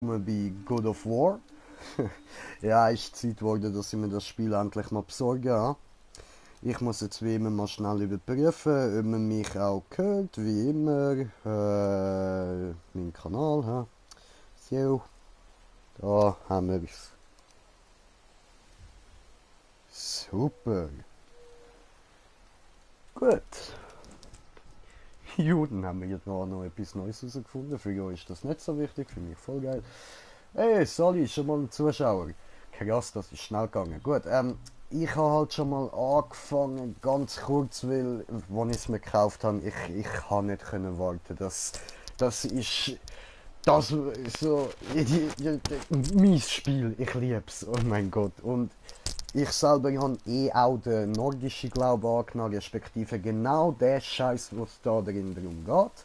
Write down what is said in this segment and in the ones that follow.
bei God of War. Ja, ist Zeit geworden, dass ich mir das Spiel endlich mal besorgen habe. Ich muss jetzt wie immer mal schnell überprüfen, ob man mich auch hört, wie immer. Mein Kanal, ha? So, da haben wir es. Super. Gut. Juden haben wir jetzt noch etwas Neues herausgefunden. Für euch ist das nicht so wichtig, für mich voll geil. Hey, Sally, schon mal ein Zuschauer. Krass, das ist schnell gegangen. Gut, ich habe halt schon mal angefangen, ganz kurz, weil, als ich es mir gekauft habe, ich kann nicht können warten. Das ist, das so, mein Spiel, ich liebe es, oh mein Gott. Und ich selber habe auch den nordischen Glauben angenommen, respektive genau den Scheiß, was da drin darum geht.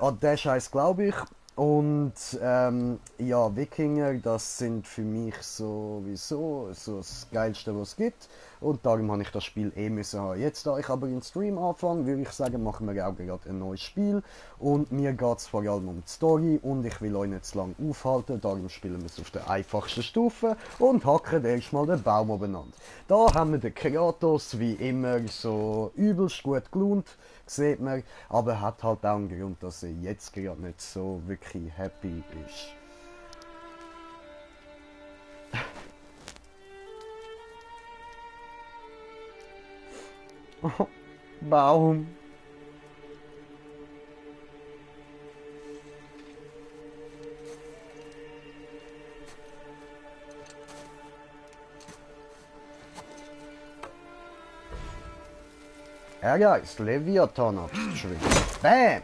An den Scheiß glaube ich. Und ja, Wikinger, das sind für mich sowieso so das Geilste, was es gibt. Und darum habe ich das Spiel müssen haben. Jetzt, da ich aber in Stream anfange, würde ich sagen, machen wir auch gerade ein neues Spiel. Und mir geht es vor allem um die Story und ich will euch nicht zu lange aufhalten. Darum spielen wir es auf der einfachsten Stufe und hacken erstmal den Baum umeinander. Da haben wir den Kratos, wie immer, so übelst gut gelaunt, sieht man. Aber hat halt auch einen Grund, dass er jetzt gerade nicht so wirklich happy ist. Baum. Er ist Leviathan abgeschrieben. Bam!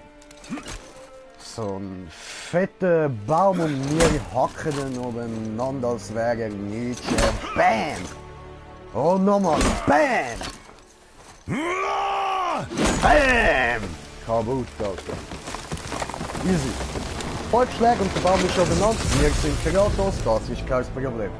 So ein fetter Baum und wir hacken ihn umeinander, als wäre er Nietzsche. Bam! Und nochmal. Bam! Bam! Kaputt, Alter. Easy. 5 Schläge und der Baum ist schon benannt. Wir sind Kratos, das ist kein Problem.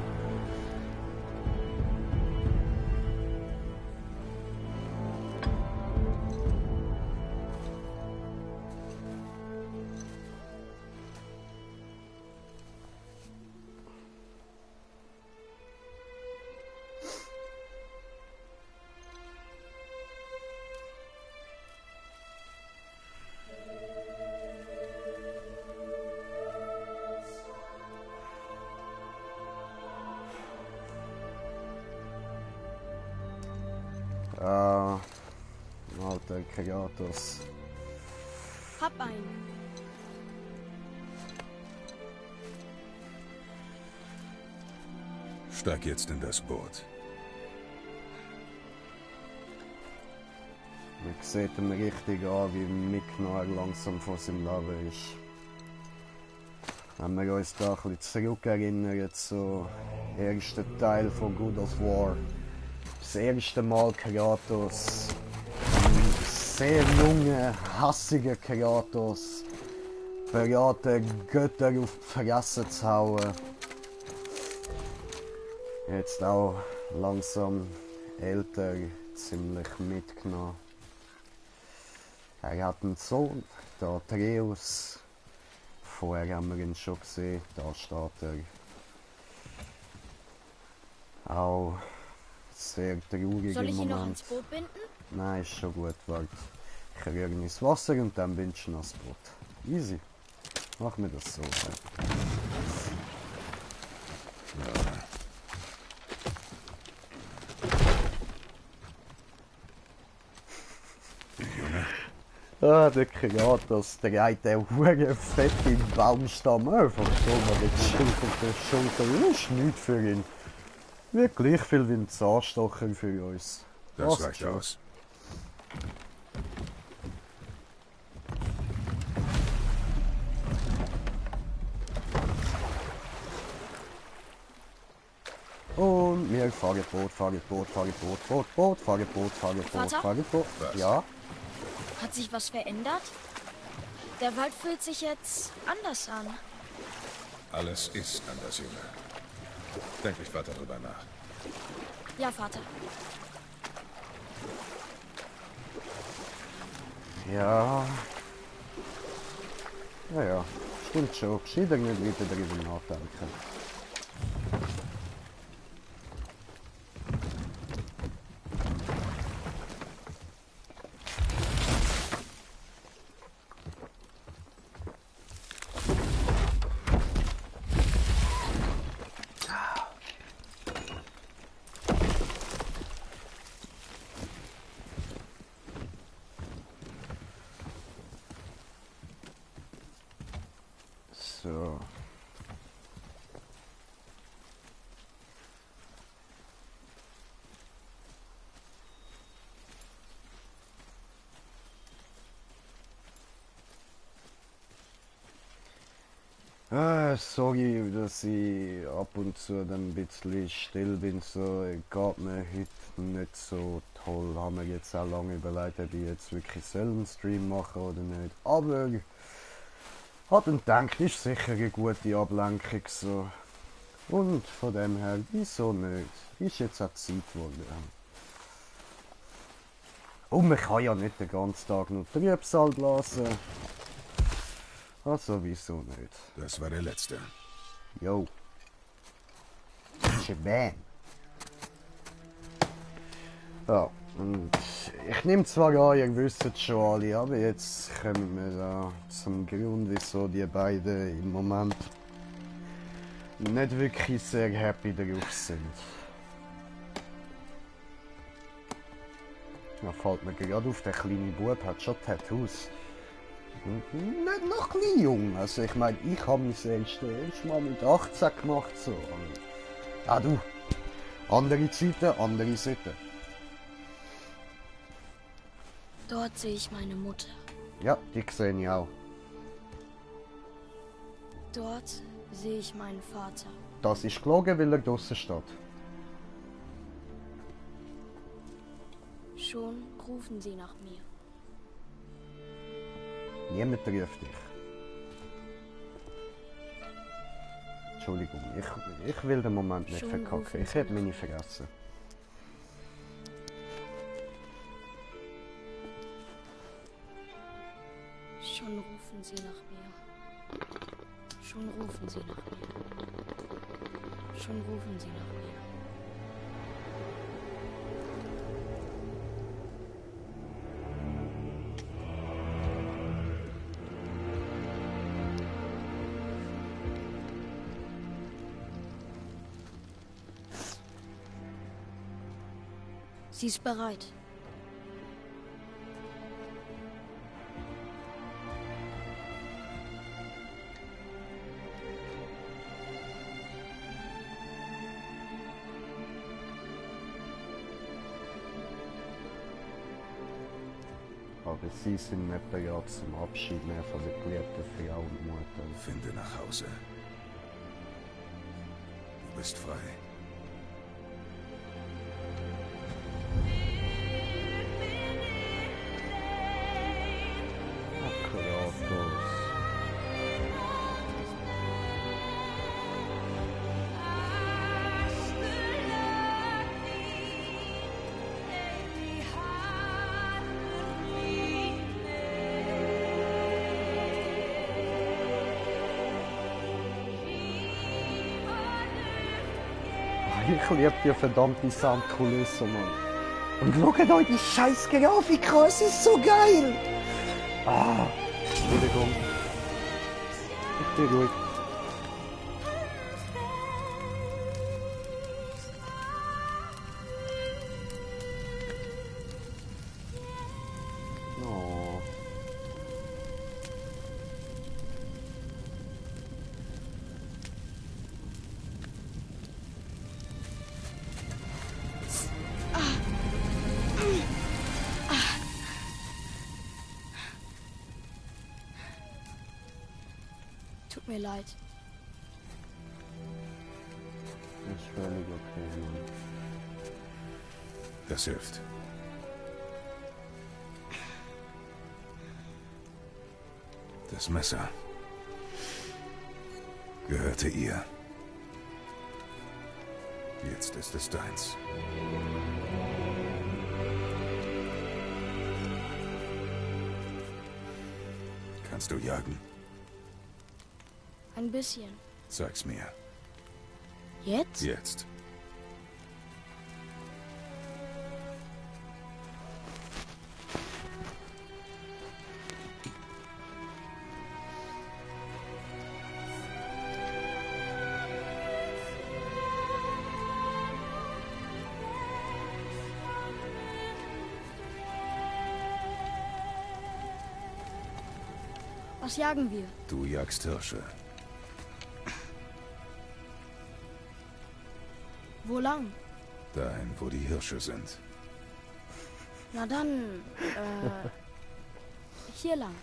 Alter Kratos. Hab einen. Steig jetzt in das Boot. Man sieht ihm richtig an, wie mitgenommen langsam von seinem Leben ist. Wenn wir uns da ein bisschen zurückerinnern, so ersten Teil von God of War. Das erste Mal Kratos. Ein sehr junger, hassiger Kratos. Bereit, Götter auf die Fresse zu hauen. Jetzt auch langsam älter, ziemlich mitgenommen. Er hat einen Sohn, der Atreus. Vorher haben wir ihn schon gesehen, da steht er. Auch sehr traurig Soll im ich ihn noch Moment. ans Boot binden? Nein, ist schon gut, warte. Ich rühre ihn ins Wasser und dann bindest du ihn ans Boot. Easy. Machen wir das so. Ah, der Kratos, der hat den huere fette Baumstamm einfach so mal gechillt auf der Schulter. Das ist nichts für ihn. Wie gleich viel wie ein Zahnstocher für uns. Das reicht aus. Und wir fahren Boot, fahren Boot, fahren Boot, Boot, Boot, fahren Boot, fahren Boot, Vater? fahren Boot. Was? Ja, Hat sich was verändert? Der Wald fühlt sich jetzt anders an. Alles ist anders, Junge. Denk nicht weiter drüber nach. Ja, Vater. ja. Ja, ja. Stimmt schon, gescheiter nicht Leute darüber nachdenken. So. Sorry, dass ich ab und zu dann ein bisschen still bin, so geht mir heute nicht so toll. Haben wir jetzt auch lange überlegt, ob ich jetzt wirklich einen Stream machen oder nicht. Aber hat dann gedacht, ist sicher eine gute Ablenkung so. Und von dem her, wieso nicht? Ist jetzt auch Zeit geworden. Und man kann ja nicht den ganzen Tag nur Trübsal blasen. Also wieso nicht? Das war der letzte. Yo. Shabam. Ja, und ich nehme zwar an, ihr wisst es schon alle, aber jetzt kommen wir da zum Grund, wieso die beiden im Moment nicht wirklich sehr happy darauf sind. Da fällt mir gerade auf, der kleine Bub hat schon Tattoos. Nicht noch klein jung, also ich meine, ich habe mein erstes Mal mit 18 gemacht so. Ah du, andere Zeiten, andere Sitten. Dort sehe ich meine Mutter. Ja, die sehe ich auch. Dort sehe ich meinen Vater. Das ist gelogen, weil er draussen steht. Schon rufen sie nach mir. Niemand ruft dich. Entschuldigung, ich will den Moment nicht Schon verkacken. rufen Ich sie hätte nach meine vergessen. Schon rufen sie nach mir. Schon rufen sie nach mir. Schon rufen sie nach mir. Sie ist bereit. Aber sie sind nicht bereit zum Abschied mehr von der geliebten Frau und Mutter. Finde nach Hause. Du bist frei. Kratos. Ich liebe die verdammte Soundkulisse, Mann. Und schaut euch die scheiß Grafik an, es ist so geil! Ah, Entschuldigung. Ich bin ruhig. Oh. Tut mir leid. Ist völlig okay, Mann. Das hilft. Das Messer gehörte ihr. Jetzt ist es deins. Kannst du jagen? Ein bisschen. Zeig's mir. Jetzt? Jetzt. Was jagen wir? Du jagst Hirsche. Wo lang? Dahin, wo die Hirsche sind. Na dann, hier lang.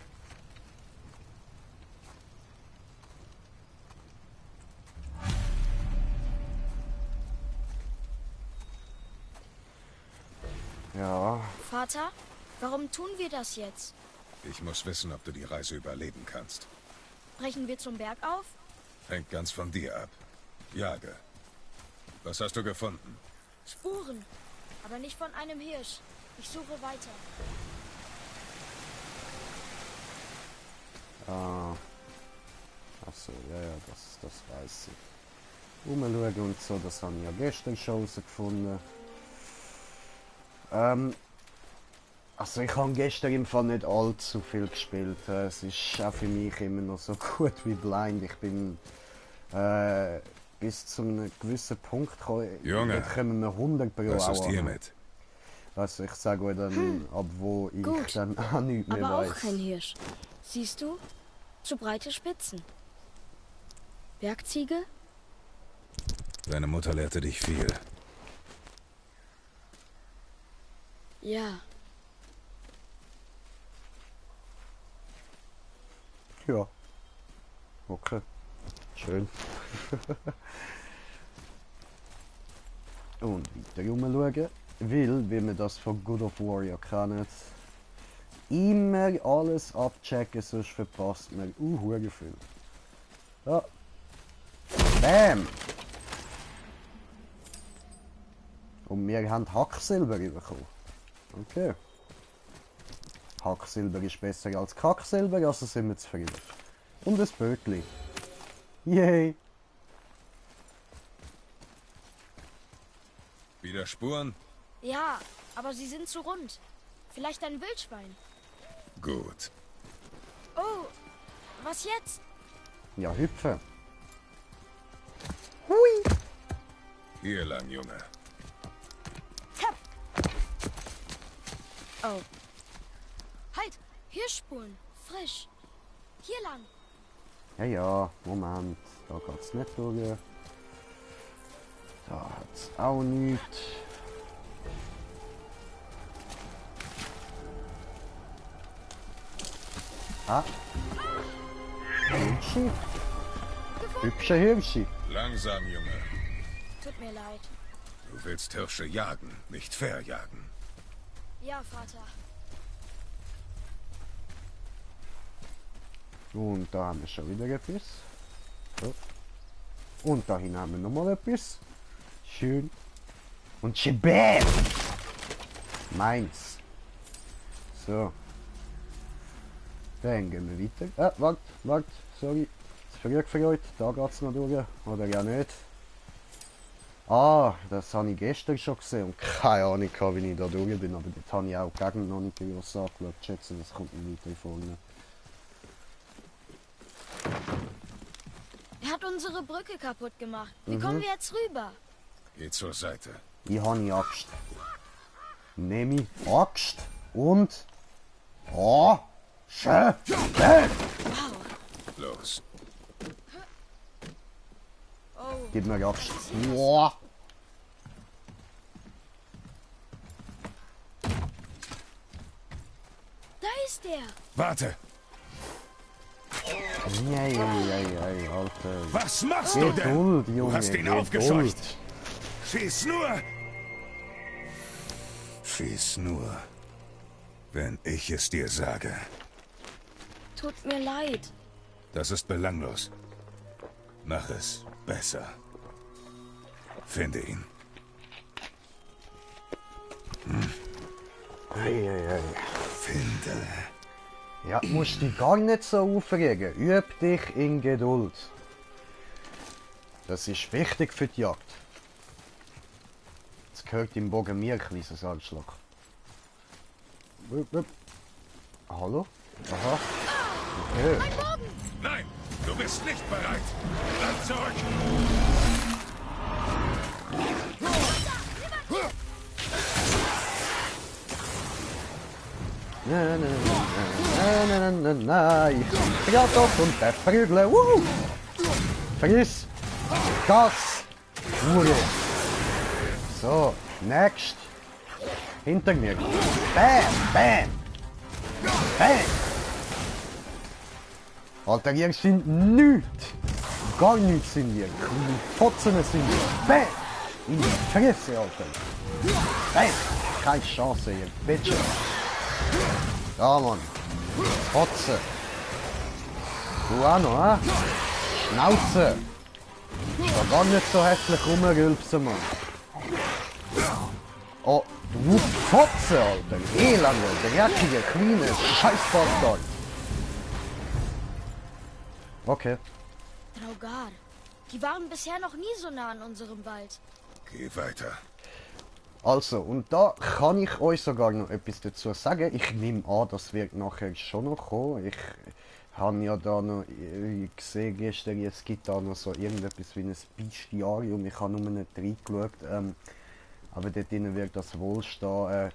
Ja, Vater, warum tun wir das jetzt? Ich muss wissen, ob du die Reise überleben kannst. Brechen wir zum Berg auf? Hängt ganz von dir ab. Jage. Was hast du gefunden? Spuren, aber nicht von einem Hirsch. Ich suche weiter. achso, ja, das weiß ich. Umschauen und so, das habe ich ja gestern schon herausgefunden. Also ich habe gestern im Fall nicht allzu viel gespielt. Es ist auch für mich immer noch so gut wie blind. Ich bin bis zu einem gewissen Punkt gekommen. Junge, jetzt kommen wir 100 pro Was ist Hour. hiermit? Also ich sage euch dann, ab wo ich Gut, dann auch nichts mehr Aber auch weiß. kein Hirsch. Siehst du? Zu breite Spitzen. Bergziege? Deine Mutter lehrte dich viel. Ja. Ja. Okay. Schön. Und weiter rumschauen. Weil, wie man das von God of War ja kennt, immer alles abchecken, sonst verpasst man hure viel. Ja. Bam! Und wir haben Hacksilber bekommen. Okay. Hacksilber ist besser als Kacksilber, also sind wir zufrieden. Und ein Bötli. Yay! Wieder Spuren? Ja, aber sie sind zu rund. Vielleicht ein Wildschwein. Gut. Oh, was jetzt? Ja, hüpfen. Hui! Hier lang, Junge. Oh. Halt! Hirschspuren. Frisch. Hier lang. Ja, ja, Moment. Da geht's nicht durch. Da hat's auch nichts. Ah. Hirschi. Hübsche Hirschi. Langsam, Junge. Tut mir leid. Du willst Hirsche jagen, nicht verjagen. Ja, Vater. Und da haben wir schon wieder etwas. So. Und dahin haben wir nochmal etwas. Schön. Und Schibam! Meins. So. Dann gehen wir weiter. Warte, sorry. Zu früh für heute. Da geht's noch durch. Oder ja nicht. Ah, das habe ich gestern schon gesehen und keine Ahnung, wie ich da durch bin. Aber dort habe ich auch die Gegend noch nicht groß angeschaut. Ich schätze, das kommt nicht weiter vorne. Er hat unsere Brücke kaputt gemacht. Wie kommen wir jetzt rüber? Geh zur Seite. Ich habe Axt. Nehme ich Axt und... Oh! Schön! Wow. Los. Oh. Gib mir Axt. Boah! Da ist er. Warte! Ei, Alter. Was machst du denn? Geduld, Junge. Du hast ihn Geduld. aufgescheucht. Schieß nur! Schieß nur, wenn ich es dir sage. Tut mir leid. Das ist belanglos. Mach es besser. Finde ihn. Ei. Finde. Ja, musst dich gar nicht so aufregen. Üb dich in Geduld. Das ist wichtig für die Jagd. Jetzt gehört im Bogen mir ein kleines Anschlag. Hallo? Aha. Okay. Nein, du bist nicht bereit. Bleib zurück. Ich bin Kratos und der Prügel. Friss. Das. Hure. So, next. Hinter mir. Bam, bam. Bam. Alter, ihr sind nichts. Gar nichts sind ihr. Kleine Fotzen sind ihr. Bam. In die Fresse, Alter. Bam. Keine Chance, ihr Bitches. Ja, Mann. Fotzen. Du auch noch, hä? Schnauze. Da gar nicht so hässlich rumrülpsen, Mann. Oh, du Fotze, Alter. Elende, dreckige, kleine Scheißbastard. Okay. Draugar. Die waren bisher noch nie so nah an unserem Wald. Geh weiter. Also, und da kann ich euch sogar noch etwas dazu sagen. Ich nehme an, das wird nachher schon noch kommen. Ich habe ja da noch gesehen gestern, es gibt da noch so irgendetwas wie ein Bestiarium. Ich habe nur nicht reingeschaut. Aber dort drinnen wird das wohl stehen.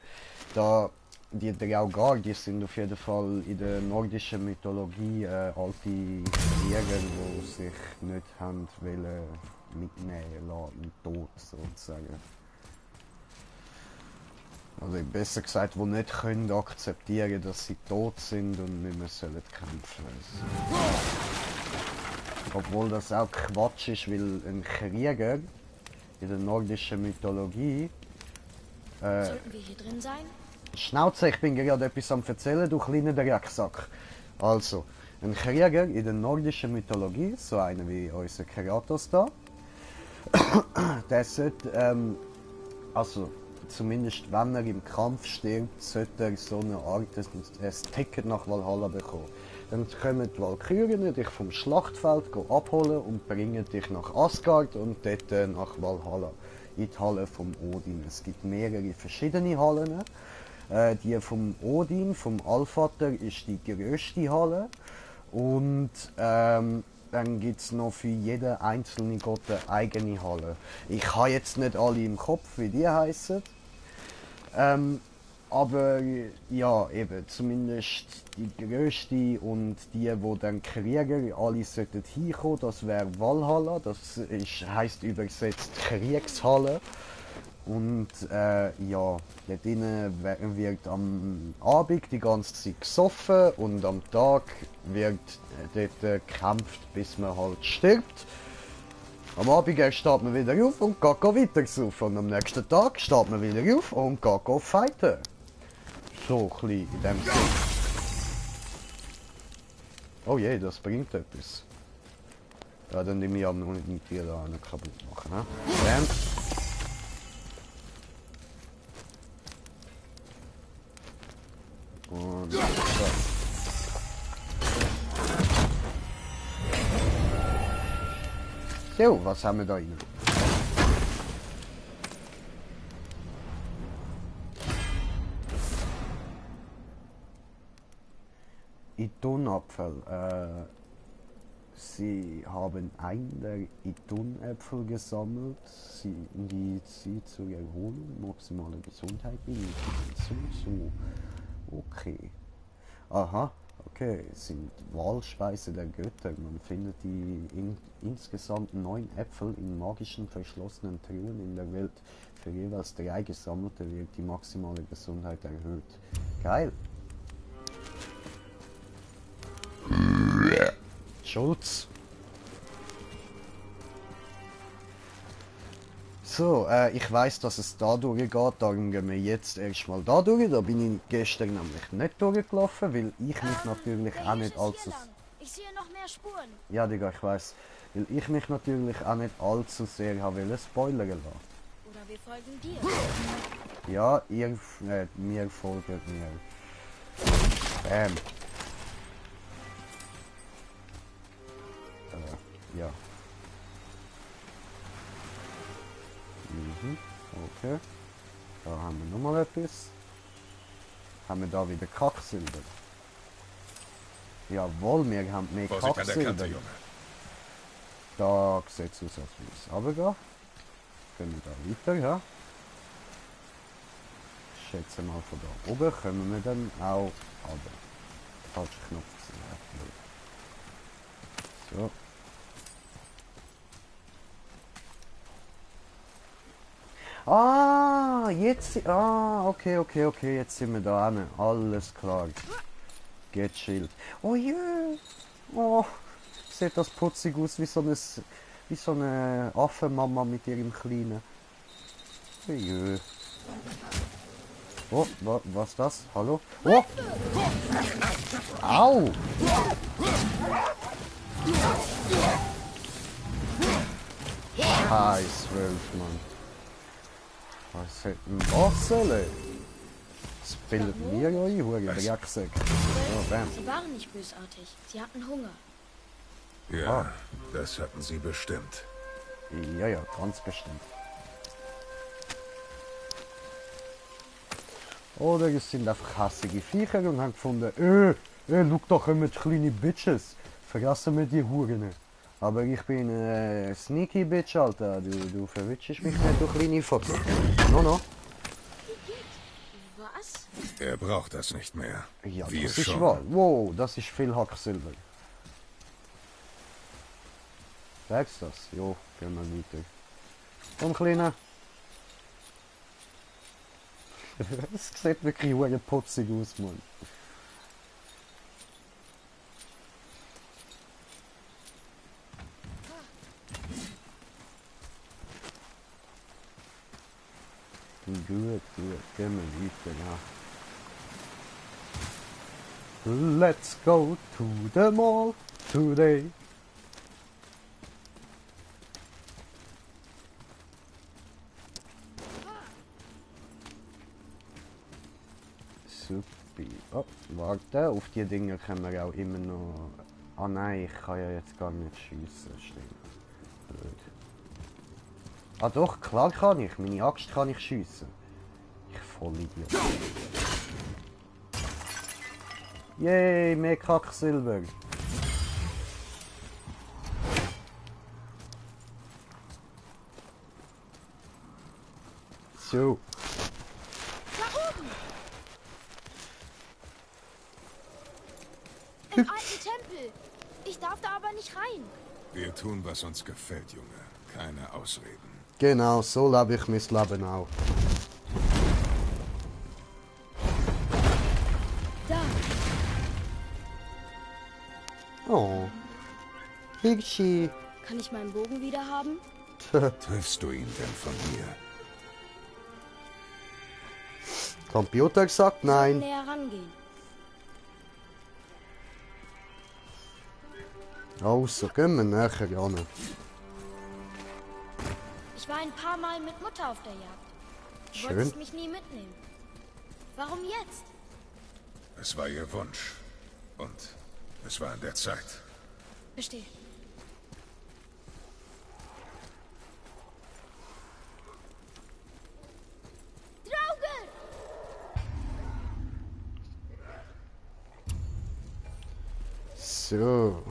Da, die Draugar, die sind auf jeden Fall in der nordischen Mythologie alte Krieger, die sich nicht haben wollen mitnehmen lassen, im Tod sozusagen. Also besser gesagt, die nicht können akzeptieren, dass sie tot sind und nicht mehr sollen kämpfen. Obwohl das auch Quatsch ist, weil ein Krieger in der nordischen Mythologie... Sollten wir hier drin sein? Schnauze, ich bin gerade etwas am erzählen, du kleiner Drecksack. Also, ein Krieger in der nordischen Mythologie, so einer wie unser Kratos da, der sollte, also zumindest wenn er im Kampf stirbt, sollte er so eine Art ein Ticket nach Valhalla bekommen. Dann kommen die Walkürien dich vom Schlachtfeld abholen und bringen dich nach Asgard und dort nach Valhalla, in die Halle vom Odin. Es gibt mehrere verschiedene Hallen. Die vom Odin, vom Allvater, ist die grösste Halle. Und dann gibt es noch für jeden einzelnen Gott eine eigene Halle. Ich habe jetzt nicht alle im Kopf, wie die heißen. Aber ja, eben, zumindest die grösste und die dann Krieger, alle sollten hinkommen, das wäre Valhalla, das heisst übersetzt Kriegshalle. Und ja, dort drinnen wird am Abend die ganze Zeit gesoffen und am Tag wird dort gekämpft, bis man halt stirbt. Am Abend steht man wieder auf und geht weiter saufen. Und am nächsten Tag steht man wieder auf und geht fighten. So ein bisschen in dem Sinn. Oh je, das bringt etwas. Ja, dann nehme ich aber noch nicht mit dir da einen kaputt machen. Ne? Bam. Und so. So, was haben wir da rein? Idunapfel. Sie haben einen der Idunäpfel gesammelt, die sie zur Erholung, maximale Gesundheit benutzen. So. Okay. Aha. Okay, es sind Wahlspeise der Götter. Man findet die insgesamt 9 Äpfel in magischen verschlossenen Truhen in der Welt. Für jeweils 3 gesammelte wird die maximale Gesundheit erhöht. Geil! Schulz! So, ich weiß, dass es da durchgeht, darum gehen wir jetzt erstmal da durch. Da bin ich gestern nämlich nicht durchgelaufen, weil ich mich natürlich auch nicht allzu... Ich sehe noch mehr Spuren. Ja, Digga, ich weiß. Weil ich mich natürlich auch nicht allzu sehr habe spoilern lassen. Oder wir folgen dir. Ja, mir folgt mir. Bam. Ja. Okay. Da haben wir nochmal etwas. Haben wir da wieder Kacksilber? Jawohl, wir haben mehr Vorsicht an der Kante, Kacksilber. Junge. Da sieht es aus, als wir es runtergehen. Können wir da weiter, ja? Ich schätze mal von da oben kommen wir dann auch runter. Falscher Knopf. So. Ah, jetzt. Ah, okay, jetzt sind wir da hin. Alles klar. Geht Schild. Oh je. Oh, sieht das putzig aus wie so eine Affenmama mit ihrem Kleinen. Oh je. Oh, was ist das? Hallo? Oh! Au! Scheiß Wölf, Mann. Was hat denn das sollen? Das bildet mir ja ein, Hure, der Jacksack. Oh, bam. Sie waren nicht bösartig. Sie hatten Hunger. Ja, das hatten sie bestimmt. Ja, ganz bestimmt. Oder es sind einfach hassige Viecher und haben gefunden, schau, da kommen kleine Bitches. Vergessen wir die Huren nicht. Aber ich bin sneaky Bitch, Alter. Du verwitschst mich nicht, du kleine Fotze. No. Was? Er braucht das nicht mehr. Ja, Wir das ist schon. wahr. Wow, das ist viel Hacksilber. Sagst du das? Jo, gehen wir weiter. Komm, Kleiner. Es sieht wirklich hure putzig aus, Mann. Gut, gehen wir weiter, ja. Let's go to the mall today. Supi. Oh, warte, auf die Dinge können wir auch immer noch... Ah nein, ich kann ja jetzt gar nicht schiessen, stimmt. Blöd. Ah doch, klar kann ich. Meine Axt kann ich schiessen. Ich Vollidiot. Yay, mehr Kacksilber. So. Im alten Tempel. Ich darf da aber nicht rein. Wir tun, was uns gefällt, Junge. Keine Ausreden. Genau, so lebe ich mein Leben auch. Da. Oh. Higschi. Kann ich meinen Bogen wieder haben? Triffst du ihn denn von mir? Computer gesagt nein. Näher rangehen. Also, gehen wir nachher ran. Ich war ein paar Mal mit Mutter auf der Jagd. Du Schön. wolltest mich nie mitnehmen. Warum jetzt? Es war ihr Wunsch. Und es war an der Zeit. Verstehe. Draugen! So.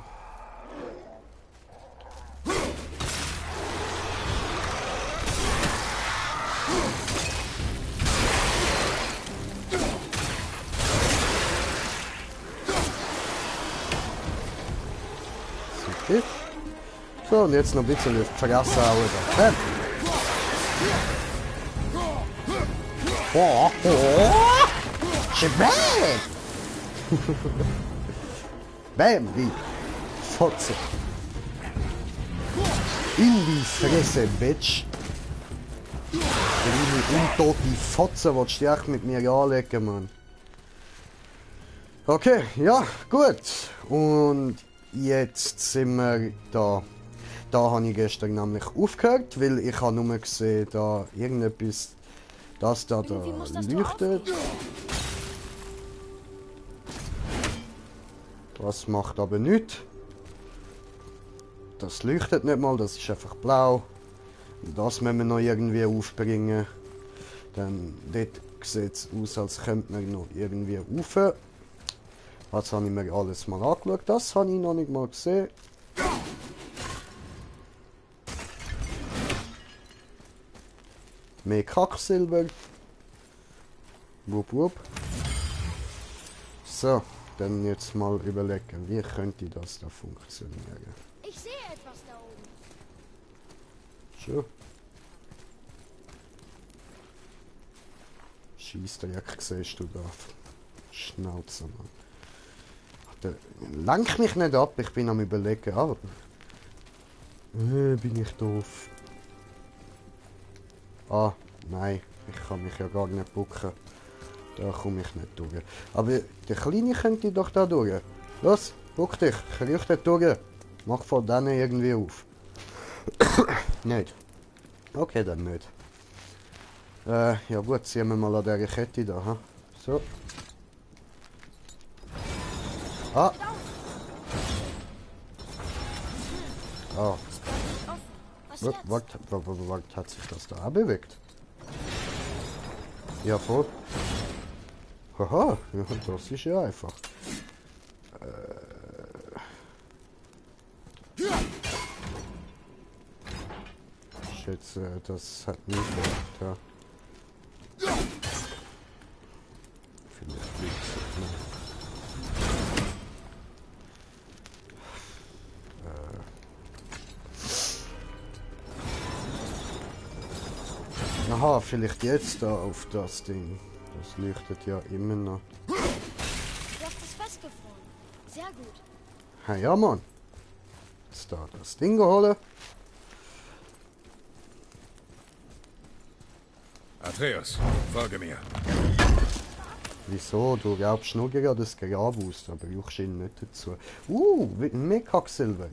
Super. So, und jetzt noch ein bisschen vergessen hauen. Bam! Oh, oh! Schweb! Bam, wie Fotze. In die Fresse, Bitch. Kleine untote Fotze, willst du dich mit mir anlegen, Mann? Okay, ja, gut. Und jetzt sind wir da. Da habe ich gestern nämlich aufgehört, weil ich habe nur gesehen, da irgendetwas, das da Irgendwie muss das leuchtet. aufgehen. Das macht aber nichts. Das leuchtet nicht mal, das ist einfach blau. Das müssen wir noch irgendwie aufbringen. Dann dort sieht es aus, als könnte man noch irgendwie rauf. Jetzt habe ich mir alles mal angeschaut. Das habe ich noch nicht mal gesehen. Mehr Kacksilber. Wupp, wupp. So, dann jetzt mal überlegen, wie könnte das da funktionieren. Ich sehe etwas da oben. Schon. Scheissdreck siehst du da. Schnauze, Mann. Lenk mich nicht ab, ich bin am überlegen, aber... bin ich doof. Ah, nein, ich kann mich ja gar nicht bucken. Da komme ich nicht durch. Aber der Kleine könnte doch da durch. Los, buck dich, kriech dort durch. Mach von denen irgendwie auf. Nicht. Okay, dann nicht. Ja gut, ziehen wir mal an dieser Kette da. Ha? So. Ah. Ah. Was jetzt? Warte, hat sich das da bewegt? Ja, voll. Haha, ja, das ist ja einfach. Ich schätze, das hat nie gemacht, ja. Vielleicht liegt es nicht. Aha, vielleicht jetzt da auf das Ding. Das leuchtet ja immer noch. Du hast es festgefroren. Sehr gut. Hey, ja, Mann. Jetzt da das Ding geholt. Atreus, folge mir. Wieso? Du glaubst nur gerade das Grab aus, aber ich schiene nicht dazu. Mega-Silber.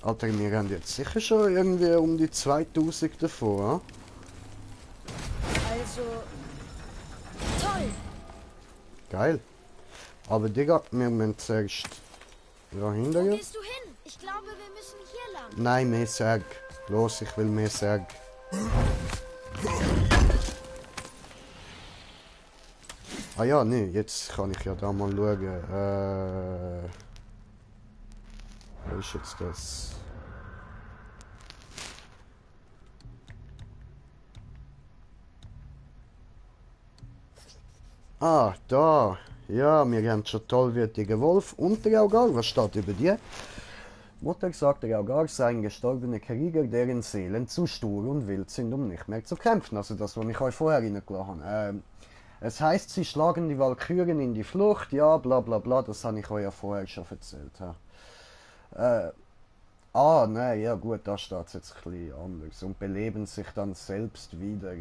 Alter, wir haben jetzt sicher schon irgendwie um die 2000 davon, ja? Also... Toll! Geil. Aber Digga, wir müssen zuerst da Wo hinterher. gehst du hin? Ich glaube, wir müssen hier lang. Nein, mehr Särg. Los, ich will mehr Särg. Ah ja, nee, jetzt kann ich ja da mal schauen. Wo ist jetzt das? Ah, da. Ja, wir haben schon tollwürdige Wolf und der Augar. Was steht über dir? Mutter sagt, der Augar sei ein gestorbener Krieger, deren Seelen zu stur und wild sind, um nicht mehr zu kämpfen. Also das, was ich euch vorher reingelassen habe. Es heißt, sie schlagen die Walkürien in die Flucht. Ja, bla bla bla, das habe ich euch ja vorher schon erzählt. Nein, ja gut, da steht es jetzt ein bisschen anders. Und beleben sich dann selbst wieder.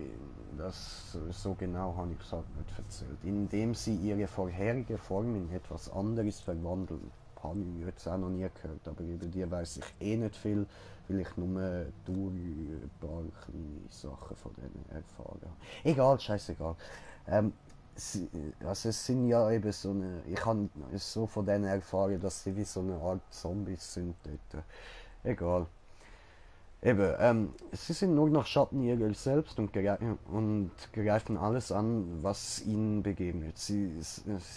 Das, so genau habe ich es halt nicht erzählt. Indem sie ihre vorherige Form in etwas anderes verwandeln. Habe ich jetzt auch noch nie gehört, aber über die weiß ich eh nicht viel, weil ich nur durch ein paar kleine Sachen von denen erfahren habe. Egal, scheißegal. Also es sind ja eben so eine, ich habe es so von denen erfahren, dass sie wie so eine Art Zombies sind dort. Egal. Eben, sie sind nur noch Schattenjäger selbst und greifen alles an, was ihnen begegnet. Sie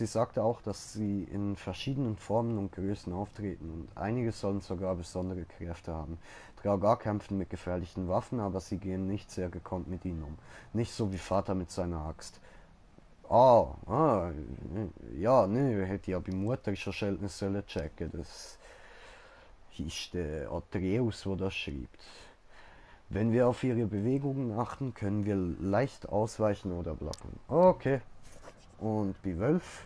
sagte auch, dass sie in verschiedenen Formen und Größen auftreten und einige sollen sogar besondere Kräfte haben. Draugr kämpfen mit gefährlichen Waffen, aber sie gehen nicht sehr gekonnt mit ihnen um. Nicht so wie Vater mit seiner Axt. Ja, ne, hätte ja bei Mutter schon schnell sollen checken. Das ist der Atreus, der das schreibt. Wenn wir auf ihre Bewegungen achten, können wir leicht ausweichen oder blocken. Okay. Und bei Wölfe?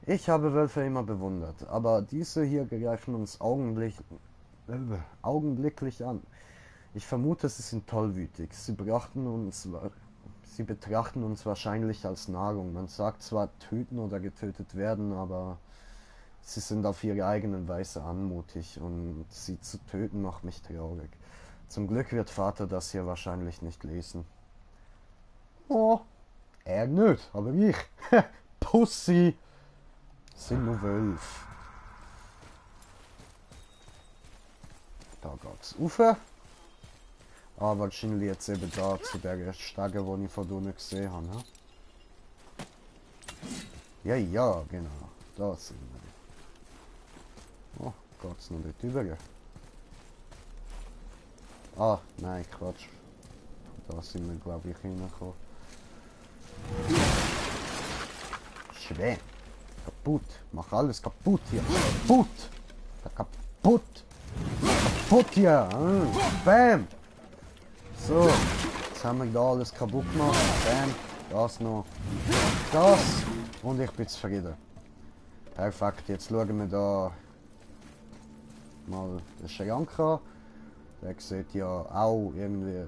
Ich habe Wölfe immer bewundert, aber diese hier greifen uns augenblicklich an. Ich vermute, sie sind tollwütig. Sie betrachten uns wahrscheinlich als Nahrung. Man sagt zwar töten oder getötet werden, aber sie sind auf ihre eigene Weise anmutig und sie zu töten macht mich traurig. Zum Glück wird Vater das hier wahrscheinlich nicht lesen. Oh, er nicht, aber ich. Pussy. Sind nur 12. Da geht's rauf. Ah, wahrscheinlich jetzt eben da zu der Stege, die ich von unten gesehen habe. Ne? Ja, ja, genau. Da sind wir. Oh, geht's noch nicht über? Ah, nein, Quatsch. Da sind wir, glaube ich, hingekommen. Schwer. Kaputt. Mach alles kaputt hier. Kaputt. Kaputt. Kaputt hier. Bam. So. Jetzt haben wir da alles kaputt gemacht. Bam. Das noch. Das. Und ich bin zufrieden. Perfekt. Jetzt schauen wir da mal den Schrank an. Der sieht ja auch irgendwie,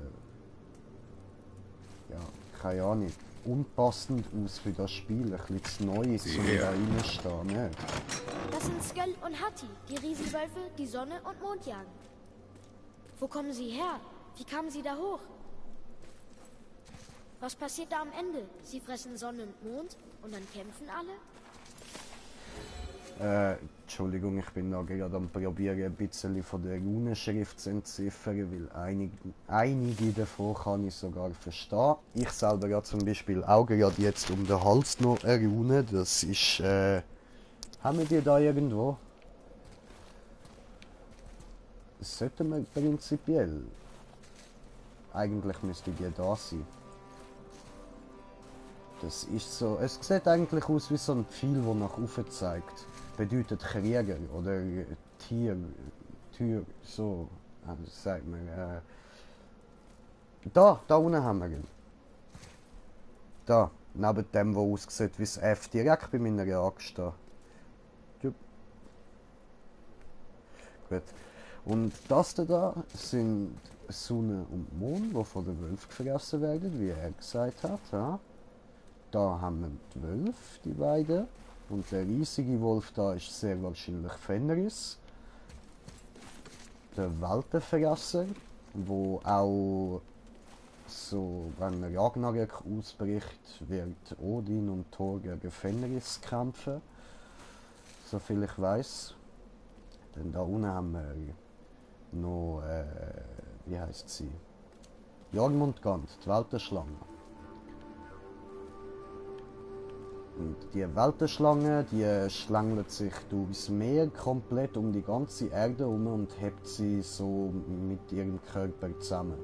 ja, keine Ahnung, unpassend aus für das Spiel. Ein bisschen zu neu, um da reinstehen, ne? Das sind Skell und Hatti, die Riesenwölfe, die Sonne und Mond jagen. Wo kommen sie her? Wie kamen sie da hoch? Was passiert da am Ende? Sie fressen Sonne und Mond und dann kämpfen alle? Entschuldigung, ich bin da gerade am probieren, ein bisschen von der Runenschrift zu entziffern, weil einige davon kann ich sogar verstehen. Ich selber habe zum Beispiel auch gerade jetzt um den Hals noch eine Rune. Das ist, haben wir die da irgendwo? Das sollte man prinzipiell. Eigentlich müsste die da sein. Das ist so, es sieht eigentlich aus wie so ein Pfeil, der nach oben zeigt. Bedeutet Krieger oder Tier, so, sagt man. Da unten haben wir ihn. Da, neben dem, wo aussieht wie das F, direkt bei meiner Axt da. Jupp. Gut. Und das da sind Sonne und Mond, die von den Wölfen gefressen werden, wie er gesagt hat. Ja. Da haben wir die Wölfe, die beiden. Und der riesige Wolf da ist sehr wahrscheinlich Fenris. Der Weltenfresser, wo auch so, wenn Ragnarök ausbricht, wird Odin und Thor gegen Fenris kämpfen. Soviel ich weiß. Denn da unten haben wir noch, wie heißt sie? Jormungand, die Weltenschlange. Und die Weltenschlange, die schlängelt sich durchs Meer komplett um die ganze Erde herum und hebt sie so mit ihrem Körper zusammen.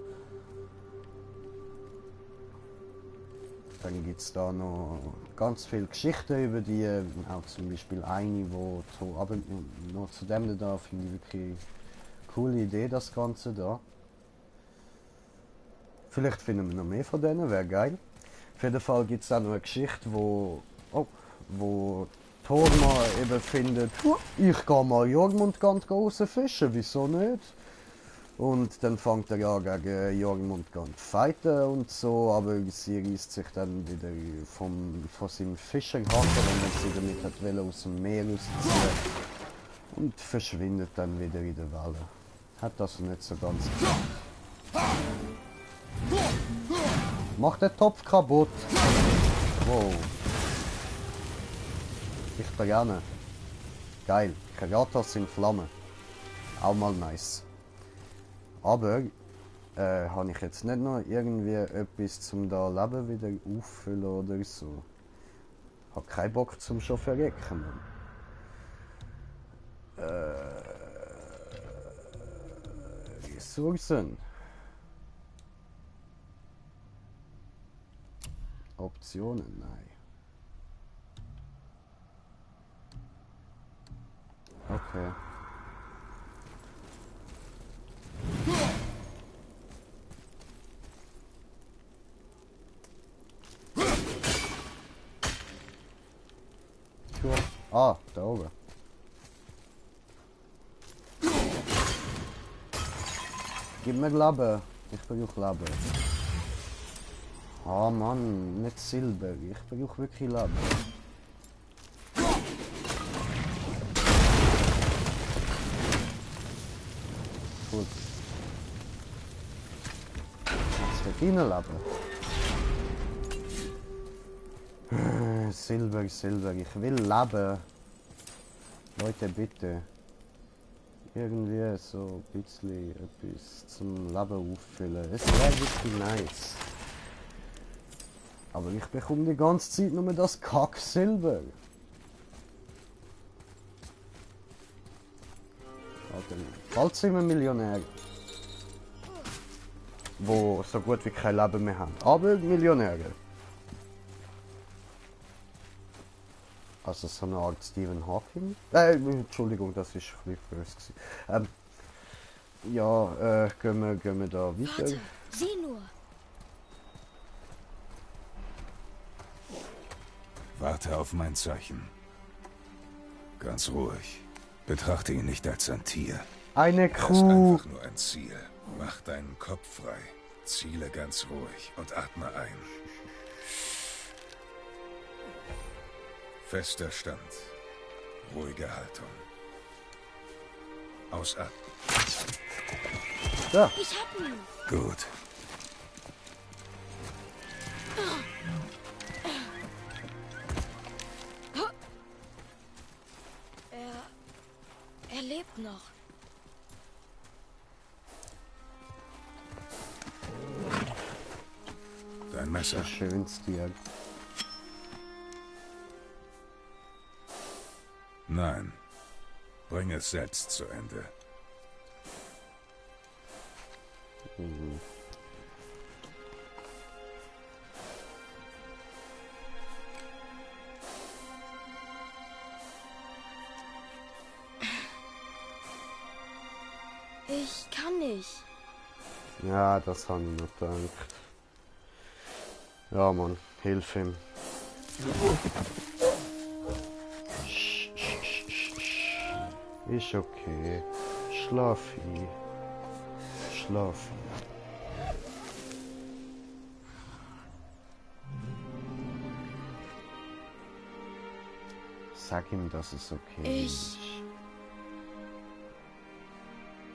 Dann gibt es da noch ganz viele Geschichten über die, auch zum Beispiel eine, aber noch zu dem da finde ich wirklich eine coole Idee, das Ganze da. Vielleicht finden wir noch mehr von denen, wäre geil. Auf jeden Fall gibt es auch noch eine Geschichte, wo Thor mal eben findet, ich gehe mal Jormungand rausfischen, wieso nicht? Und dann fängt er an gegen Jormungand zu fighten und so, aber sie reißt sich dann wieder von seinem Fischerhaken, wenn er sie damit hat aus dem Meer rausziehen und verschwindet dann wieder in der Welle. Hat das nicht so ganz gemacht. Macht den Topf kaputt! Wow. Ich brenne. Geil. Karatas in Flammen. Auch mal nice. Aber habe ich jetzt nicht noch irgendwie etwas zum da Leben wieder auffüllen oder so? Hab keinen Bock zum schon verrecken. Ressourcen. Optionen, nein. Okay. Cool. Ah, da oben. Gib mir Leben. Ich brauche Leben. Ah Mann, nicht Silber. Ich brauche wirklich Leben. Gut. Jetzt wird reinleben. Silber, Silber. Ich will leben. Leute, bitte. irgendwie so ein bisschen etwas zum Leben auffüllen. Es wäre wirklich nice. Aber ich bekomme die ganze Zeit nur das Kack-Silber. Bald sind wir Millionäre. Wo so gut wie kein Leben mehr haben. Aber Millionäre. Also so eine Art Stephen Hawking. Entschuldigung, das ist ein bisschen böse. Ja, gehen wir da weiter. Warte, sieh nur. Warte auf mein Zeichen. Ganz ruhig. Betrachte ihn nicht als ein Tier. Eine Er ist Kuh. einfach nur ein Ziel. Mach deinen Kopf frei. Ziele ganz ruhig und atme ein. Fester Stand. Ruhige Haltung. Ausatmen. Da. Ich hab ihn. Gut. Er lebt noch. Dein Messer. Das schönste. Ja. Nein. Bring es selbst zu Ende. Ich kann nicht. Ja, das habe ich noch gedacht. Ja, Mann, hilf ihm. Ist okay. Schlaf ein. Schlaf ein. Sag ihm, dass es okay ist.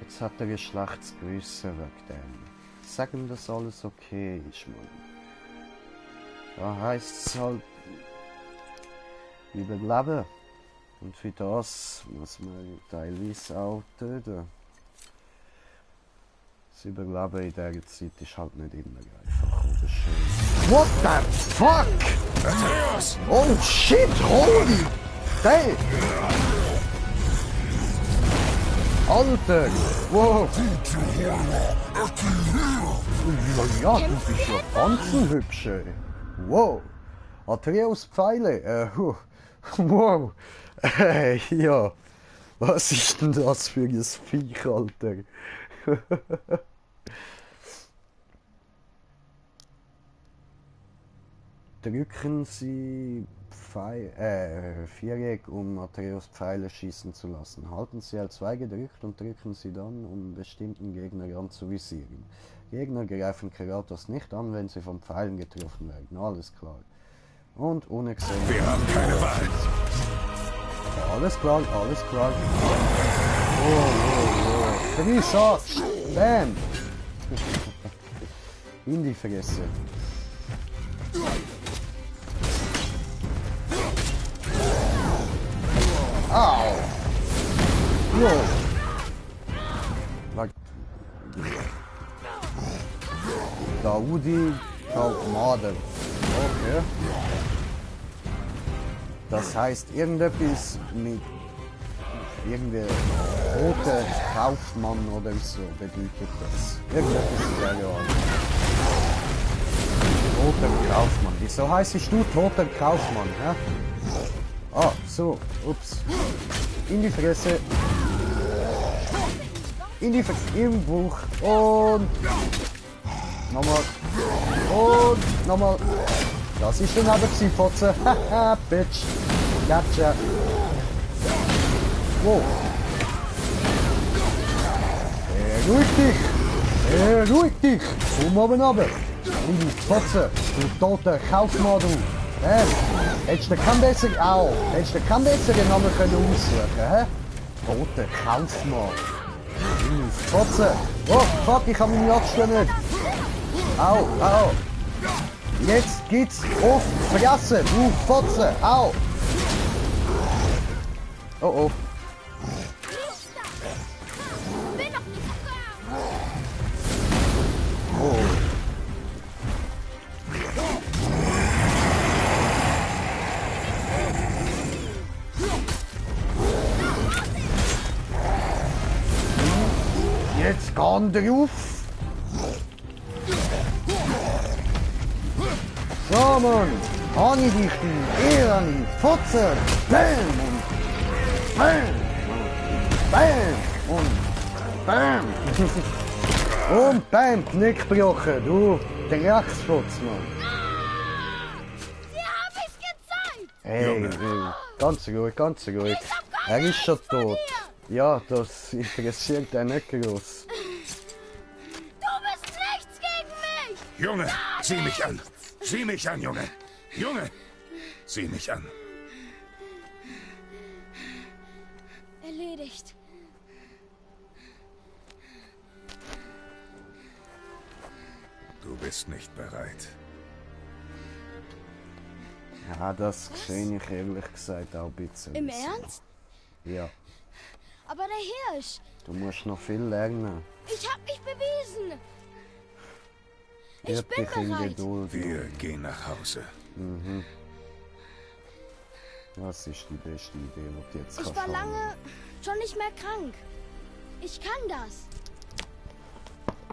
Jetzt hat er ein schlechtes Gewissen wegen dem. Sag ihm, dass alles okay ist, Mann. Da heisst es halt überleben. Und für das muss man teilweise auch töten. Das Überleben in dieser Zeit ist halt nicht immer einfach oder schön. What the fuck? Oh shit, holy! Hey! Alter! Wow! Ja, du bist ja ganz ein hübscher. Wow! Atreus Pfeile. Wow! Ja. Was ist denn das für ein Viech, Alter? Drücken Sie Viereck, um Atreus Pfeile schießen zu lassen. Halten Sie L2 gedrückt und drücken Sie dann, um bestimmten Gegner anzuvisieren. Gegner greifen Kratos nicht an, wenn sie von Pfeilen getroffen werden. Alles klar. Und ohne gesehen. Wir haben keine Wahl. Alles klar, alles klar. Oh. 3 Shots. Bam. In die Fresse. Au! Jo! Daudi Kaufmader. Okay. Das heißt irgendetwas mit irgendwie roter Kaufmann oder so bedeutet das. Irgendetwas in der Art. Toter Kaufmann. Wieso heißt du Toter Kaufmann? Hä? Ah, so. Ups. In die Fresse. In die Fresse. Im Buch. Und. Nochmal. Und. Nochmal. Das ist dann aber die Fotze. Haha, Bitch. Gotcha. Wow. Ruhig dich. Ruhig dich. Komm oben runter. In die Fotze. Du toter Kaufmann, du. Hättest du keinen besseren, hättest du keinen besseren Namen können aussuchen, hä? Toter Kaufmann. In die Fotze. Oh, fuck, ich hab meine Latzschuhe nicht. Au, au. Jetzt geht's auf die Fresse, du Fotze. Au. Oh, oh. Jetzt gehen drauf! So, Mann! Hani dich, du Ehrani! Fotze! Bam! Und Bam! Bam! Und Bam! Und Bam! Knick gebrochen, du Drecksfotz, Mann! Sie haben es gezeigt! Hey, ganz ruhig, ganz ruhig. Er ist schon tot. Ja, das interessiert ihn nicht groß. Du bist nichts gegen mich! Junge, sieh mich an! Sieh mich an, Junge! Junge! Sieh mich an! Erledigt. Du bist nicht bereit. Ja, das sehe ich ehrlich gesagt auch ein bisschen. Im Ernst? Ja, Aber der Hirsch, du musst noch viel lernen. ich hab mich bewiesen. Ich Gib bin dich in bereit. Geduld. Wir gehen nach Hause. Das ist die beste Idee, die du jetzt Ich kannst war haben. lange schon nicht mehr krank. Ich kann das.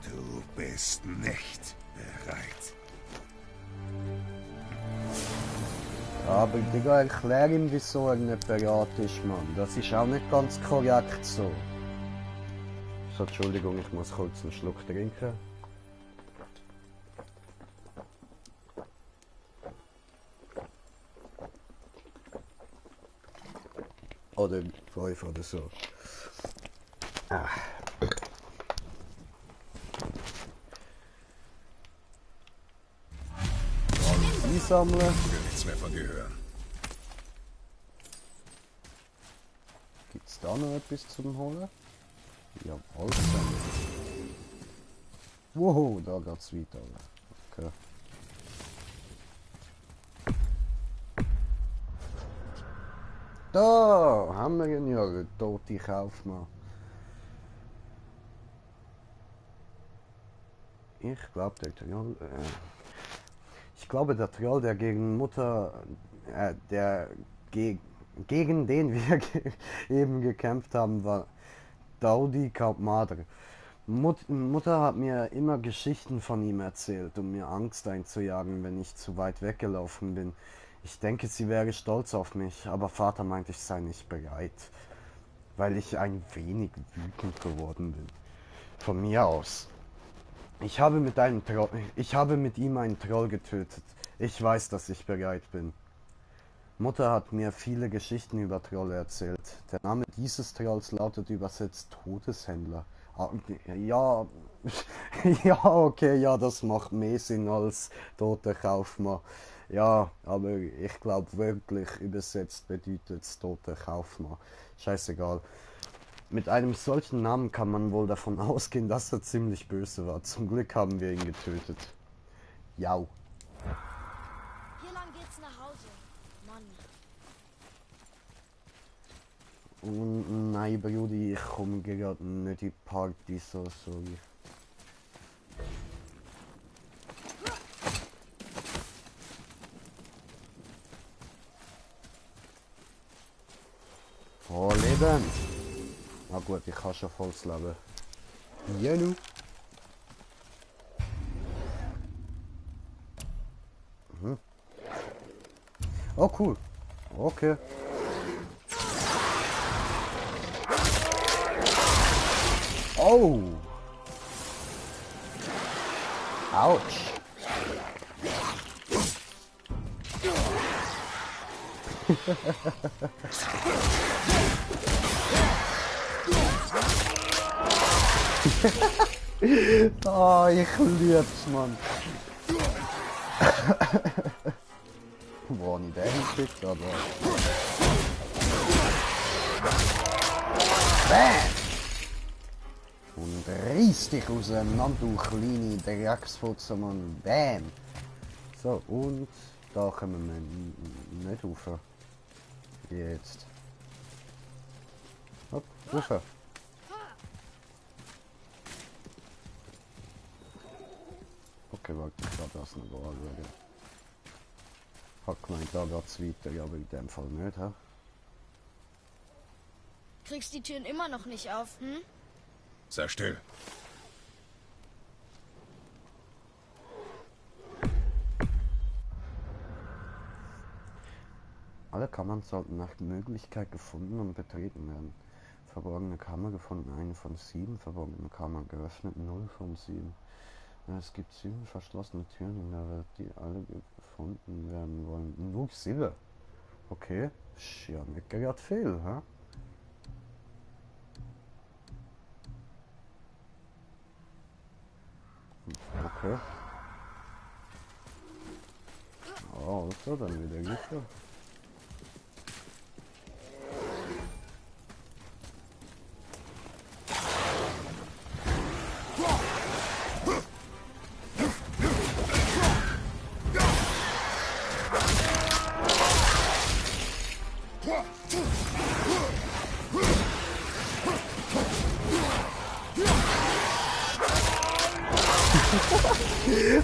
Du bist nicht bereit. Aber Digga, erklär ihm, wieso er nicht bereit ist, Mann. Das ist auch nicht ganz korrekt so. So, Entschuldigung, ich muss kurz einen Schluck trinken. Oder 5 oder so. Ah. Alles einsammeln. Ich will nichts mehr von dir hören. Gibt's da noch etwas zum Holen? Ja, alles. Wow, da geht's weiter. Okay. Da haben wir ihn ja, der tote Kaufmann. Ich glaube, der Troll. Ich glaube, der Troll, der gegen Mutter, gegen den wir eben gekämpft haben, war Daudi Kaupmader. Mutter hat mir immer Geschichten von ihm erzählt, um mir Angst einzujagen, wenn ich zu weit weggelaufen bin. Ich denke, sie wäre stolz auf mich, aber Vater meint, ich sei nicht bereit, weil ich ein wenig wütend geworden bin. Von mir aus. Ich habe mit ihm einen Troll getötet. Ich weiß, dass ich bereit bin. Mutter hat mir viele Geschichten über Trolle erzählt. Der Name dieses Trolls lautet übersetzt Todeshändler. Ja, ja, okay, ja, das macht mehr Sinn als toter Kaufmann. Ja, aber ich glaube wirklich übersetzt bedeutet es toter Kaufmann. Scheißegal. Mit einem solchen Namen kann man wohl davon ausgehen, dass er ziemlich böse war. Zum Glück haben wir ihn getötet. Jau. Hier lang geht's nach Hause. Mann. Und nein, Brudi, ich komme gerade nicht in die Party, so sorry. Oh, Leben! Na gut, ich habe schon volles Leben. Jenu! Oh, cool. Okay. Oh! Autsch! Oh, ich lieb's, Mann. Wo habe ich den hingekriegt? Da. Bam! Und reiss dich auseinander, du kleine Drecksfotze, Mann. Bam! So, und da kommen wir nicht rauf. Jetzt. Hopp, rauf. Okay, warte, ich kann das noch anschauen. Ich hab gemeint, da geht's weiter, aber in dem Fall nicht, hä? Kriegst die Türen immer noch nicht auf, hm? Sei still. Alle Kammern sollten nach Möglichkeit gefunden und betreten werden. Verborgene Kammer gefunden, 1 von 7. Verborgene Kammer geöffnet, 0 von 7. Es gibt 7 verschlossene Türen in der Welt, die alle gefunden werden wollen. Nur 7. Okay. Ja, nicht gerade viel, hä? Okay. Oh, so, dann wieder Gitter.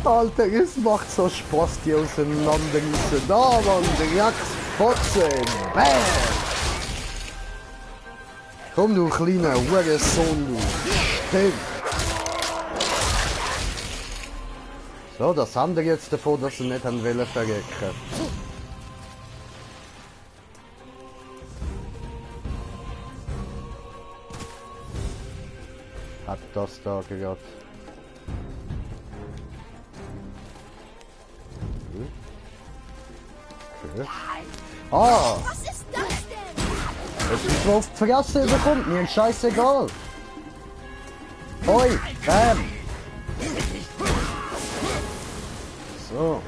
Alter, es macht so Spaß, die auseinanderreißen. Da, Mann, direkt Fotze. Bam! Komm, du kleiner Hurensohn, du. Still. So, das haben wir jetzt davon, dass sie nicht an Welle verrecken. Hat das da gerade. Okay. Ah! Was ist das denn? Es ist auf die Fresse bekommt, mir ist scheißegal. Hoi, bam! So,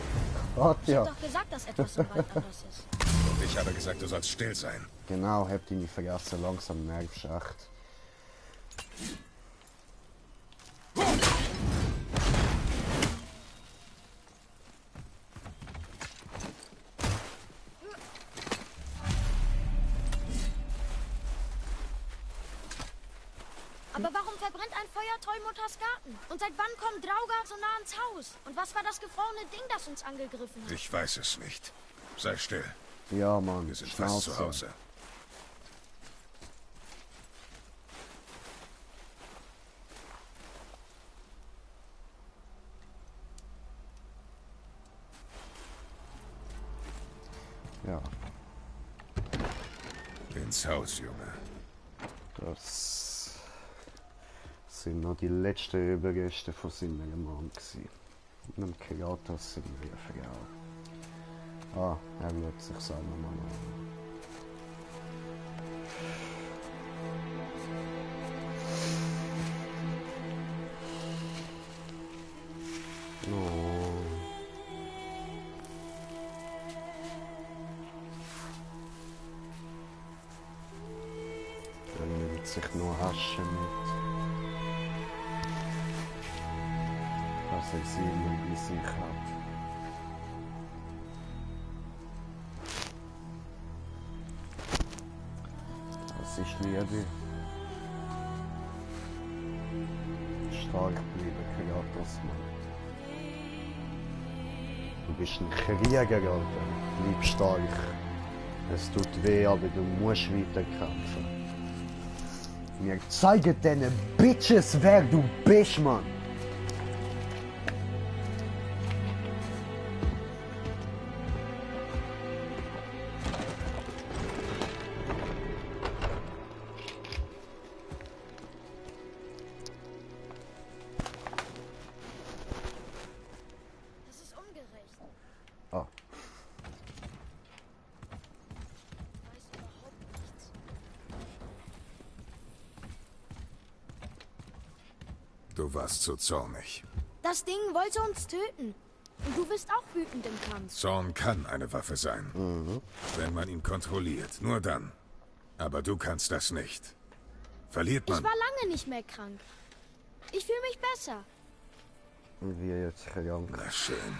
Ich ja. hab doch gesagt, dass etwas so weit anders ist. Und ich habe gesagt, du sollst still sein. Genau, habt ihr nicht vergessen, langsam Nervschacht. Aber warum verbrennt ein Feuer Tollmutters Garten? Und seit wann kommt Draugr so nah ans Haus? Und was war das gefrorene Ding, das uns angegriffen hat? Ich weiß es nicht. Sei still. Ja, Mann, Wir sind fast zu Schnauze. Hause. Ja, Ins Haus, Junge. das sind noch die letzten Überreste von seinem Mann gewesen. Und dem Kratos sind wir vergraben. Ah, er wird sich selber mal an. Oh. Er nimmt sich nur Asche mit. Was er sie in sich hat. Das ist Liebe. Stark bleiben, Kratos, Mann. Du bist ein Krieger, Alter. Bleib stark. Es tut weh, aber du musst weiter kämpfen. Wir zeigen den Bitches, wer du bist, Mann. Das ist ungerecht. Ah, Ich weiß überhaupt nichts. Du warst zu zornig. Das Ding wollte uns töten. Und du bist auch wütend im Kampf. Zorn kann eine Waffe sein. Wenn man ihn kontrolliert. Nur dann. Aber du kannst das nicht. Verliert Ich man... war lange nicht mehr krank. Ich fühle mich besser. und wir jetzt krank. Na schön.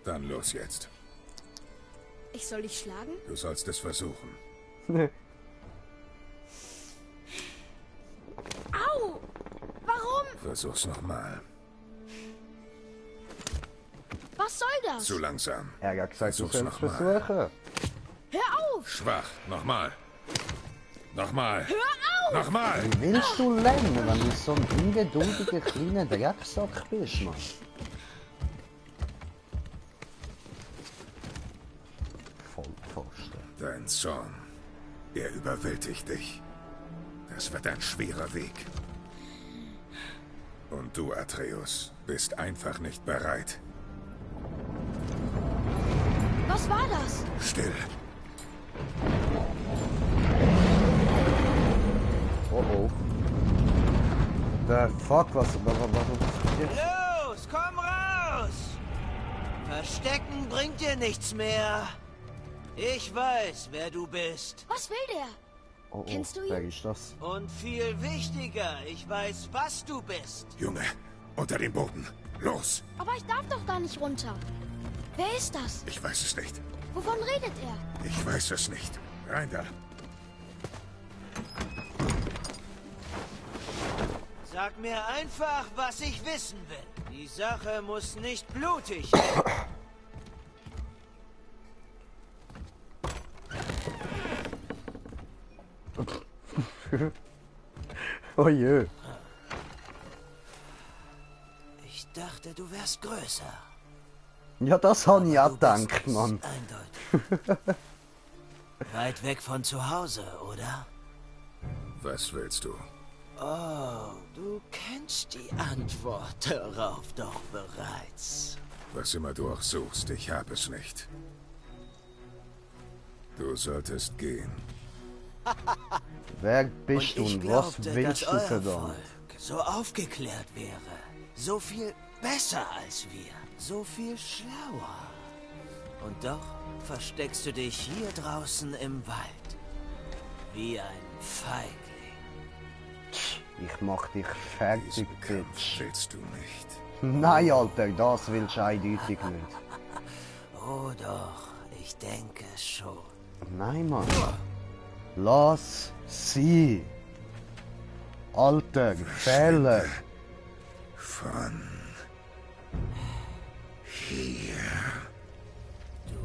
Dann los jetzt. Ich soll dich schlagen? Du sollst es versuchen. Au! Warum? Versuch's nochmal. Was soll das? Zu langsam. Er hat gesagt, du Versuch's sollst noch mal. versuchen. Hör auf! Schwach. Nochmal. Nochmal. Nochmal. Wie willst du lernen, wenn du so ein ungeduldiger kleiner Drecksack bist, Mann? Vollpfosten. Dein Zorn. Er überwältigt dich. Das wird ein schwerer Weg. Und du, Atreus, bist einfach nicht bereit. Was war das? Still. Oh oh. The fuck, was jetzt? Los, komm raus! Verstecken bringt dir nichts mehr. Ich weiß, wer du bist. Was will der? Oh oh, Kennst du ihn? wer ist das? Und viel wichtiger, ich weiß, was du bist. Junge, unter den Boden. Los! Aber ich darf doch da nicht runter. Wer ist das? Ich weiß es nicht. Wovon redet er? Ich weiß es nicht. Rein da. Sag mir einfach, was ich wissen will. Die Sache muss nicht blutig werden. Oh je. Ich dachte, du wärst größer. Ja, das habe ich auch Du bist gedacht, es, Mann. Eindeutig. Weit weg von zu Hause, oder? Was willst du? Oh, du kennst die Antwort darauf doch bereits. Was immer du auch suchst, ich habe es nicht. Du solltest gehen. Wer bist du Und ich und was glaubte, willst dass du euer verdammt? Volk so aufgeklärt wäre. So viel besser als wir. So viel schlauer. Und doch versteckst du dich hier draußen im Wald. Wie ein Feigling. Ich mach dich fertig, Diesen Kampf Bitch. willst du nicht. Nein, Alter, das willst du eindeutig nicht. Oh doch, ich denke schon. Nein, Mann. Lass sie. Alter, Fehler. Von hier. Du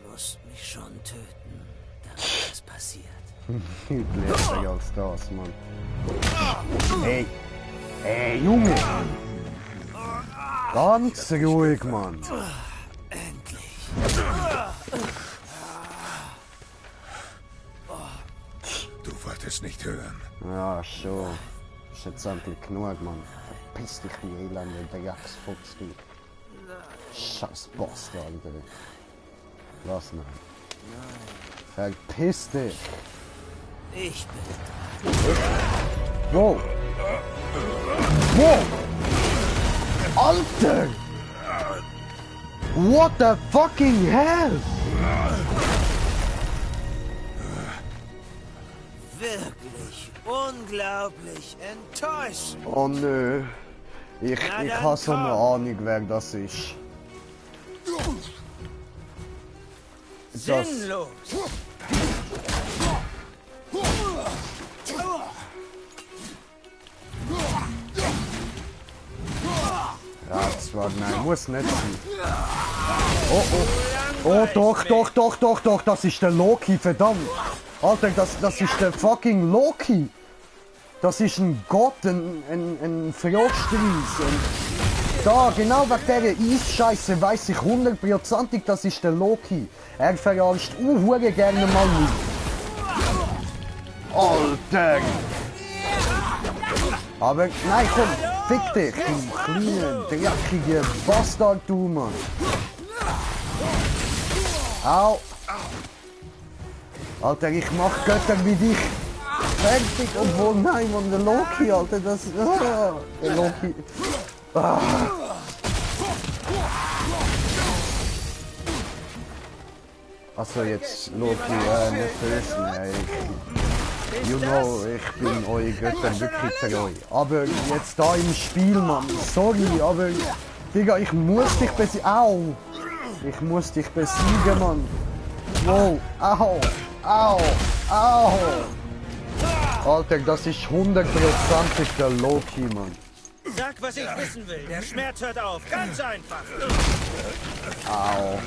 musst mich schon töten, damit das passiert. Üblicher als das, Mann. Hey. Hey, Junge. Ganz ruhig, Mann. Endlich. Du wolltest nicht hören. Ja, schon. Ist jetzt endlich genug, Mann. Verpiss dich, du elende Drecksfuchs, du. Scheiß Bastard, Alter. Was, nein. Verpiss dich. Ich bin Wow. Wow. Alter. What the fucking hell? wirklich unglaublich enttäuscht. Oh nö. Ich dann habe so eine komm. Ahnung, wer das ist. Das, Sinnlos. Ratzwag, nein, muss nicht sein. Oh, oh. Oh, doch, das ist der Loki, verdammt. Alter, das ist der fucking Loki. Das ist ein Gott, ein Frostreis. Da, genau wegen dieser Eisscheiße weiss ich hundertprozentig, das ist der Loki. Er verarscht hure gerne mal mit. Alter! Aber nein, komm, fick dich, du kleine, dreckige Bastard, du, Mann. Au! Alter, ich mach Götter wie dich. Fertig, obwohl, nein, Mann, der Loki, Alter, das... der Loki... Ah. Also jetzt, Loki, nicht böse, nein, you know, ich bin euer Götter wirklich treu. Aber jetzt da im Spiel, Mann, sorry, aber... Digga, ich muss dich besiegen, au! Ich muss dich besiegen, Mann. Wow, au, au, au! Alter, das ist hundertprozentig der Loki, Mann. Sag, was ich wissen will. Der Schmerz hört auf. Ganz einfach. Au.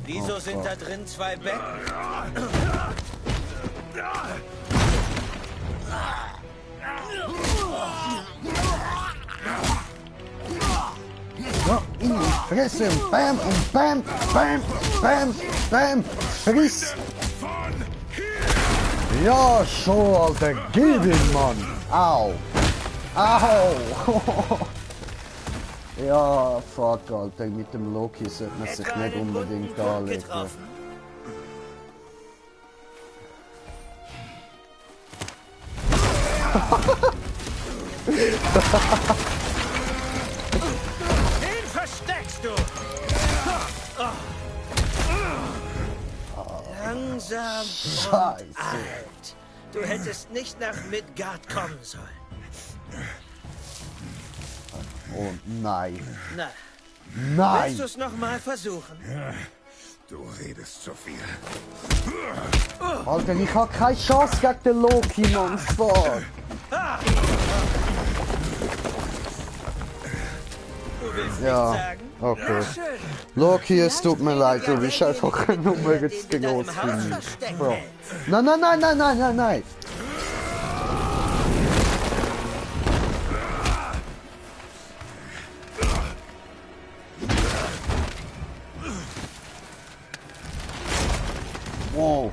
Wieso sind da drin 2 Betten? Ja, in die Fresse und bam und bam, bam, bam, bam, friss! Ja, schon, Alter, gib ihn, Mann! Au! Au! Ja, fuck, Alter, mit dem Loki sollte man sich nicht unbedingt anlegen. Den versteckst du! Langsam und Scheiße. alt. Du hättest nicht nach Midgard kommen sollen. Oh nein. Na, Nein! willst du es nochmal versuchen? Du redest zu viel. Alter, ich hab keine Chance gegen den Loki, Mann. Fuck! Du willst Ja, nichts sagen? okay. Schön. Loki, es tut mir leid, du bist einfach eine Nummer jetzt zu groß für mich. Ja. Nein, nein, nein, nein, nein, nein, nein! Wow.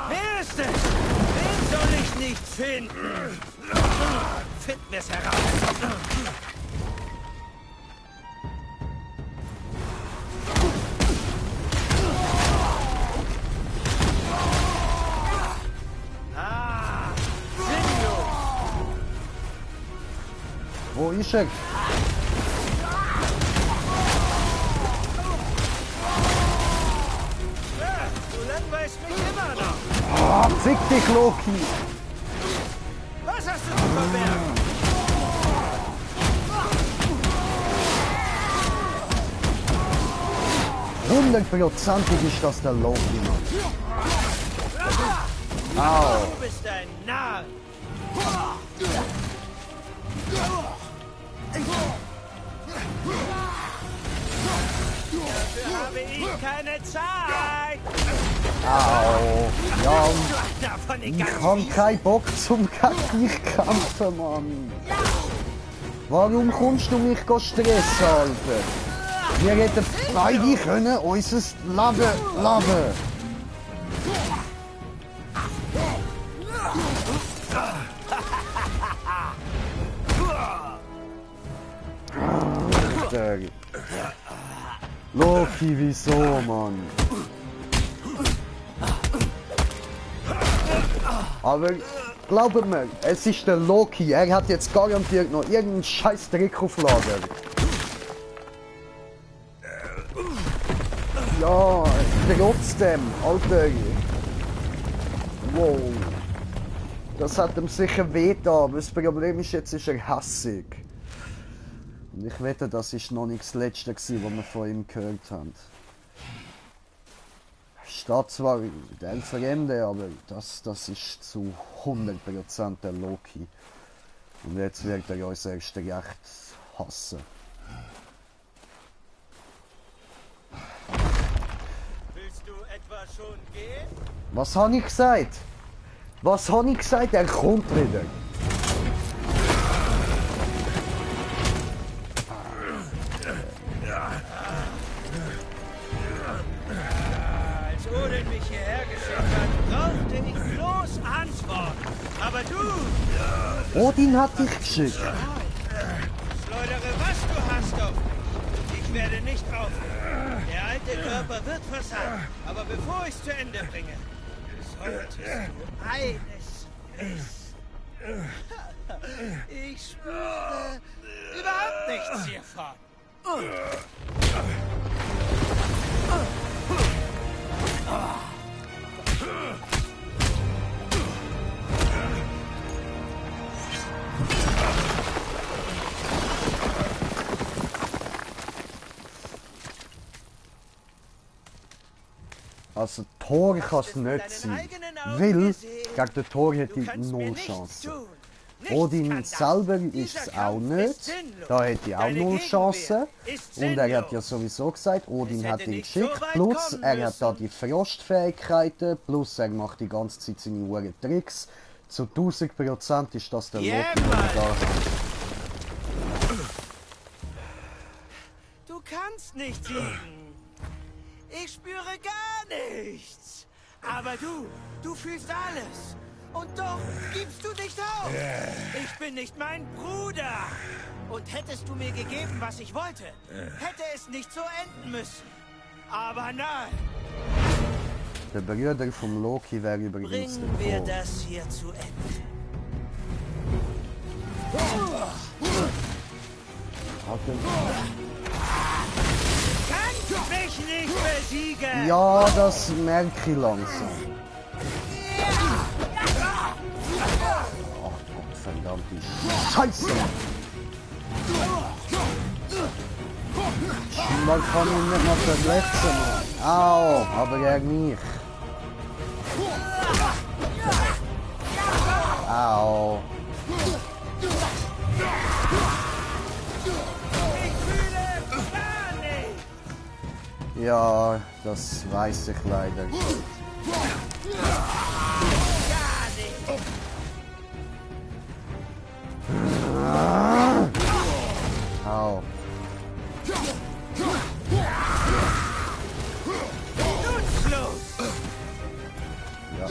Wer ist es? Wen soll ich nicht finden? Finden wir es heraus. Ah, sinnlos. Wo ist er? Du langweilst mich immer noch. Ah, fick dich, Loki! Was hast du zu verbergen? 100%ig ist das der Loki, Mann. Au! Du bist ein Narr. Dafür habe ich keine Zeit. Au! Ja, und Davon ich egal. hab keinen Bock zum gegen dich kämpfen, Mann. Warum kommst du mich stressen, Alter? Wir hätten beide können unser Leben leben. Alter. Loki, wieso, Mann? Aber glaubt mir, es ist der Loki. Er hat jetzt garantiert noch irgendeinen scheiß Trick auf Lager. Ja, trotzdem, Alter. Wow. Das hat ihm sicher wehgetan, aber das Problem ist, jetzt ist er hässig. Und ich wette, das ist noch nicht das Letzte gewesen, was wir von ihm gehört haben. Steht zwar der Fremde, aber das ist zu 100% der Loki. Und jetzt wird er uns erst recht hassen. Willst du etwa schon gehen? Was habe ich gesagt? Was habe ich gesagt? Er kommt wieder. Als Odin mich hierher geschickt hat, brauchte ich bloß Antworten. Aber du, Odin hat dich geschickt. schleudere, was du hast auf mich. Ich werde nicht aufhören. Der alte Körper wird versagen. Aber bevor ich es zu Ende bringe, solltest du eines wissen. Ich spüre überhaupt nichts hiervon. Also Tor kann es nicht sein. Weil gegen den Tor hätte ich Du kannst mir null nichts Chance. tun. Odin selber ist es auch nicht. Da hätte ich auch null Chancen. Und er hat ja sowieso gesagt, Odin hat ihn geschickt. Plus er hat da die Frostfähigkeiten. Plus er macht die ganze Zeit seine Uhren Tricks. Zu 1000% ist das der Loki, den wir da haben. Du kannst nicht siegen. Ich spüre gar nichts. Aber du fühlst alles. Und doch gibst du nicht auf. Ich bin nicht mein Bruder. Und hättest du mir gegeben, was ich wollte, hätte es nicht so enden müssen. Aber nein. Der Bruder vom Loki wäre übrigens Bringen wir der das hier zu Ende. Kannst mich nicht besiegen. Ja, das merke ich langsam. Ach Gott, verdammte Scheiße! Man kann ihn nicht mal verletzen. Au, aber er nicht. Au. Ja, das weiß ich leider nicht. Au. Ja.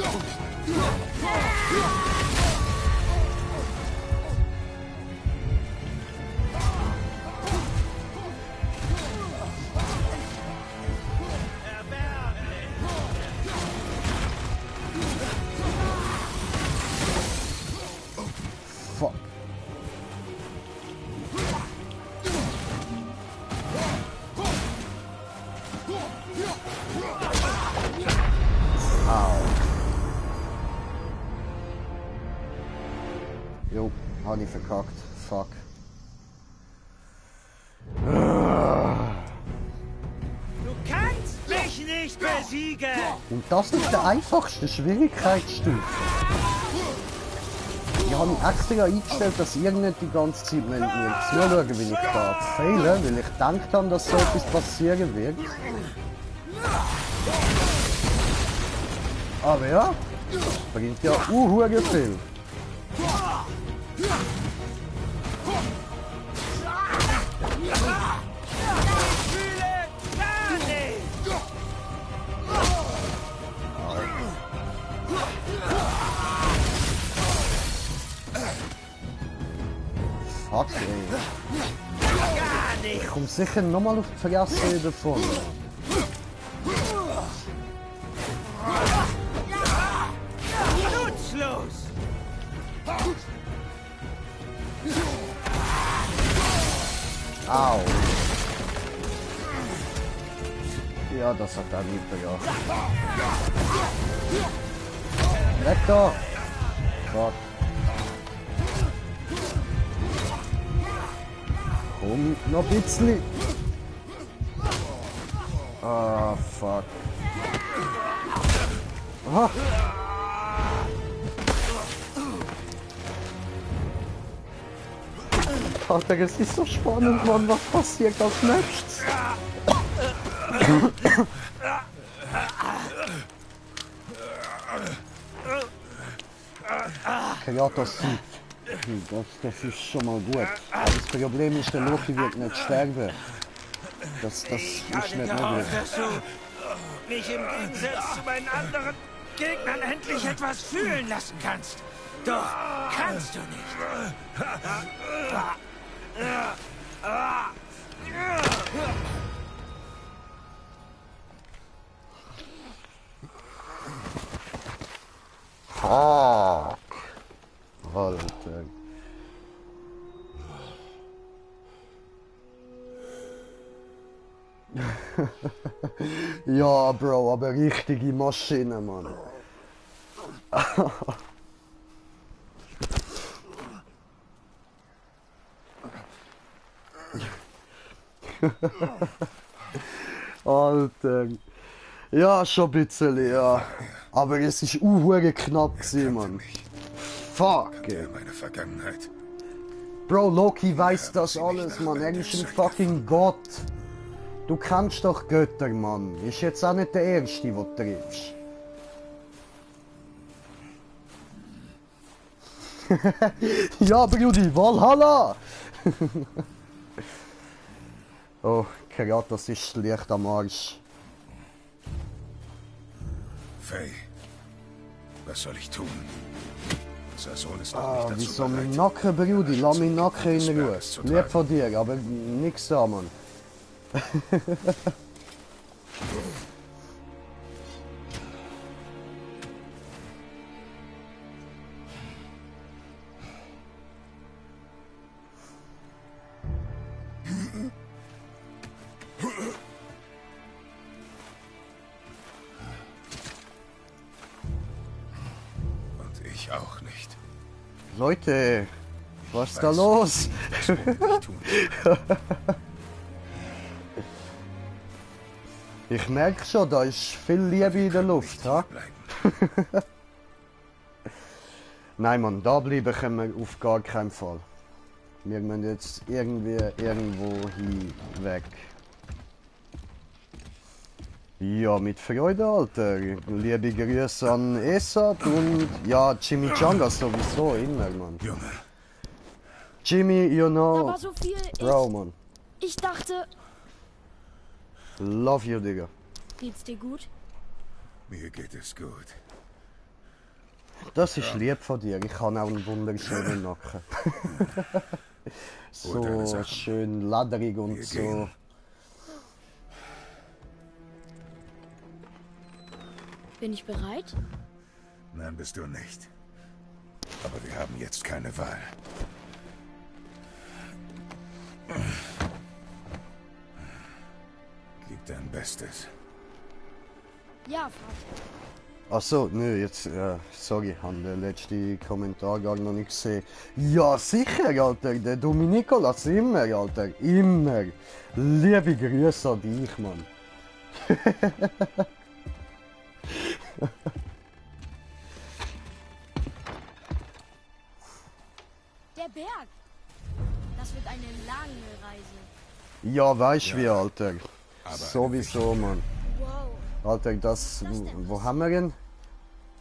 Fuck. Au. Jo, hab ich verkackt. Fuck. Du kannst mich nicht besiegen. Und das ist der einfachste Schwierigkeitsstufe. Ich habe mich extra eingestellt, dass ihr nicht die ganze Zeit mir zuschauen, wie ich da fehle, weil ich gedacht habe, dass so etwas passieren wird. Aber ja, bringt ja unhuge viel. Fuck, ey. Ich komme sicher nochmal auf die Fresse davon. Nutzlos. Au. Ja, das hat er nicht bejaht. Weg da! Fuck. Komm, noch ein bisschen. Ah, fuck. Ah. Alter, es ist so spannend, Mann. Was passiert als nächstes? Kratos siegt. Das ist schon mal gut. Aber das Problem ist, der Loki wird nicht sterben. Das ist nicht möglich. Dass du mich im Gegensatz zu meinen anderen Gegnern endlich etwas fühlen lassen kannst. Doch kannst du nicht. Fuck. Alter. Ja, Bro, aber richtige Maschine, Mann. Alter. Ja, schon ein bisschen, ja. Aber es ist knapp gewesen, Mann. Fuck! Ja, meine Vergangenheit. Bro, Loki weiß Ja, das sie mich alles, nach Mann. Er einem ist ein Zeug fucking Gott. Du kannst doch Götter, Mann. Ist jetzt auch nicht der Erste, den du triffst. Ja, Brudi, Valhalla! Oh, Kratos ist schlecht am Arsch. Faye, was soll ich tun? Unser Sohn ist noch Ah, nicht dazu wieso bereit. mein Nacken, Brudi? Lass meinen Nacken in Ruhe. Berges zu Lieb tragen. von dir, aber nix da, Mann. Und ich auch nicht. Leute, was ist da Weiß, los? was womit ich tun soll. Ich merke schon, da ist viel Liebe in der Luft, ha? Bleiben. Nein, Mann, da bleiben können wir auf gar keinen Fall. Wir müssen jetzt irgendwie irgendwo weg. Ja, mit Freude, Alter. Liebe Grüße an Esat und ja, Chimichanga sowieso immer, Mann. Junge, Jimmy, you Da know, war so viel. Bro, Mann. Ich dachte. Love you, Digga. Geht's dir gut? mir geht es gut. Das ist lieb von dir. Ich habe auch einen wunderschönen Nacken. Hol deine So Sachen. schön ladrig und Wir so. gehen. Bin ich bereit? Nein, bist du nicht. Aber wir haben jetzt keine Wahl. Gib dein Bestes. Ja, Vater. Ach so, nö, jetzt, sorry, ich habe den letzten Kommentar gar noch nicht gesehen. Ja, sicher, Alter, der Domenico lass immer, Alter, immer. Liebe Grüße an dich, Mann. Der Berg. Das wird eine lange Reise. Ja, weißt wie, Alter. Aber Sowieso, Mann. Wow. Alter, das, wo haben wir ihn?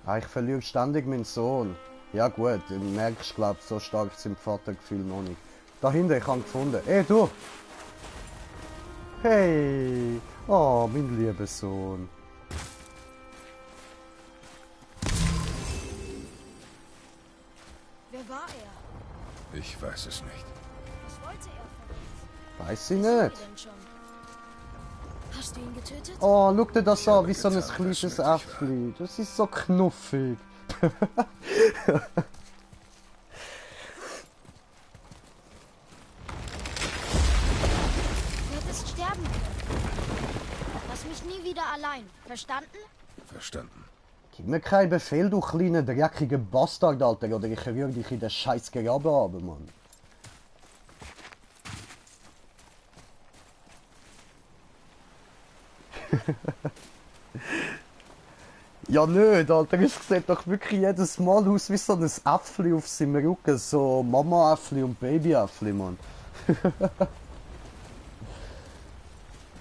Ah, ich verliere ständig meinen Sohn. Ja gut, du merkst, glaub so stark sind Vatergefühl noch nicht. Da hinten, ich habe ihn gefunden. Ey, du! Hey! Oh, mein lieber Sohn. Wer war er? Ich weiß es nicht. Was wollte er von uns? Weiß ich Was sind wir nicht. denn schon? Hast du ihn getötet? Oh, schau dir das Ich an, habe wie so ein getan, was kleines nötig war. Äffli. Das ist so knuffig. Du hättest sterben können. Lass mich nie wieder allein. Verstanden? Verstanden. Gib mir keinen Befehl, du kleiner dreckiger Bastard, Alter, oder ich rühre dich in den scheiß Graben runter, Mann. Ja, nicht, Alter, es sieht doch wirklich jedes Mal aus wie so ein Äffli auf seinem Rücken, so Mama-Äffli und Baby-Äffli, Mann.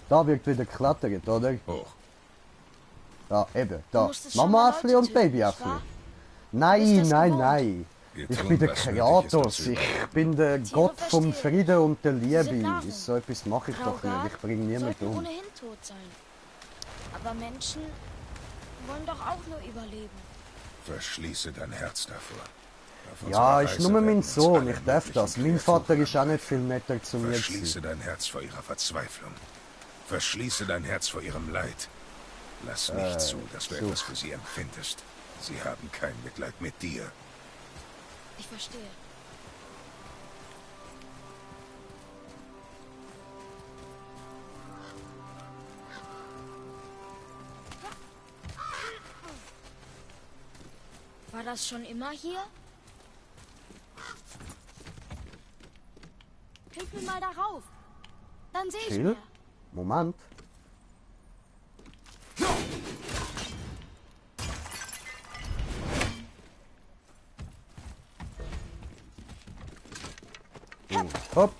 Da wird wieder geklettert, oder? Hoch. Ja, eben, da. musstest schon mal Mama-Äffli Leute und töten, nicht Baby-Äffli. wahr? Nein, Du bist das nein, gewohnt. nein. Wir Ich tun, bin der was nötig ist, Kratos, uns zu ich bin der Tiere Gott vom verstehen. Frieden und der sind Liebe. Nahrung. So etwas mache ich doch Graugard nicht, ich bringe niemanden sollten um. ohnehin tot sein. Aber Menschen wollen doch auch nur überleben. Verschließe dein Herz davor. Auf Ja, unserer ist Reise nur werden mein uns Sohn, alle ich darf möglichen das. Mein Kreaturen Vater ist auch nicht viel netter zu mir Verschließe gewesen. dein Herz vor ihrer Verzweiflung. Verschließe dein Herz vor ihrem Leid. Lass nicht zu, dass du so. etwas für sie empfindest. Sie haben kein Mitleid mit dir. Ich verstehe. War das schon immer hier? Hilf mir mal darauf. Dann sehe ich Chill. mehr. Moment. Und hopp.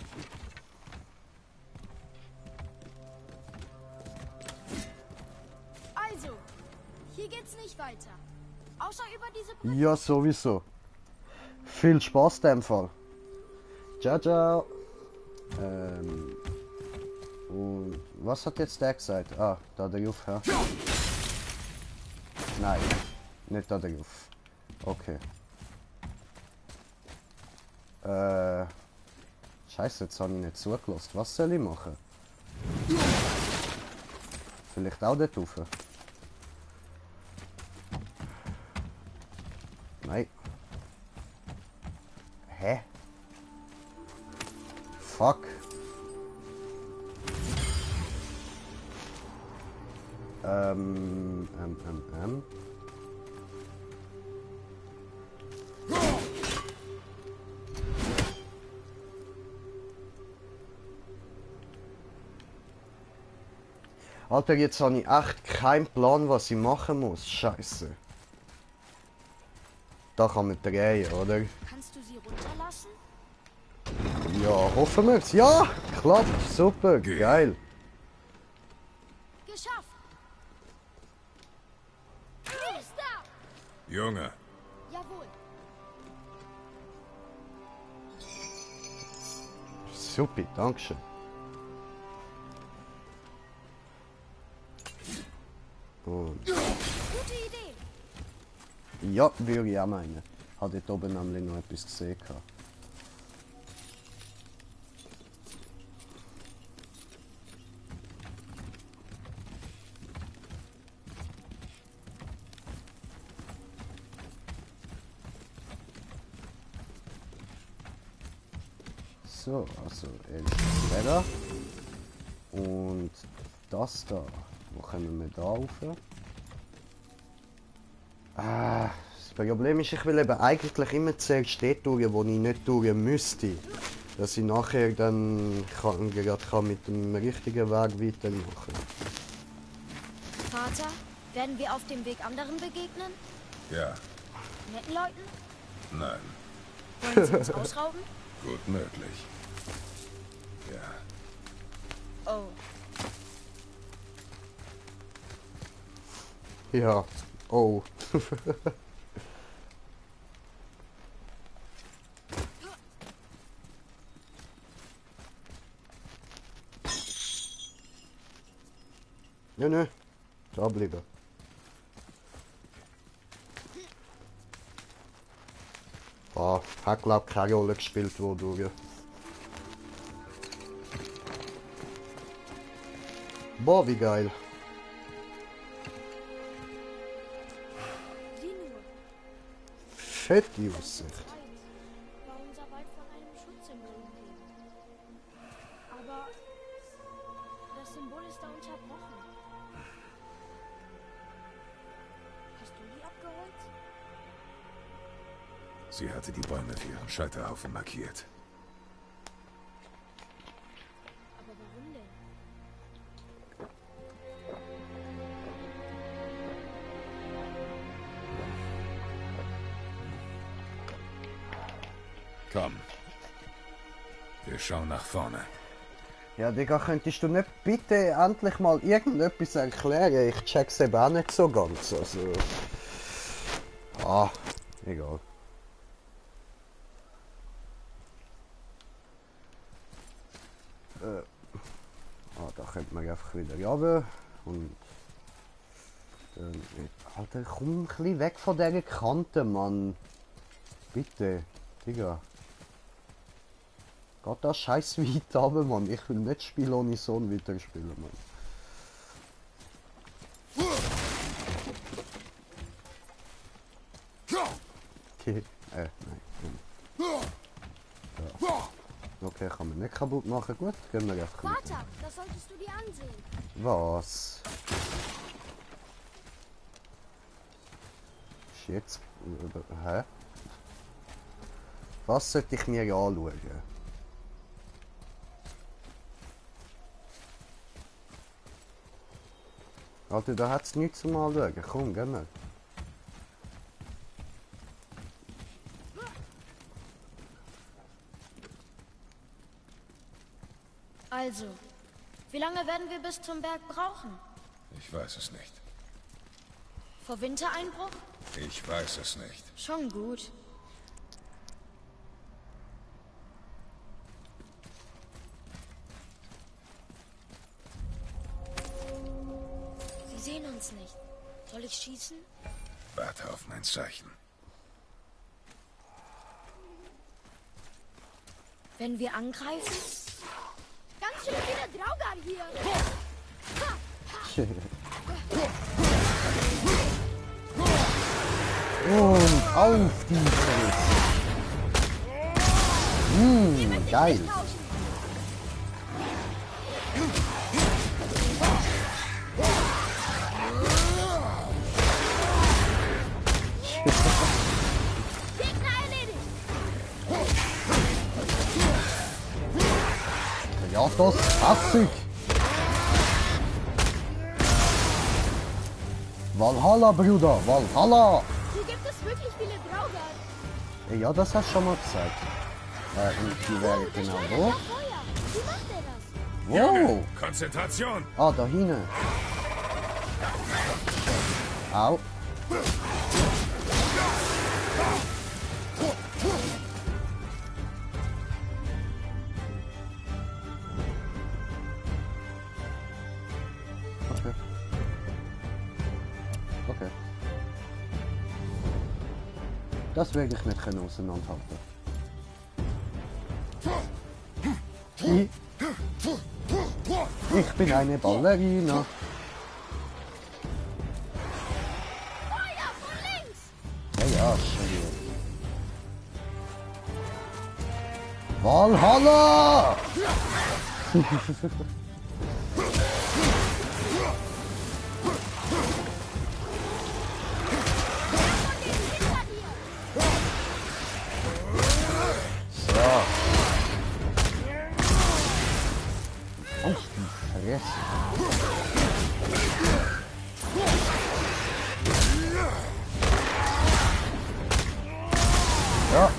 Also, hier geht's nicht weiter. Außer über diese Brücke. Ja, sowieso. Viel Spaß in dem Fall. Ciao, ciao. Und was hat jetzt der gesagt? Ah, da der Juf, ja. Nein, nicht da der Juf. Okay. Scheiße, jetzt habe ich nicht zugelassen. Was soll ich machen? Vielleicht auch dort rauf? Nein. Hä? Fuck. Ähm. Alter, jetzt habe ich echt keinen Plan, was ich machen muss. Scheiße. Da kann man drehen, oder? Kannst du sie runterlassen? Ja, hoffen wir es. Ja, klappt. Super, geil. Geschafft! Ist da! Junge, Jawohl. Super, dankeschön. Und Gute Idee. ja, würde ich auch meinen. Hat dort oben nämlich noch etwas gesehen. So, also Elfera. Und das da. Wo können wir da rauf? Das Problem ist, ich will eben eigentlich immer zuerst dort durch, wo ich nicht durch müsste. Dass ich nachher dann gerade mit dem richtigen Weg weitermachen. Vater, werden wir auf dem Weg anderen begegnen? ja, Netten Leuten? nein, Wollen sie uns ausrauben? gut möglich. Ja, Oh. Ja, oh. Nö, da bleiben. Hat glaub ich keine Rolle gespielt, wodurch. Boah, wie geil. Sieh nur. Fette Aussicht. War unser Wald von einem Schutzsymbol umgeben. Aber das Symbol ist da unterbrochen. Hast du die abgeholt? sie hatte die Bäume für ihren Scheiterhaufen markiert. Aber warum denn? Komm, wir schauen nach vorne. Ja, Digga, könntest du nicht bitte endlich mal irgendetwas erklären? Ich check's eben auch nicht so ganz. Also. Egal. Da könnte man einfach wieder runter. Und. Alter, komm ein bisschen weg von dieser Kante, Mann. Bitte, Digga. Geht da scheiß weit runter, Mann. Ich will nicht Spiel ohne Sohn weiterspielen, Mann. Okay, nein. Ja. Okay, kann man nicht kaputt machen. Gut, gehen wir einfach weiter. Vater, das solltest du dir ansehen. Was? Ist jetzt... Hä? Was sollte ich mir anschauen? Alter, da hat es nichts zum Anschauen. Komm, gehen wir. Also, wie lange werden wir bis zum Berg brauchen? Ich weiß es nicht. Vor Wintereinbruch? Ich weiß es nicht. Schon gut. Sie sehen uns nicht. Soll ich schießen? Warte auf mein Zeichen. Wenn wir angreifen? Ganz schön viele Draugar hier. Und auf die Fresse. Geil. Gegner erledigt. Ja, das hasse ich. Valhalla, Bruder, Valhalla. Hier gibt es wirklich viele Draugar. Ja, das hast du schon mal gesagt. Und die wäre Da genau steuert wo? er Feuer. Wie macht er das? Wow. Junge, Konzentration! Ah, da hinten. Au. Okay. Okay. Das werde ich nicht können auseinanderhalten. Ich bin eine Ballerina. Feuer von links. Ja, schon. Valhalla! Hinter dir. So. Auf die Fresse. Ja.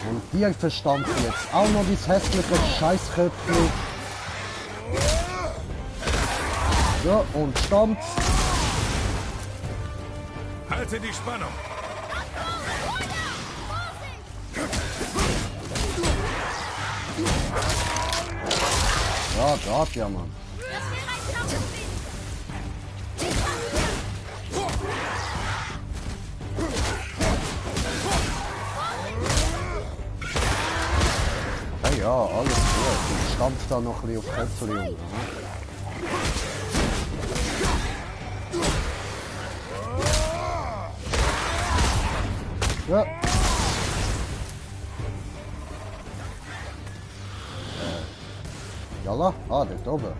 Und dir verstand jetzt auch noch das hässliche Scheißköpfchen. So, und stammt. Halte die Spannung! Ja, grad ja, Mann. Das wäre ein Traum gewesen. Hey, ja, alles gut. Ich stampf da noch ein bisschen auf Köpfchen rum. ne? Ja. Jalla? Ah, dort oben.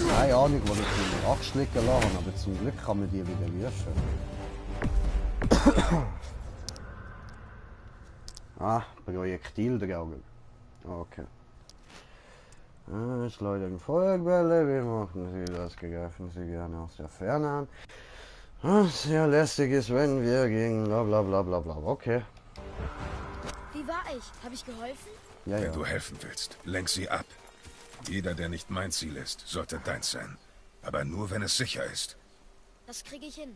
Keine Ahnung, wo ich meine Axt liegen lassen habe, aber zum Glück kann man die wieder werfen. Projektildrauger. Okay. Schleudern Feuerbälle, wie machen Sie das? Greifen Sie gerne aus der Ferne an. Was sehr lästig ist, wenn wir gegen bla bla bla bla bla. Okay. Wie war ich? Habe ich geholfen? Ja, ja. Wenn du helfen willst, lenk sie ab. Jeder, der nicht mein Ziel ist, sollte deins sein. Aber nur, wenn es sicher ist. Das kriege ich hin.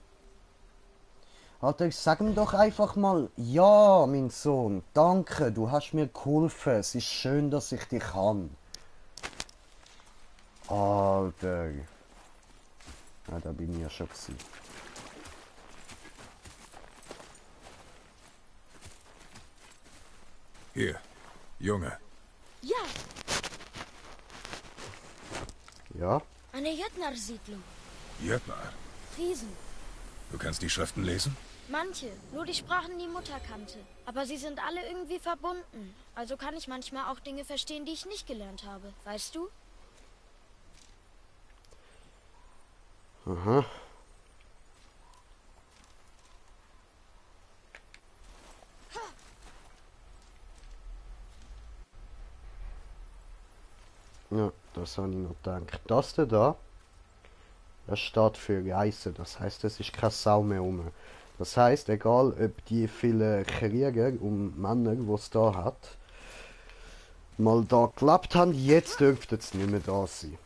Alter, sag ihm doch einfach mal, ja, mein Sohn, danke, du hast mir geholfen. Es ist schön, dass ich dich kann. Alter. Ja, da bin ich ja schon gewesen. Hier, Junge. Ja, Ja? eine Jötnar-Siedlung. Jötnar. Riesen. Du kannst die Schriften lesen? Manche, nur die Sprachen, die Mutter kannte. Aber sie sind alle irgendwie verbunden. Also kann ich manchmal auch Dinge verstehen, die ich nicht gelernt habe. Weißt du? Aha. Ja, das habe ich noch gedacht. Das da, das steht für Reisen. Das heißt, es ist keine Sau mehr rum. Das heißt, egal ob die vielen Krieger und Männer, die es da hat, mal da gelebt haben, jetzt dürfte es nicht mehr da sein.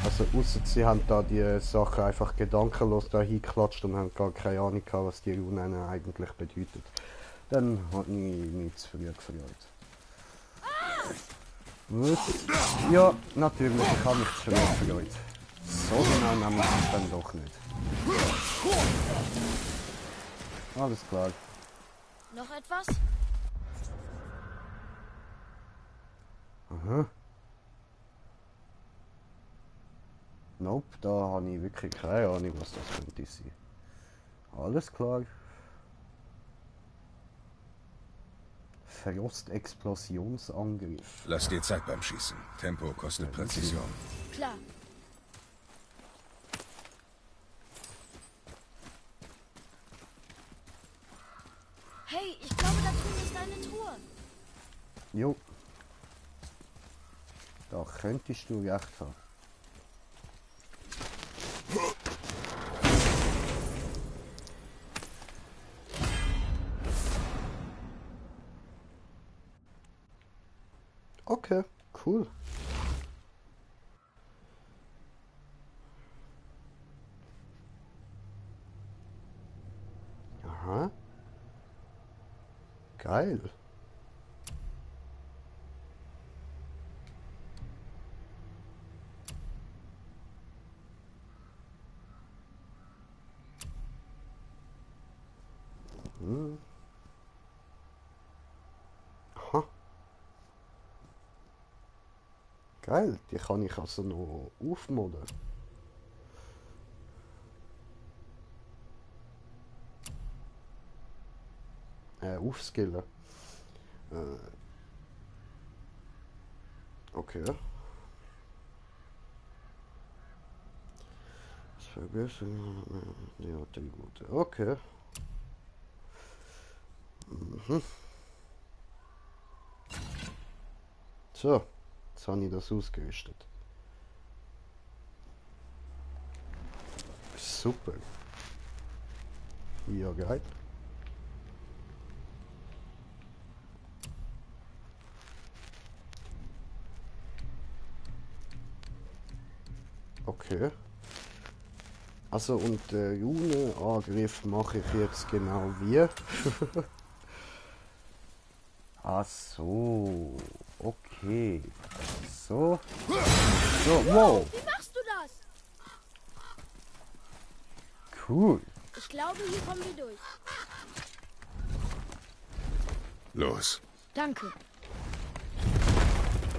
Also ausser sie haben da die Sachen einfach gedankenlos da hingeklatscht und haben gar keine Ahnung gehabt, was die Runen eigentlich bedeutet. Dann hat ich mich zu früh gefreut. Was? Ja, natürlich, ich habe mich schon gefreut. So genau nehmen wir es dann doch nicht. Alles klar. Noch etwas? Aha. Nope, da habe ich wirklich keine Ahnung, was das könnte sein. Alles klar. Frost-Explosionsangriff. Lass dir Zeit beim Schießen. Tempo kostet Präzision. Klar. Hey, ich glaube, da drüben ist eine Truhe. Jo. Da könntest du recht haben. Okay, cool. Aha. Geil. Aha. Geil, die kann ich also noch aufmodden. Aufskillen. Okay. Das verbessern die Attribute. Okay. Mhm. So, jetzt habe ich das ausgerüstet. Super. Ja, geil. Okay. Also und den Runenangriff mache ich jetzt genau wie. Ach so. Okay. So. So, wow. Wie machst du das? Cool. Ich glaube, hier kommen wir durch. Los. Danke.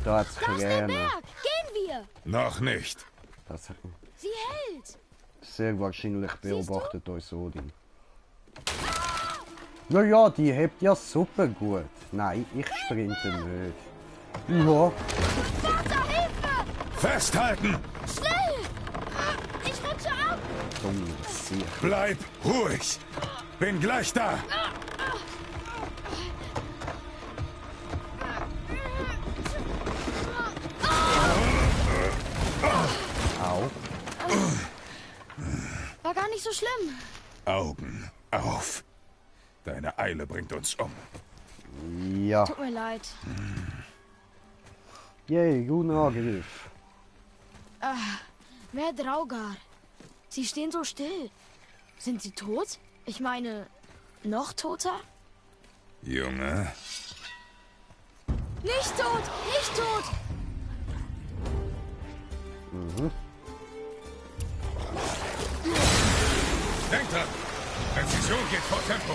Da hat's Da ist der Kräne. Berg. Gehen wir. Noch nicht. Das Sie hält. sehr wahrscheinlich beobachtet uns Odin. Ja, ja, die hebt ja super gut. Nein, ich sprinte nicht. Ja, Vater, Hilfe! Festhalten! Schnell! Ich rutsche ab. dumm, sicher. Bleib ruhig. Bin gleich da. Au. War gar nicht so schlimm. Augen auf. Deine Eile bringt uns um. Ja. Tut mir leid. Yay, guten Angriff. Wer Draugar? Sie stehen so still. Sind sie tot? Ich meine, noch toter? Junge, Nicht tot! Nicht tot! denk dran. Präzision geht vor Tempo.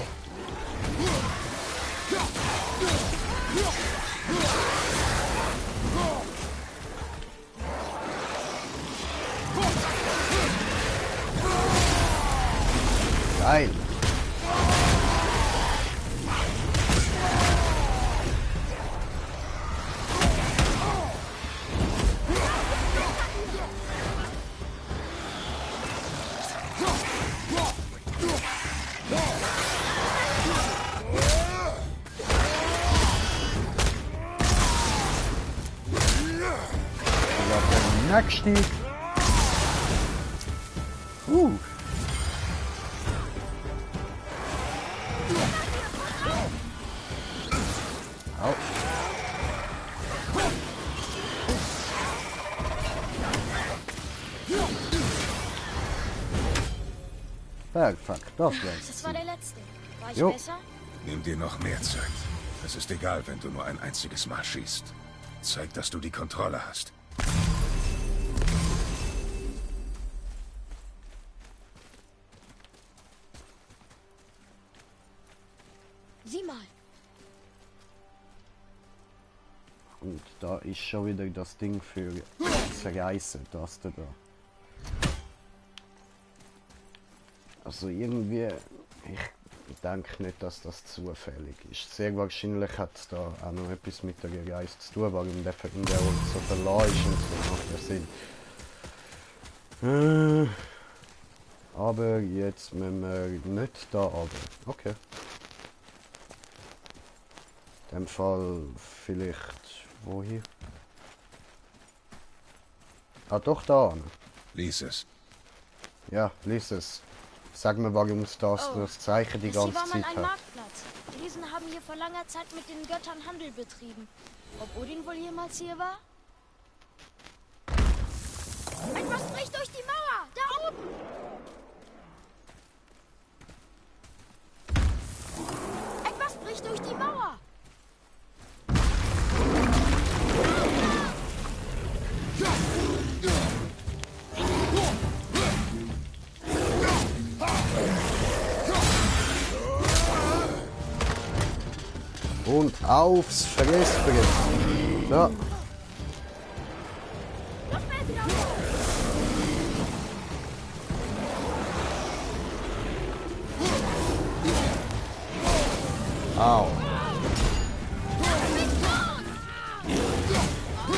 Geil. Nächste. Au. Perfekt, das wär's. Das war der letzte. War ich Jo. besser? Nimm dir noch mehr Zeit. Es ist egal, wenn du nur ein einziges Mal schießt. Zeig, dass du die Kontrolle hast. Sieh mal. Und da ist schon wieder das Ding für Zerreißen, das da. Also irgendwie, ich denke nicht, dass das zufällig ist. Sehr wahrscheinlich hat es da auch noch etwas mit der Reise zu tun, warum der in der uns so verlassen ist und so macht ja Sinn. Aber jetzt müssen wir nicht da runter. Okay. In dem Fall vielleicht wohin? Ah, doch da. Lies es. Ja, lies es. Sag mir, warum es das Zeichen die Das hier ganze war mal Zeit ein hat. Marktplatz. Die Riesen haben hier vor langer Zeit mit den Göttern Handel betrieben. Ob Odin wohl jemals hier war? Etwas bricht durch die Mauer! Da oben! Etwas bricht durch die Mauer! Und aufs Fressbrett. So. Noch mehr wieder hoch! Au.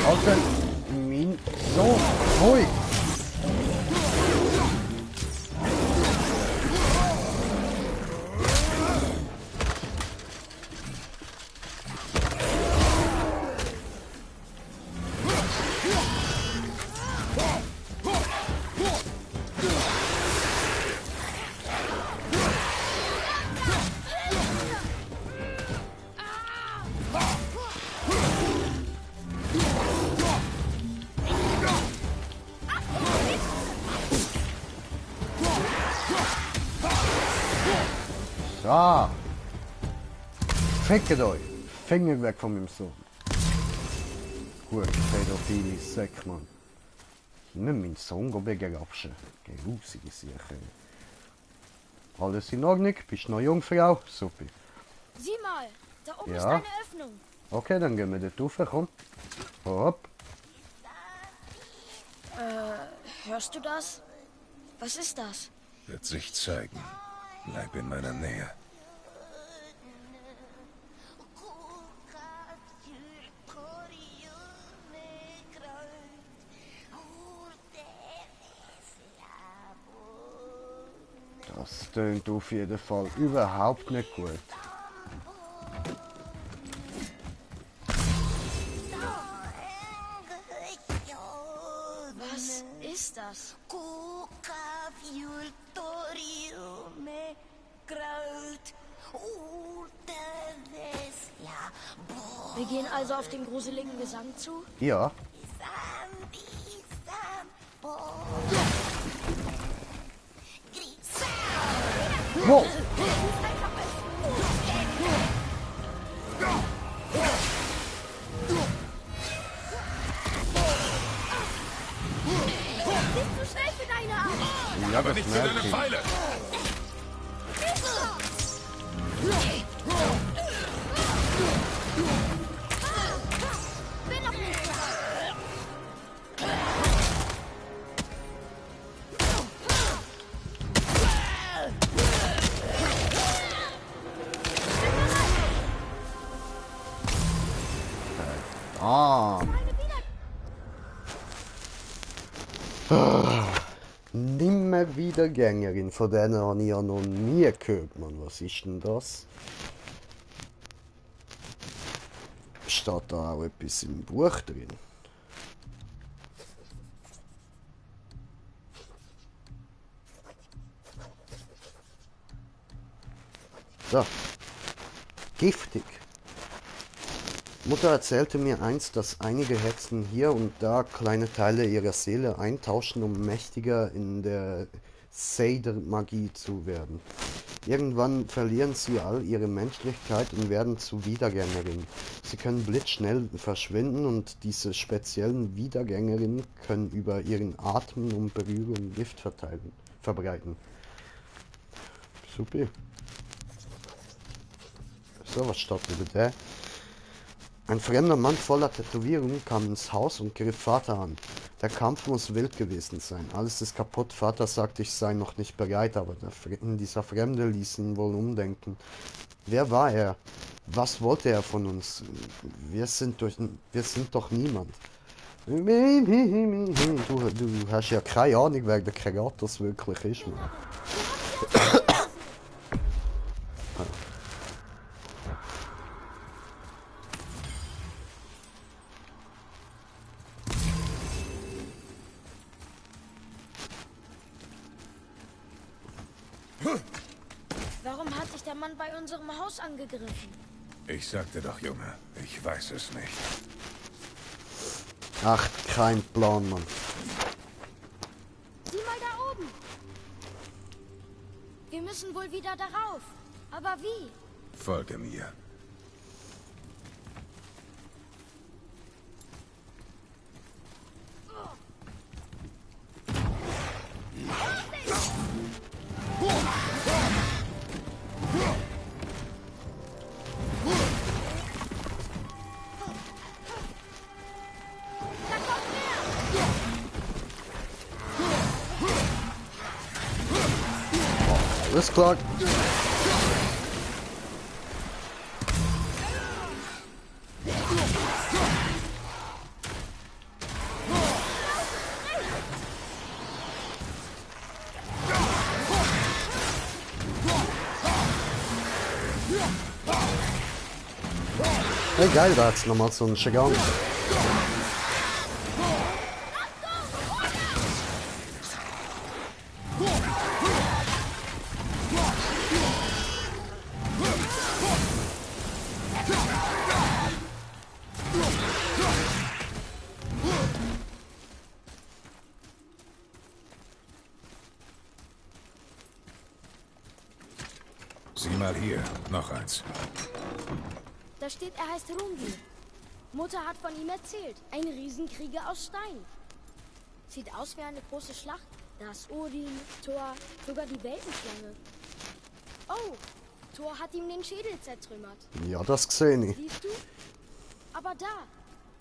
Alter, mein Sohn. Hoi. Da. Fickt euch. Finger weg von meinem Sohn. Gut, pädophile Säck, Mann. Ich muss meinen Sohn begrapschen. Geh raus, ich sicher. Alles in Ordnung? Bist du noch Jungfrau? Super. Sieh mal! Da oben ist Ja. eine Öffnung. Okay, dann gehen wir dort rauf, komm. Hopp. Hörst du das? Was ist das? Wird sich zeigen. Bleib in meiner Nähe. Das tönt auf jeden Fall überhaupt nicht gut. Was ist das? Wir gehen also auf den gruseligen Gesang zu? Ja. Wow. Nicht so schnell für deine Art! Ja, Aber das nicht für deine merke ich. Pfeile! Bin noch nicht so weit. Ah. Nimmer Wiedergängerin, von denen habe ich ja noch nie gehört, Mann. Was ist denn das? Steht da auch etwas im Buch drin? So. Giftig. Mutter erzählte mir einst, dass einige Hexen hier und da kleine Teile ihrer Seele eintauschen, um mächtiger in der Seder-Magie zu werden. Irgendwann verlieren sie all ihre Menschlichkeit und werden zu Wiedergängerinnen. Sie können blitzschnell verschwinden und diese speziellen Wiedergängerinnen können über ihren Atem und Berührung Gift verbreiten. Super. So, was steht über der? Ein fremder Mann voller Tätowierungen kam ins Haus und griff Vater an. Der Kampf muss wild gewesen sein. Alles ist kaputt. Vater sagte, ich sei noch nicht bereit, aber dieser Fremde ließ ihn wohl umdenken. Wer war er? Was wollte er von uns? Wir sind doch niemand. Du hast ja keine Ahnung, wer der Kratos wirklich ist. Man. Warum hat sich der Mann bei unserem Haus angegriffen? Ich sagte doch, Junge, ich weiß es nicht. Ach, kein Plan, Mann. Sieh mal da oben. Wir müssen wohl wieder darauf. Aber wie? Folge mir. Alles klar. Hey, geil, da hat's nochmal so einen Schigang. Sieh mal hier, noch eins. Da steht, er heißt Rungi. Mutter hat von ihm erzählt. Ein Riesenkrieger aus Stein. Sieht aus wie eine große Schlacht. Da ist Odin, Thor, sogar die Weltenschlange. Oh, Thor hat ihm den Schädel zertrümmert. Ja, das gesehen ich. Siehst du? Aber da,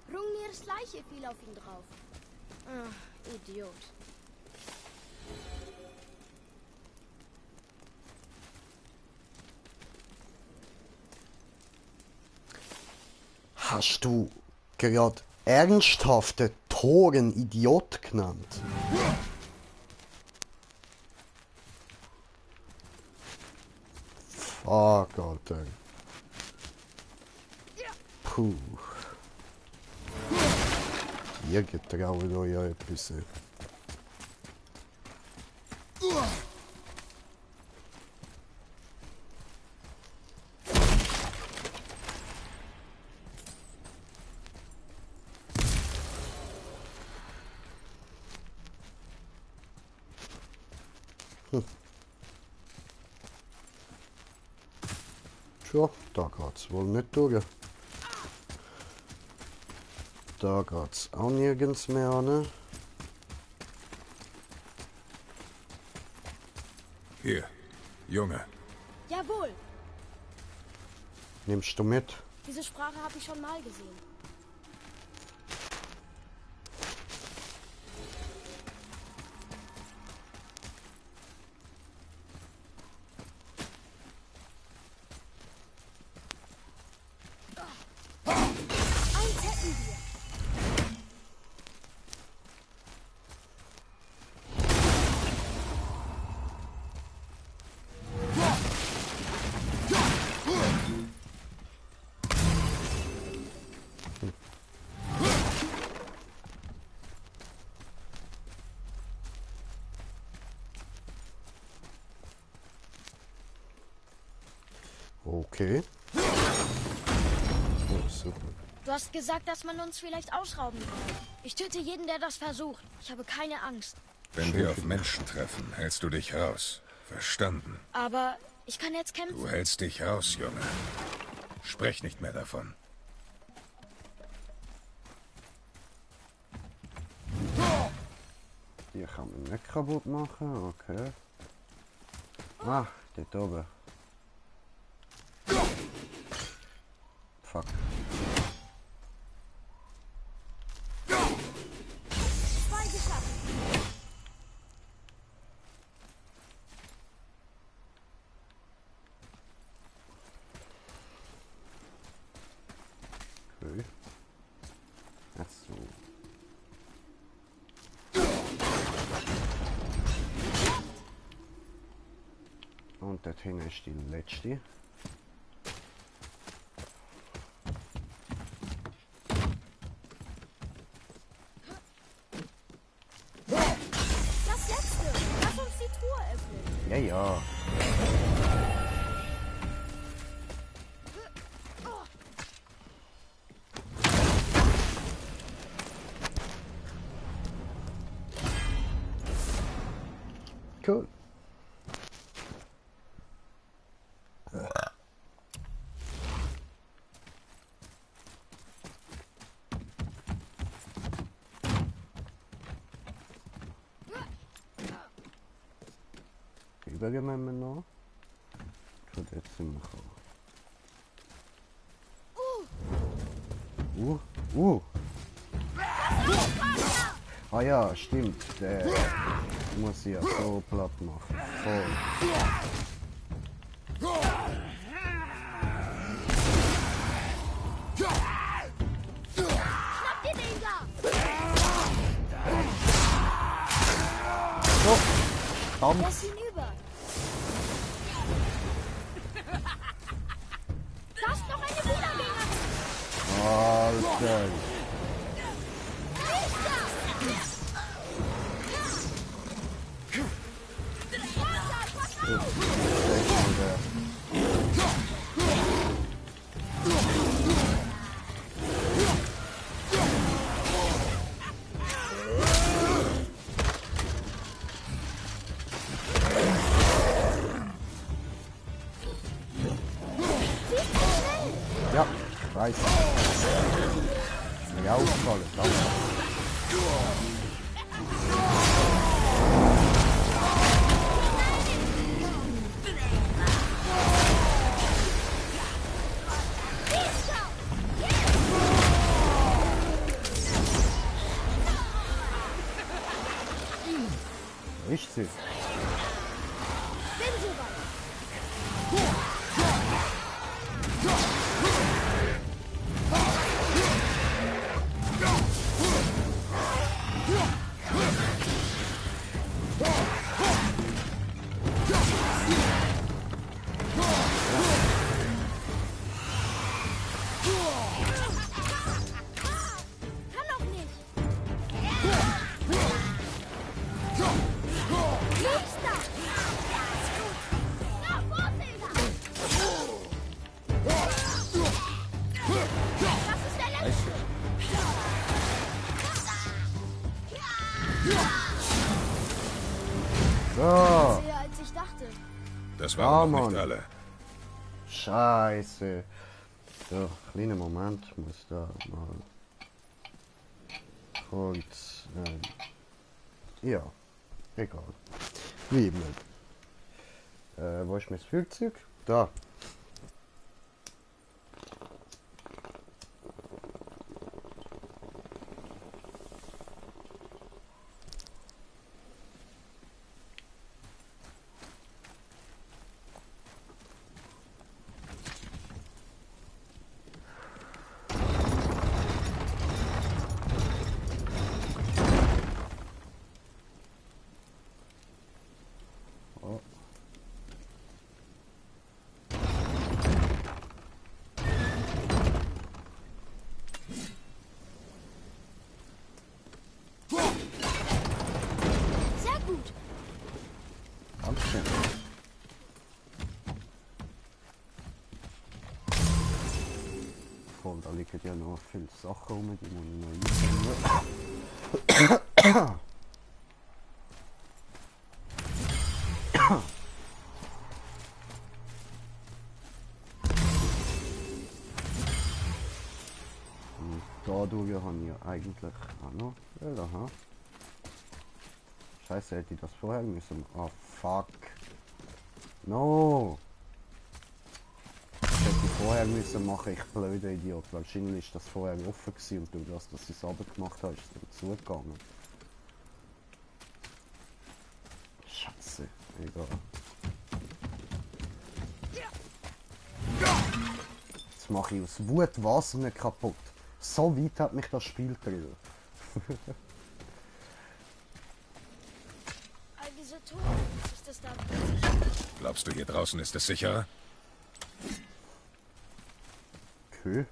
Hrungners Leiche fiel auf ihn drauf. Ach, Idiot. Hast du gerade ernsthafte Toren Idiot genannt? Fuck, Alter. Puh. Ihr getraut euch ja etwas. Tja, da geht's wohl nicht durch. Da geht's auch nirgends mehr an. Hier, Junge. Jawohl, Nimmst du mit? diese Sprache habe ich schon mal gesehen. Eins hätten wir. Okay. Oh, super. Du hast gesagt, dass man uns vielleicht ausrauben kann. Ich töte jeden, der das versucht. Ich habe keine Angst. Wenn wir auf Menschen treffen, hältst du dich raus. Verstanden? Aber ich kann jetzt kämpfen. Du hältst dich raus, Junge. Sprech nicht mehr davon. Die kann man nicht kaputt machen, okay. Ah, dort oben. Fuck. Zwei geschafft. Okay. Ach so. Und dort hinten ist die letzte. Das letzte. Lass uns die Truhe öffnen. Ja, ja. Cool. Übergehen wir noch. Gut, jetzt sind wir gekommen. Ah ja, stimmt. Der muss ich ja so platt machen. Voll. Schnapp dir den da. So. Komm. Lass ihn über. Da ist noch eine Wiedergängerin. Alter. Ja, ich weiß. Mir aufgefallen, danke. Ich sehe. Bin soweit. Kann doch nicht. Liegst da. Na, Vorsicht. Das ist der letzte. So. Eher als ich dachte. Das Ja, waren noch nicht Mann. alle. Scheiße. So, kleiner Moment, ich muss da mal kurz. Ja, egal. Wie immer. Wo ist mein Flugzeug? Da. weil da liegen ja noch viele Sachen rum, die muss ich noch einsammeln. Und dadurch habe ich ja eigentlich auch noch Bilder, ha? Scheiße, hätte ich das vorher müssen. Oh fuck. No! Das hätte ich vorher müssen machen, ich blöder Idiot. Wahrscheinlich ist das vorher offen gewesen und durch das, dass ich es runtergemacht habe, ist es dann zugegangen. Scheiße, egal. Jetzt mache ich aus Wut Wasser kaputt. So weit hat mich das Spiel getrieben. All diese Tore, ist es da? Glaubst du, hier draußen ist es sicherer? Okay.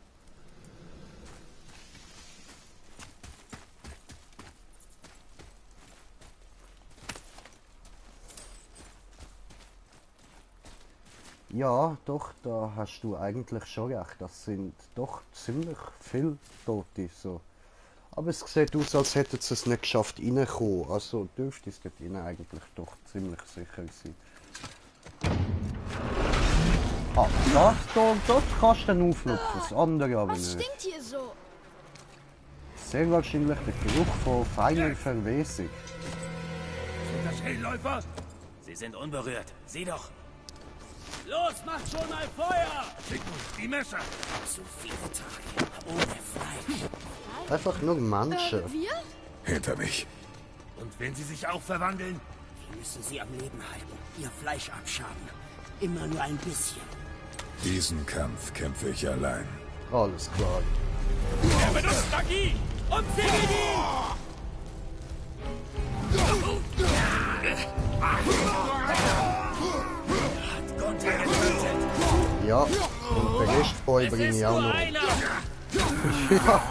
Ja, doch, da hast du eigentlich schon recht. Das sind doch ziemlich viele Tote. So. Aber es sieht aus, als hätten sie es nicht geschafft reinzukommen. Also dürfte es dort innen eigentlich doch ziemlich sicher sein. Ah, das kannst du dann auflupfen, das andere aber Was nicht. stinkt hier so? Sehr wahrscheinlich der Geruch von feiner Verwesung. Sind das Hellläufer? Sie sind unberührt. Sieh doch. Los, macht schon mal Feuer! Schickt uns die Messer! So viele Tage ohne Fleisch. Einfach nur Menschen. Wir? Hinter mich. Und wenn sie sich auch verwandeln? Wir müssen sie am Leben halten. Ihr Fleisch abschaben. Immer nur ein bisschen. Diesen Kampf kämpfe ich allein. Alles klar. Er benutzt Magie! Und segelt ihn! Hat Gunther getötet! Ja, und den Restboy bringe ich auch noch. Einer! Ja,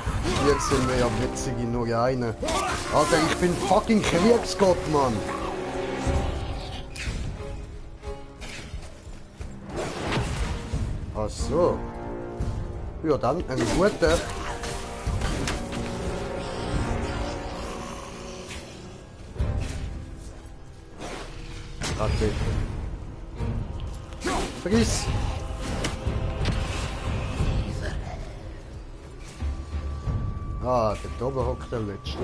jetzt sind wir ja witzig in nur eine. Alter, ich bin fucking Kriegsgott, Mann. Ach so. Ja, dann ein guter. Warte. Friss! Ah, der oben hockt der Letzte.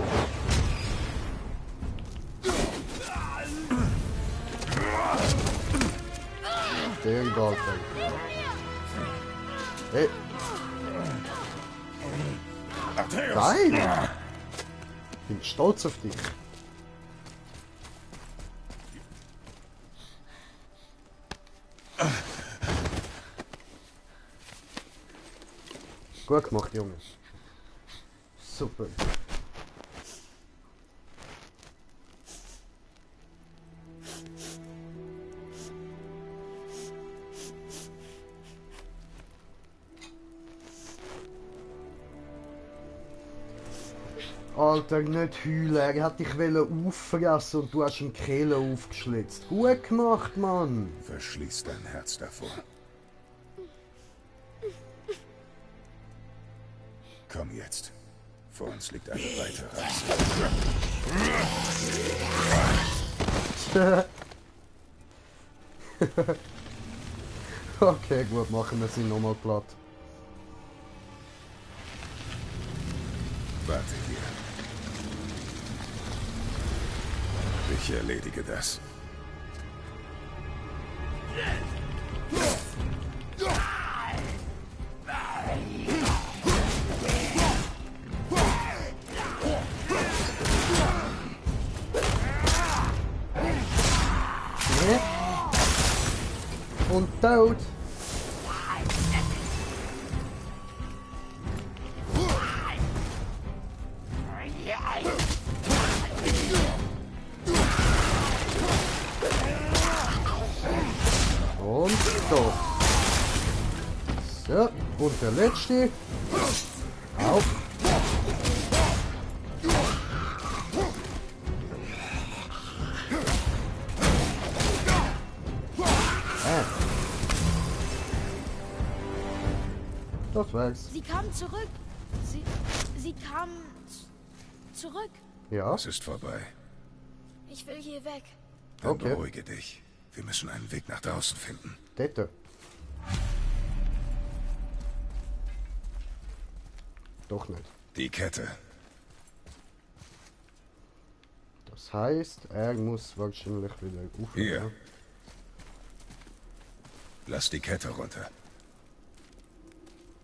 Der Alter. Hey. Geil! Ich bin stolz auf dich. Gut gemacht, Junge. Super. Alter, nicht heulen. Er hat dich auffressen und du hast ihm die Kehle aufgeschlitzt. Gut gemacht, Mann. Verschließ dein Herz davor. Komm jetzt. Vor uns liegt eine weite Reise. Okay, gut, machen wir sie nochmal platt. Warte hier. Ich erledige das. Und tot. Und tot. So, und der letzte. Auf. das wär's. Sie kamen zurück. Sie kamen zurück. Ja, Es ist vorbei. Ich will hier weg. Dann Okay. beruhige dich. Wir müssen einen Weg nach draußen finden. dort. Doch nicht. Die Kette. Das heißt, er muss wahrscheinlich wieder aufhören. Hier. Lass die Kette runter.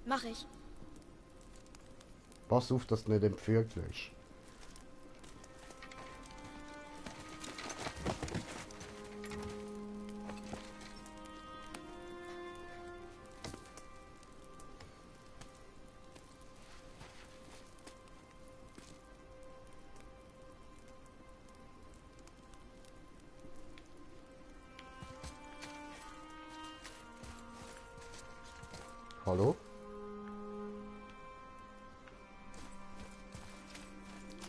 Mach ich. Pass auf, dass du nicht entführt wirst. Hallo?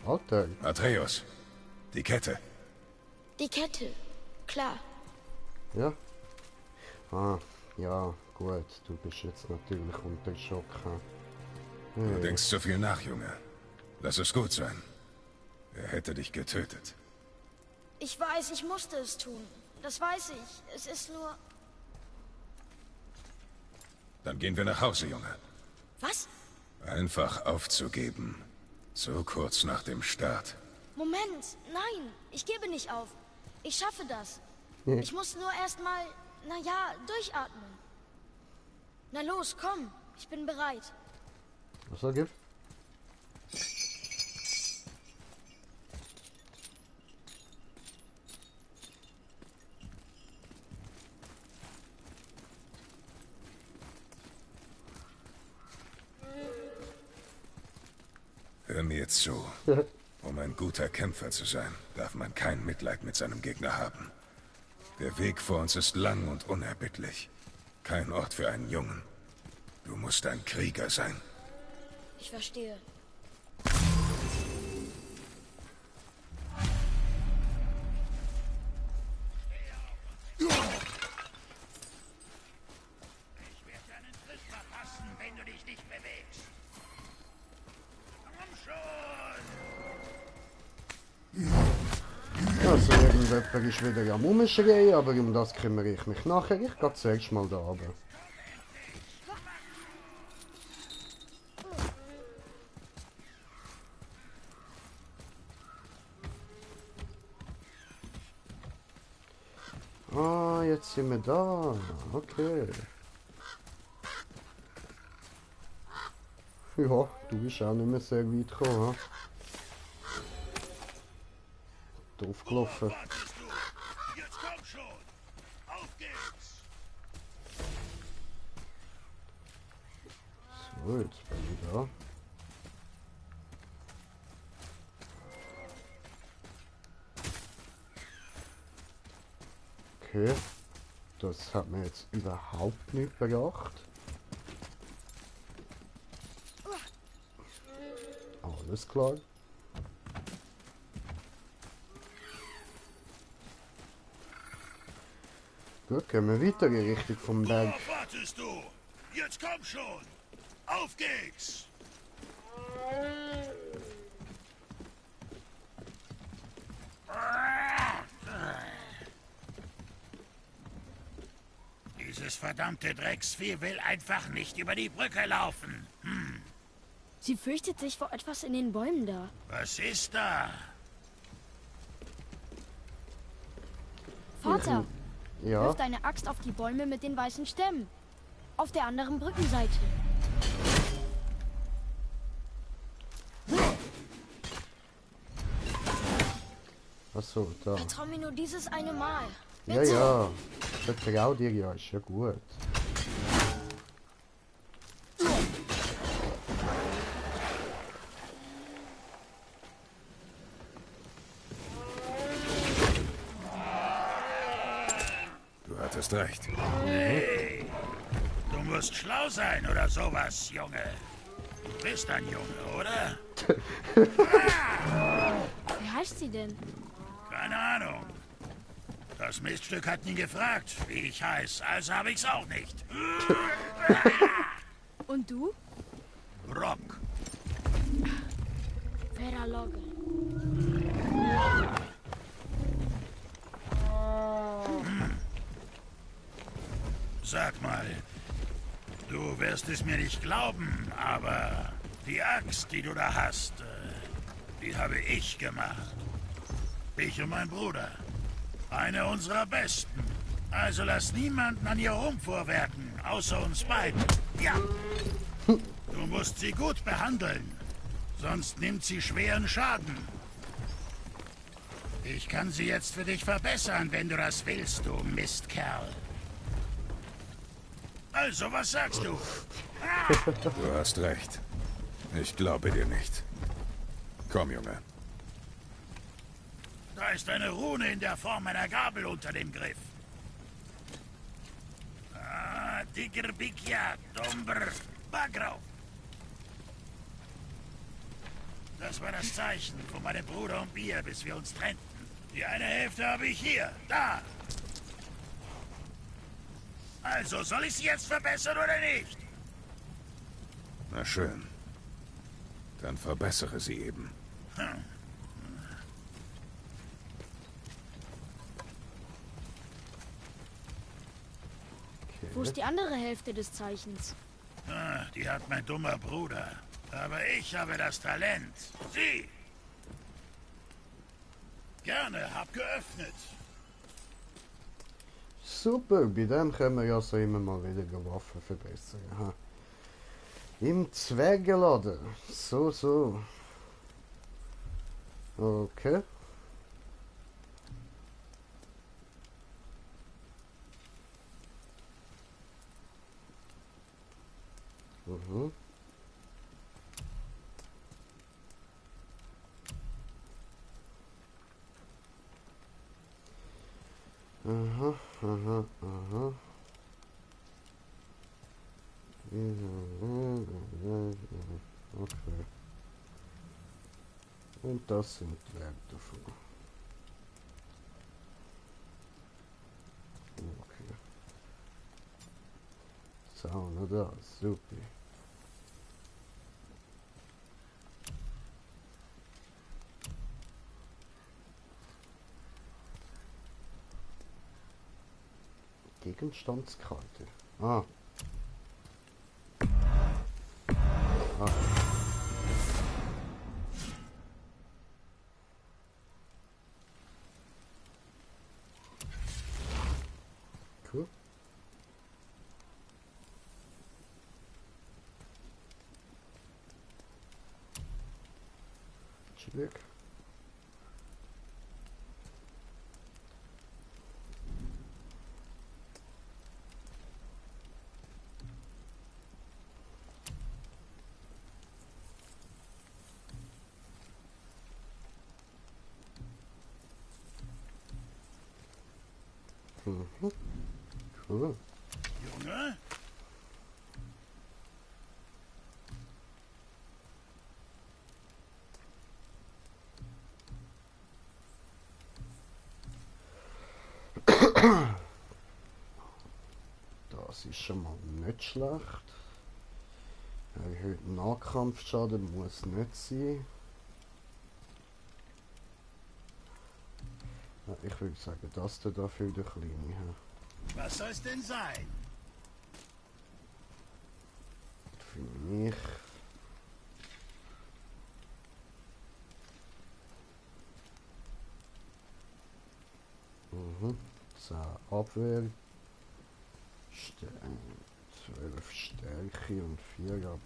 Alter, Atreus. Die Kette. Die Kette. Klar. ja? Ah, ja, gut. Du bist jetzt natürlich unter Schock. Du denkst zu viel nach, Junge. Lass es gut sein. Er hätte dich getötet. Ich weiß, ich musste es tun. Das weiß ich. Es ist nur... Dann gehen wir nach Hause, Junge. Was? Einfach aufzugeben. So kurz nach dem Start. Moment. Nein. Ich gebe nicht auf. Ich schaffe das. Ich muss nur erstmal, naja, durchatmen. Na los, komm. Ich bin bereit. Was er gibt? Hör mir zu. Um ein guter Kämpfer zu sein, darf man kein Mitleid mit seinem Gegner haben. Der Weg vor uns ist lang und unerbittlich. Kein Ort für einen Jungen. Du musst ein Krieger sein. Ich verstehe. Wenn du dich nicht bewegst. Komm schon! Also irgendjemand ist wieder am Umschreien, aber um das kümmere ich mich nachher. Ich gehe zuerst mal da runter. Ah, jetzt sind wir da. Okay. Ja, du bist auch nicht mehr sehr weit gekommen. Ha? Doof gelaufen. Wartest du? Jetzt komm schon! Auf geht's! So, jetzt bin ich da. Okay. Das hat mir jetzt überhaupt nicht gebracht. Alles klar. Gut, gehen wir weiter in Richtung vom Berg. Worauf wartest du? Jetzt komm schon! Auf geht's! Dieses verdammte Drecksvieh will einfach nicht über die Brücke laufen. Sie fürchtet sich vor etwas in den Bäumen da. Was ist da? Vater, Ja, wirf deine Axt auf die Bäume mit den weißen Stämmen. Auf der anderen Brückenseite. achso, da. Vertrau mir nur dieses eine Mal. Ja, Bitte. ja. Vertrau dir ja, ist ja gut. Du hattest recht. Du musst schlau sein oder sowas, Junge. Du bist ein Junge, oder? Wie heißt sie denn? Keine Ahnung. Das Miststück hat nie gefragt, wie ich heiß, also habe ich's auch nicht. Und du? Rock. Veraloge. Sag mal, du wirst es mir nicht glauben, aber die Axt, die du da hast, die habe ich gemacht. Ich und mein Bruder. Eine unserer besten. Also lass niemanden an ihr rumfuhrwerken, außer uns beiden. Ja. Du musst sie gut behandeln, sonst nimmt sie schweren Schaden. Ich kann sie jetzt für dich verbessern, wenn du das willst, du Mistkerl. Also, was sagst du? Du hast recht. Ich glaube dir nicht. Komm, Junge. Da ist eine Rune in der Form einer Gabel unter dem Griff. Ah, Diggerbikja, Dombr, Bagrau. Das war das Zeichen von meinem Bruder und mir, bis wir uns trennten. Die eine Hälfte habe ich hier, da. Also, soll ich sie jetzt verbessern oder nicht? Na schön. Dann verbessere sie eben. Hm. Wo ist die andere Hälfte des Zeichens? Ah, die hat mein dummer Bruder. Aber ich habe das Talent. Sie! Gerne, hab geöffnet. Super, bei dem können wir ja so immer mal wieder Waffen verbessern. Aha. Im Zwergeladen. So. Okay. Mhm. Aha. Okay. Und das sind Werte davon. Okay. So, na da, super. Gegenstandskarte. Ah. Cool. Chillig. Mhm. Cool. Junge? Das ist schon mal nicht schlecht. Erhöht Nahkampfschaden muss nicht sein. Ja, ich würde sagen, das da für den Kleinen. Was soll's denn sein? Für mich. Mhm. 10 Abwehr. 12 Stärke und 4 Abwehr.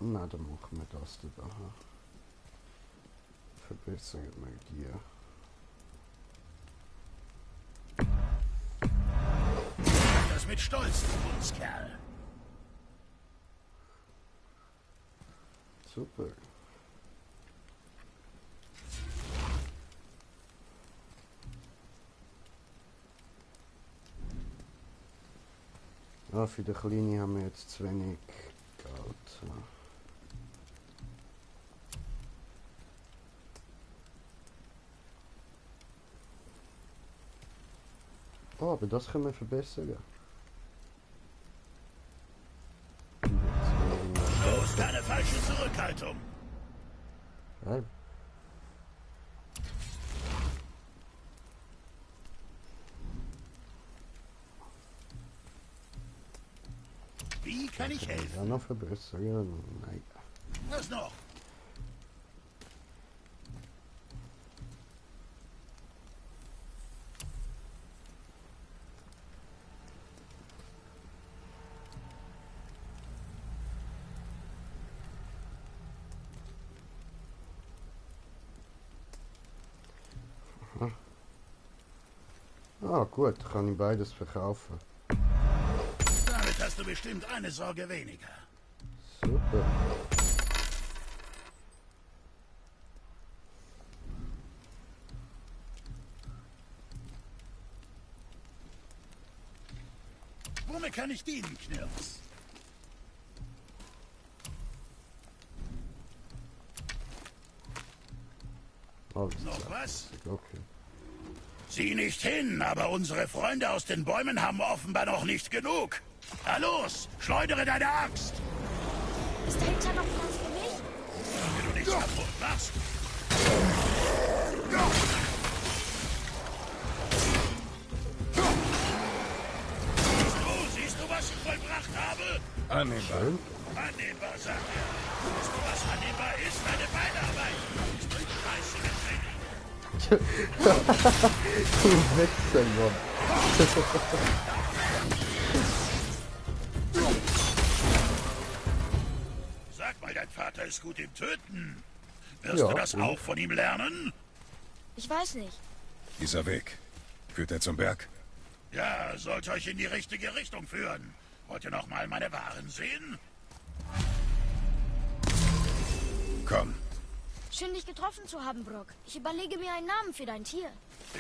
Na, dann machen wir das da. Verbessern wir die. Das mit Stolz, du Hundskerl. Super. Ja, für den Kleinen haben wir jetzt zu wenig So. Oh, aber das können wir verbessern. Los, keine falsche Zurückhaltung. Geil. Wie kann ich helfen? Ja, noch verbessern. Nein. Was noch? Ah, gut, kann ich beides verkaufen. Damit hast du bestimmt eine Sorge weniger. Super. Womit kann ich dienen, Knirps? Alles Noch klar. was? Okay. Sieh nicht hin, aber unsere Freunde aus den Bäumen haben offenbar noch nicht genug. Na los, schleudere deine Axt, Ist dahinter noch Platz für mich? wenn du nichts kaputt machst. Siehst du, was ich vollbracht habe? Annehmbar. Annehmbar, sagt er. Weißt du, was annehmbar ist? Deine Beinarbeit. Ist durch Scheiße getreten. Du Wechsel, Mann. Sag mal, dein Vater ist gut im Töten. Wirst Ja, du das und? auch von ihm lernen? Ich weiß nicht. Dieser Weg. Führt er zum Berg? Ja, sollte euch in die richtige Richtung führen. Wollt ihr noch mal meine Waren sehen? Komm. Schön, dich getroffen zu haben, Brock. Ich überlege mir einen Namen für dein Tier.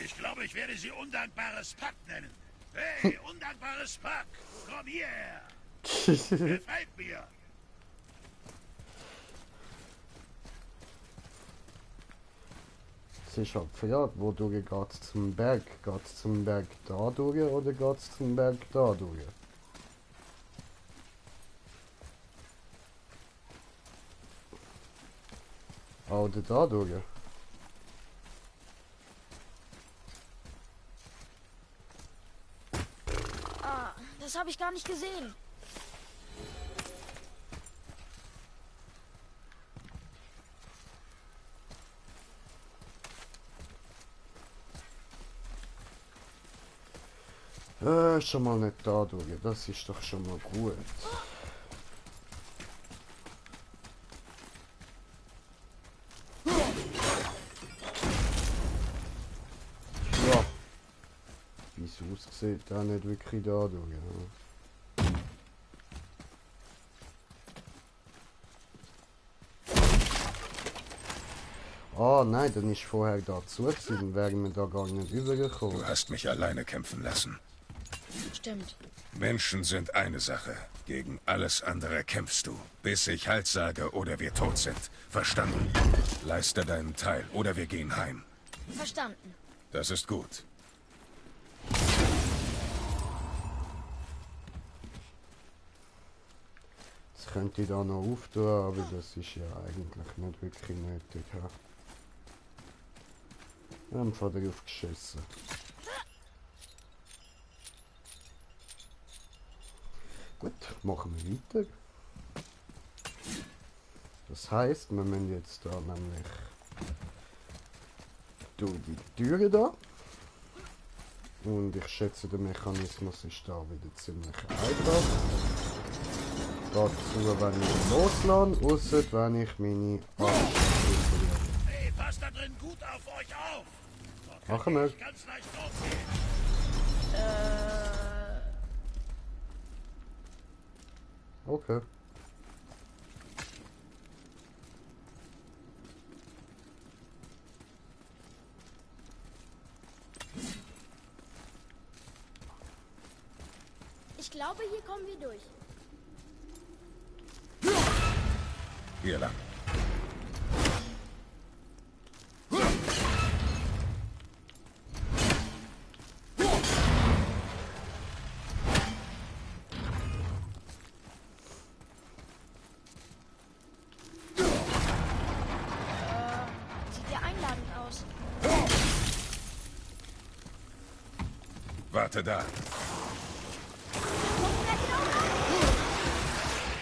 Ich glaube, ich werde sie undankbares Pack nennen. Hey, undankbares Pack, komm hierher. Gefällt mir. Es ist halt Frage, wodurch geht es zum Berg? Geht es zum Berg da durch oder geht es zum Berg da durch? Oder da durch? Ah, das habe ich gar nicht gesehen. Schon mal nicht da durch, das ist doch schon mal gut. Ja. Wie es aussieht, da nicht wirklich da durch. Ja. Ah nein, dann ist vorher da zu, dann wären wir da gar nicht übergekommen. Du hast mich alleine kämpfen lassen. Stimmt. Menschen sind eine Sache. Gegen alles andere kämpfst du, bis ich Halt sage oder wir tot sind. Verstanden? Leiste deinen Teil oder wir gehen heim. Verstanden. Das ist gut. Das könnte ich da noch auftun, aber das ist ja eigentlich nicht wirklich nötig. Ja. Wir haben vor drauf geschissen. Gut, machen wir weiter. Das heisst, wir müssen jetzt da nämlich durch die Türe da. Und ich schätze, der Mechanismus ist da wieder ziemlich einfach. Dazu, wenn ich loslasse, ausser wenn ich meine Abschlüsse. Hey, passt da drin gut auf euch auf. Dort Machen kann wir. ich ganz leicht losgehen. Okay. Ich glaube, hier kommen wir durch. Hier lang. Sieht ja einladend aus. Warte da.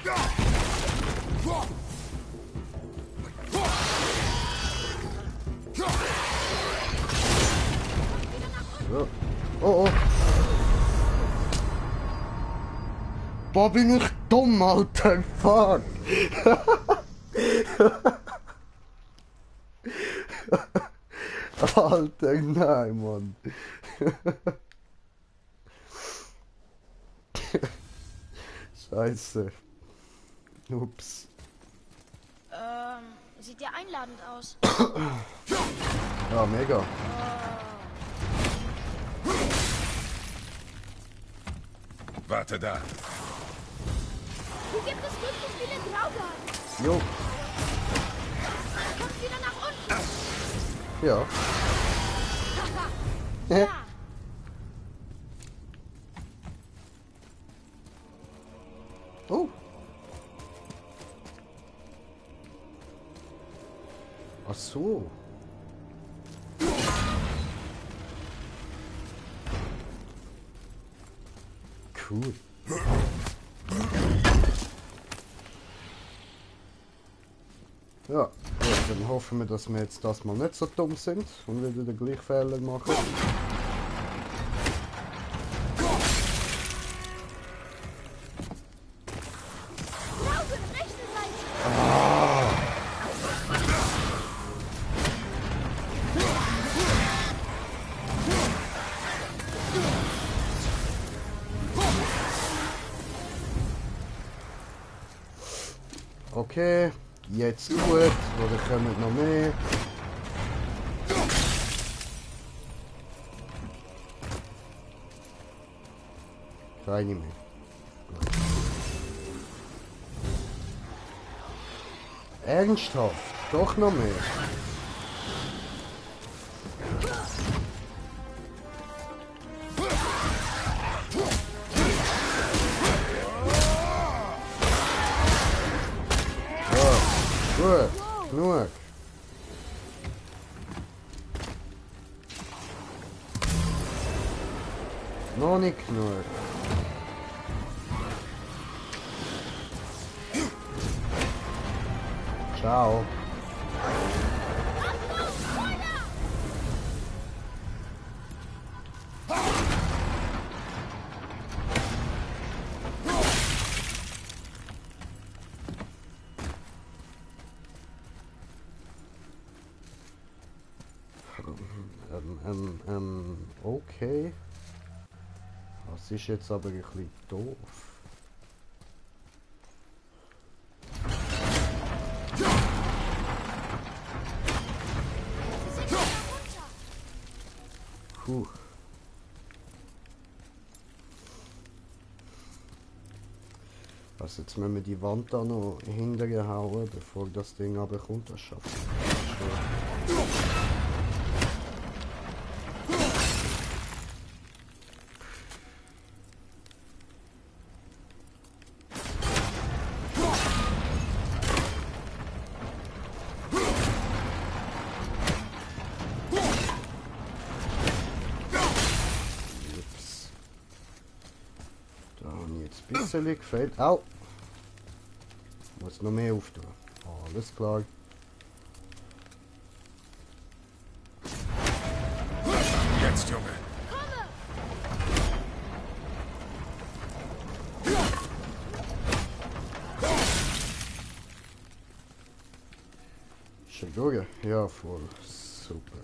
Ja. Oh, oh. Boah, bin ich dumm, Alter. Fuck. Alter, nein, Mann. Scheiße. Ups. Sieht ja einladend aus. Ja, mega. Warte da. Hier gibt es richtig viele Graugarten. Jo. Kommt wieder nach unten. Ja. Ja. Oh. Ach so. Cool. Ja, gut, dann hoffen wir, dass wir jetzt das mal nicht so dumm sind und wieder den gleichen Fehler machen. Glaube, rechte Seite. Okay, jetzt gut, oder kommen noch mehr? Keine mehr. Gut. Ernsthaft? Doch noch mehr? Gut, genug. Noch nicht genug. Ciao. Okay. Das ist jetzt aber ein bisschen doof. Puh. Also jetzt müssen wir die Wand da noch hinterher hauen, bevor das Ding aber kommt. Das schafft es. Ein bisschen gefällt. Au! Muss noch mehr auftun. Alles klar. Jetzt, Junge. Schön, ja, voll. Super.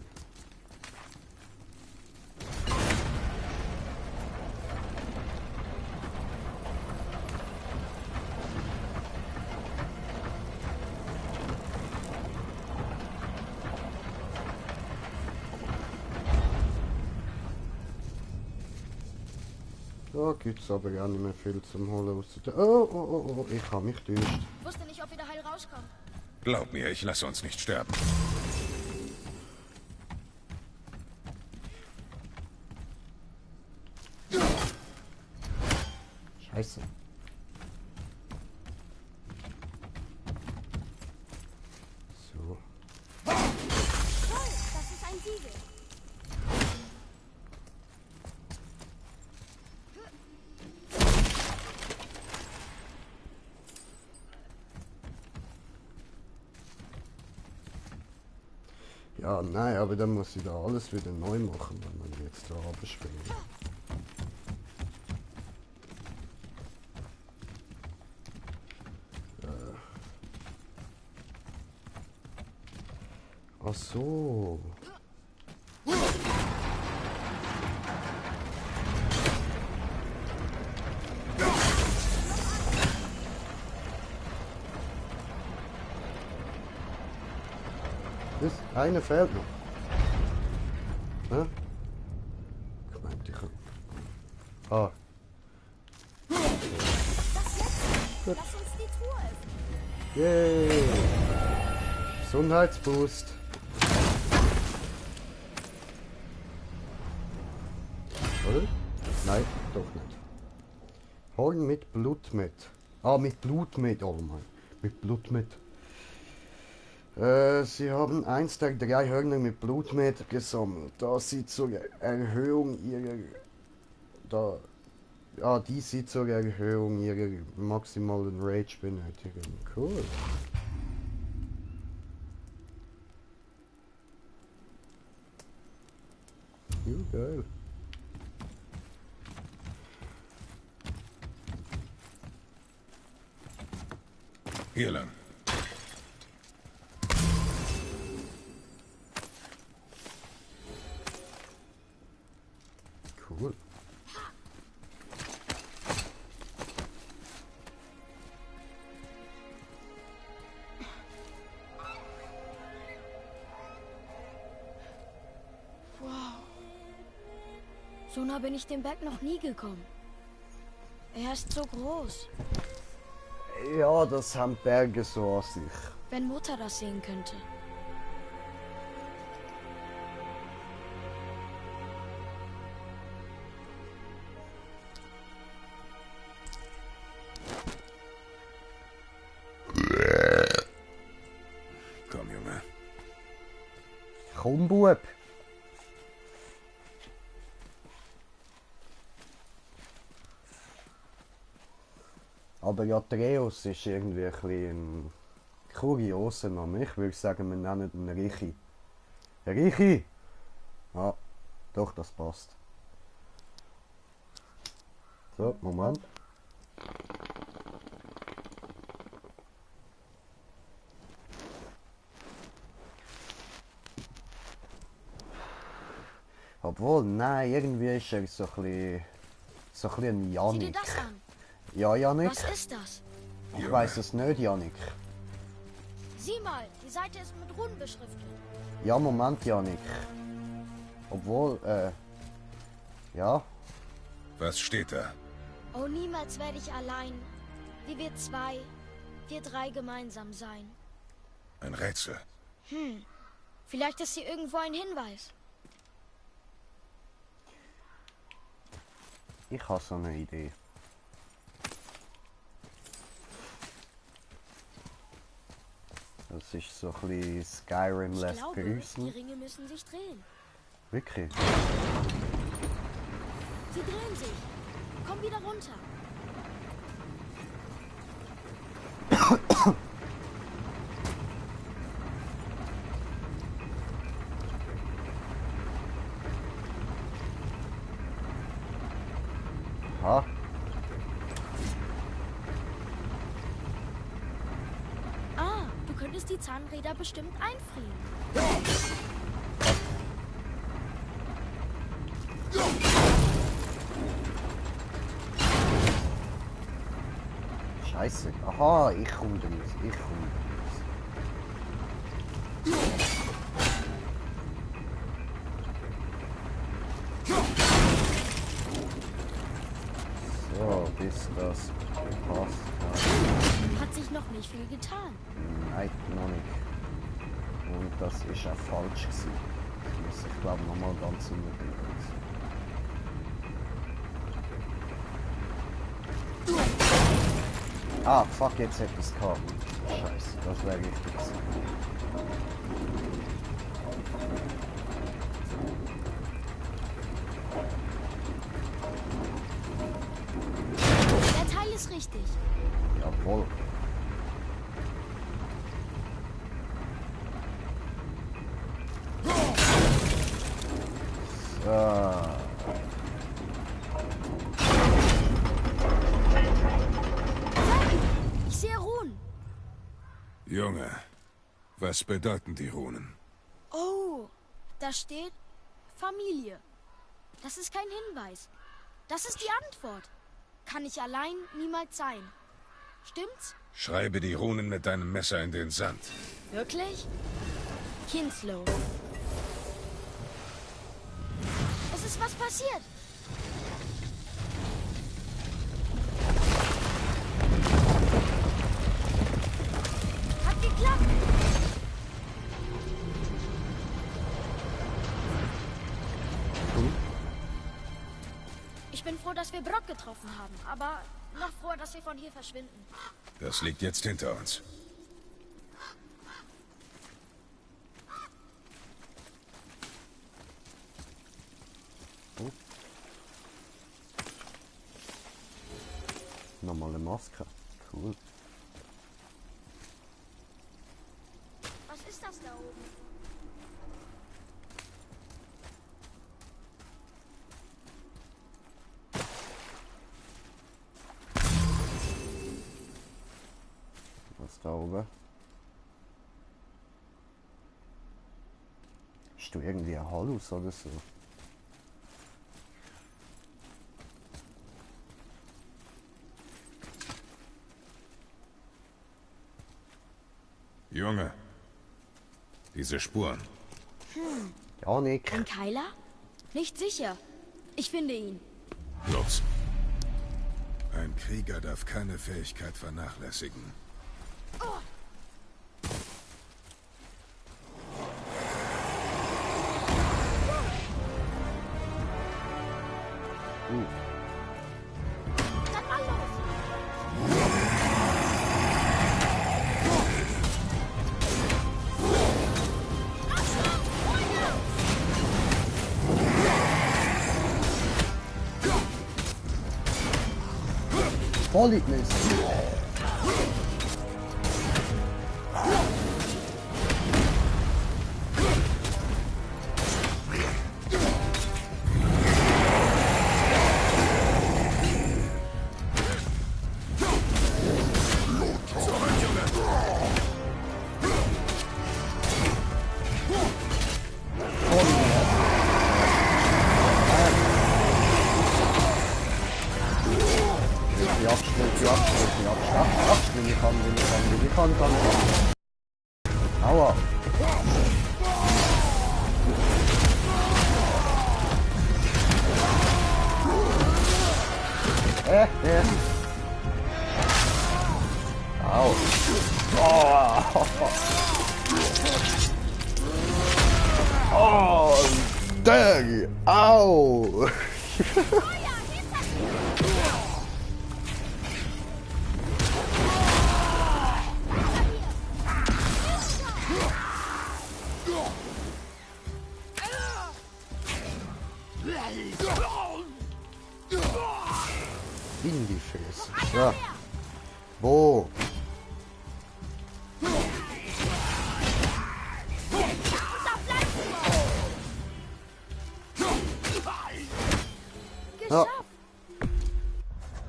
Da gibt es aber gar nicht mehr viel zum Holen aus der... Oh, oh, oh, oh, ich habe mich täuscht. Wusste nicht, ob wir da heil rauskommen. Glaub mir, ich lasse uns nicht sterben. Scheiße. So. Toll, das ist ein Siegel. Ja, nein, aber dann muss ich da alles wieder neu machen, wenn man jetzt da abspringen. Ach so. Das eine fehlt noch. Hä? Ich meinte, ich kann... Ah. Das letzte. Lass uns die Truhe öffnen. Yay! Gesundheitsboost. Oder? Nein, doch nicht. Horn mit Blut mit. Ah, mit Blut mit, oh mein. Mit Blut mit. Sie haben eins der 3 Hörner mit Blutmet gesammelt. Da sie zur Erhöhung ihrer... die sie zur Erhöhung ihrer maximalen Rage benötigen. Cool. Ja, geil. Hier lang. Cool. Wow. So nah bin ich dem Berg noch nie gekommen. Er ist so groß. Ja, das haben Berge so an sich. Wenn Mutter das sehen könnte. Komm, Junge. Komm, Bub. Aber ja, Atreus ist irgendwie ein bisschen ein kurioser Name. Ich würde sagen, wir nennen ihn Richi. Richi! Ja, doch, das passt. So, Moment. Obwohl, nein, irgendwie ist er so ein bisschen ein Sieh dir Janik. das an. Ja, Janik? Was ist das? Ich weiß es nicht, Janik. Sieh mal, die Seite ist mit Runen beschriftet. Ja, Moment, Janik. Obwohl, ja. Was steht da? Oh, niemals werde ich allein, wie wir 2, wir 3 gemeinsam sein. Ein Rätsel. Vielleicht ist hier irgendwo ein Hinweis. Ich habe so eine Idee. Das ist so ein bisschen Skyrim Ich lässt glaube, grüßen. die Ringe müssen sich drehen. Wirklich? Sie drehen sich. Komm wieder runter. Ha? Ah, du könntest die Zahnräder bestimmt einfrieren. Scheiße. Aha, ich komme raus. Ich komme raus. So, bis das passt. Hat sich noch nicht viel getan. Nein, noch nicht. Und das ist auch falsch gewesen. Ich glaube nochmal ganz unten. Ah, fuck, jetzt hätte ich es gehabt. Scheiße, das wäre richtig gewesen. Der Teil ist richtig. Jawohl. So. Ich sehe Runen. Junge, was bedeuten die Runen? Oh, da steht Familie. Das ist kein Hinweis. Das ist die Antwort. Kann ich allein niemals sein. Stimmt's? Schreibe die Runen mit deinem Messer in den Sand. Wirklich? Kinslow. Es ist was passiert. Hat geklappt. Ich bin froh, dass wir Brock getroffen haben, aber noch froher, dass wir von hier verschwinden. Das liegt jetzt hinter uns. Oh. Nochmal eine Maske. Cool. Was ist das da oben? Was da oben? Hast du irgendwie ein Halus oder so? Junge, diese Spuren. Janik. Ein Keiler? Nicht sicher. Ich finde ihn. Los. Ein Krieger darf keine Fähigkeit vernachlässigen. Dann mal los! Vollitnis. Aua. Au. Oh, dang. Au. In die Fresse. Ja. Wo? Ja.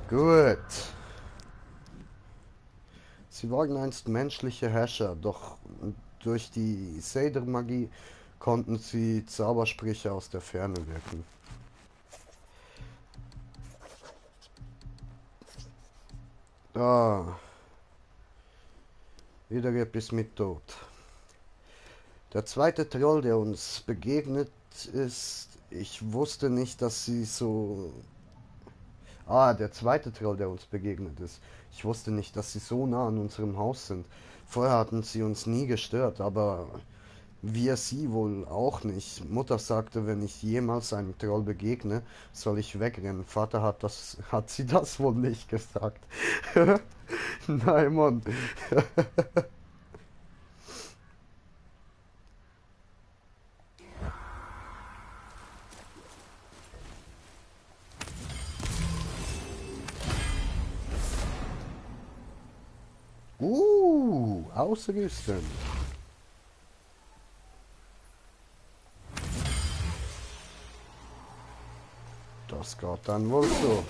Gut. Sie waren einst menschliche Herrscher, doch durch die Seder-Magie konnten sie Zaubersprüche aus der Ferne wirken. Ah. Wieder etwas mit Tod. Der zweite Troll, der uns begegnet ist, ich wusste nicht, dass sie so... Ah, der zweite Troll, der uns begegnet ist. Ich wusste nicht, dass sie so nah an unserem Haus sind. Vorher hatten sie uns nie gestört, aber wir sie wohl auch nicht. Mutter sagte, wenn ich jemals einem Troll begegne, soll ich wegrennen. Vater hat sie das wohl nicht gesagt. Nein, Mann. Ausrüsten. Das geht dann wohl so.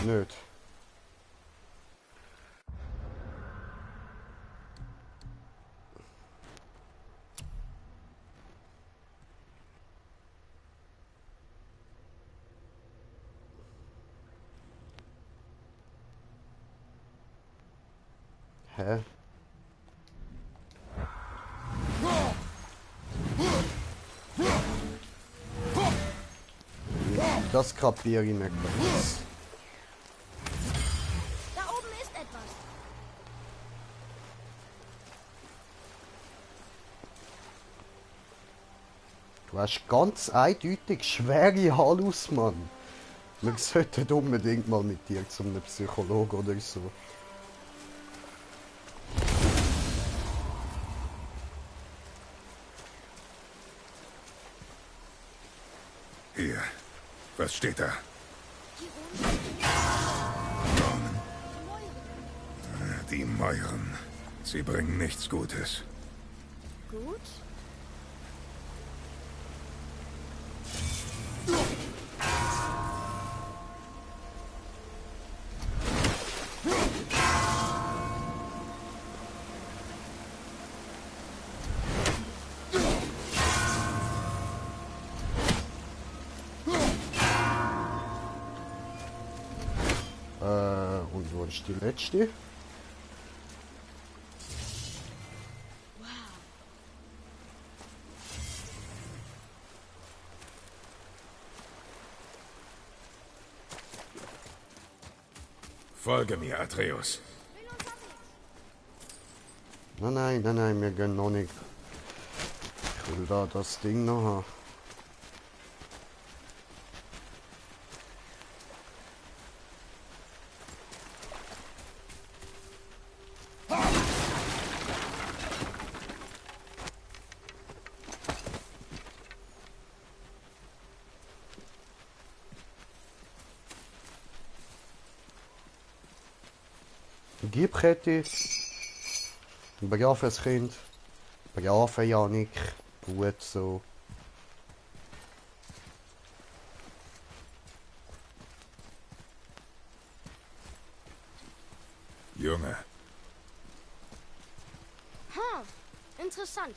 Nicht. Hä? Das kapiere ich nicht ganz. Da oben ist etwas. Du hast ganz eindeutig schwere Halus, Mann. Wir sollten unbedingt mal mit dir zum Psychologen oder so. Hier. Was steht da? Die Mäuren. Sie bringen nichts Gutes. Gut. Und wo ist die letzte? Folge mir, Atreus. Nein, wir gehen noch nicht. Ich will da das Ding noch haben. Gib begraven das Kind. Begraven Janik. Gut so. Junge. Interessant.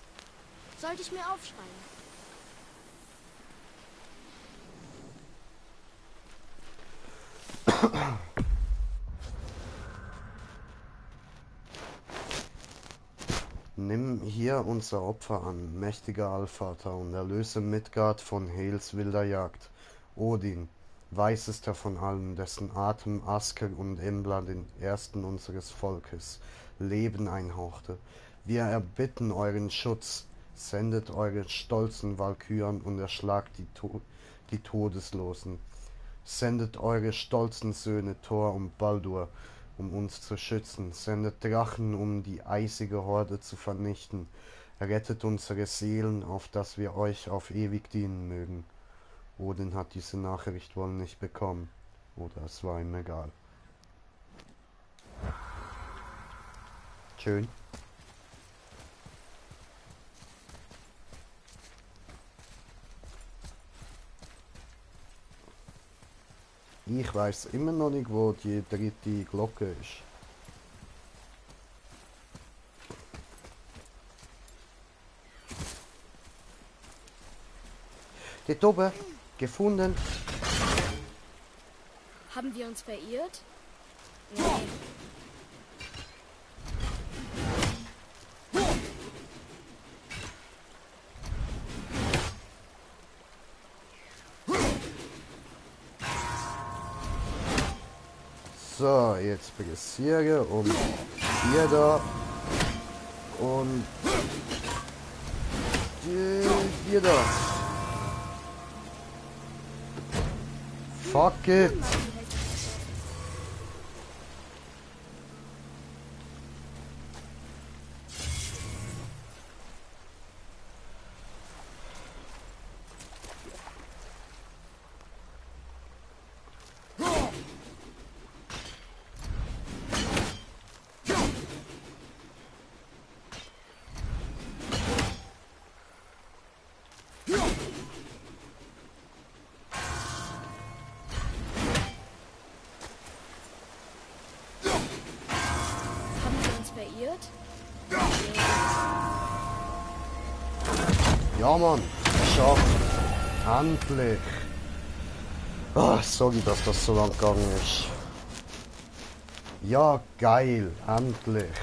Sollte ich mir aufschreiben. Nimm hier unser Opfer an, mächtiger Allvater, und erlöse Midgard von Hels wilder Jagd. Odin, weisester von allen, dessen Atem Asker und Embla den ersten unseres Volkes Leben einhauchte. Wir erbitten euren Schutz, sendet eure stolzen Walküren und erschlagt die Todeslosen. Sendet eure stolzen Söhne Thor und Baldur, um uns zu schützen, sendet Drachen, um die eisige Horde zu vernichten, rettet unsere Seelen, auf dass wir euch auf ewig dienen mögen. Odin hat diese Nachricht wohl nicht bekommen, oder es war ihm egal. Schön. Ich weiß immer noch nicht, wo die dritte Glocke ist. Dort oben. Gefunden. Haben wir uns verirrt? Nee. So, jetzt pressiere und hier da. Und hier da. Fuck it. Haben wir uns verirrt? Ja, Mann. Geschafft. Endlich. Ah, sorry, dass das so lang gegangen ist. Ja, geil. Endlich.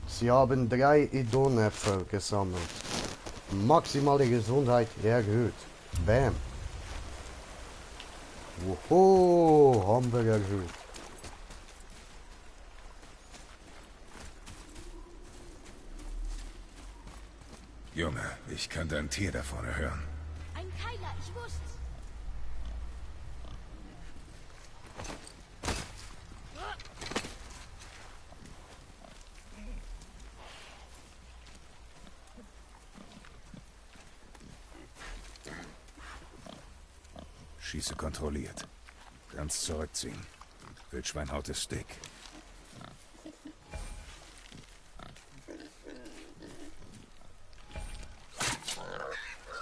Sie haben 3 Idonäpfel gesammelt. Maximale Gesundheit erhöht. Bam. Woho, haben wir erhöht. Junge, ich kann dein Tier da vorne hören. Ein Keiler, ich wusste's. Schieße kontrolliert. Ganz zurückziehen. Wildschwein haut es dick.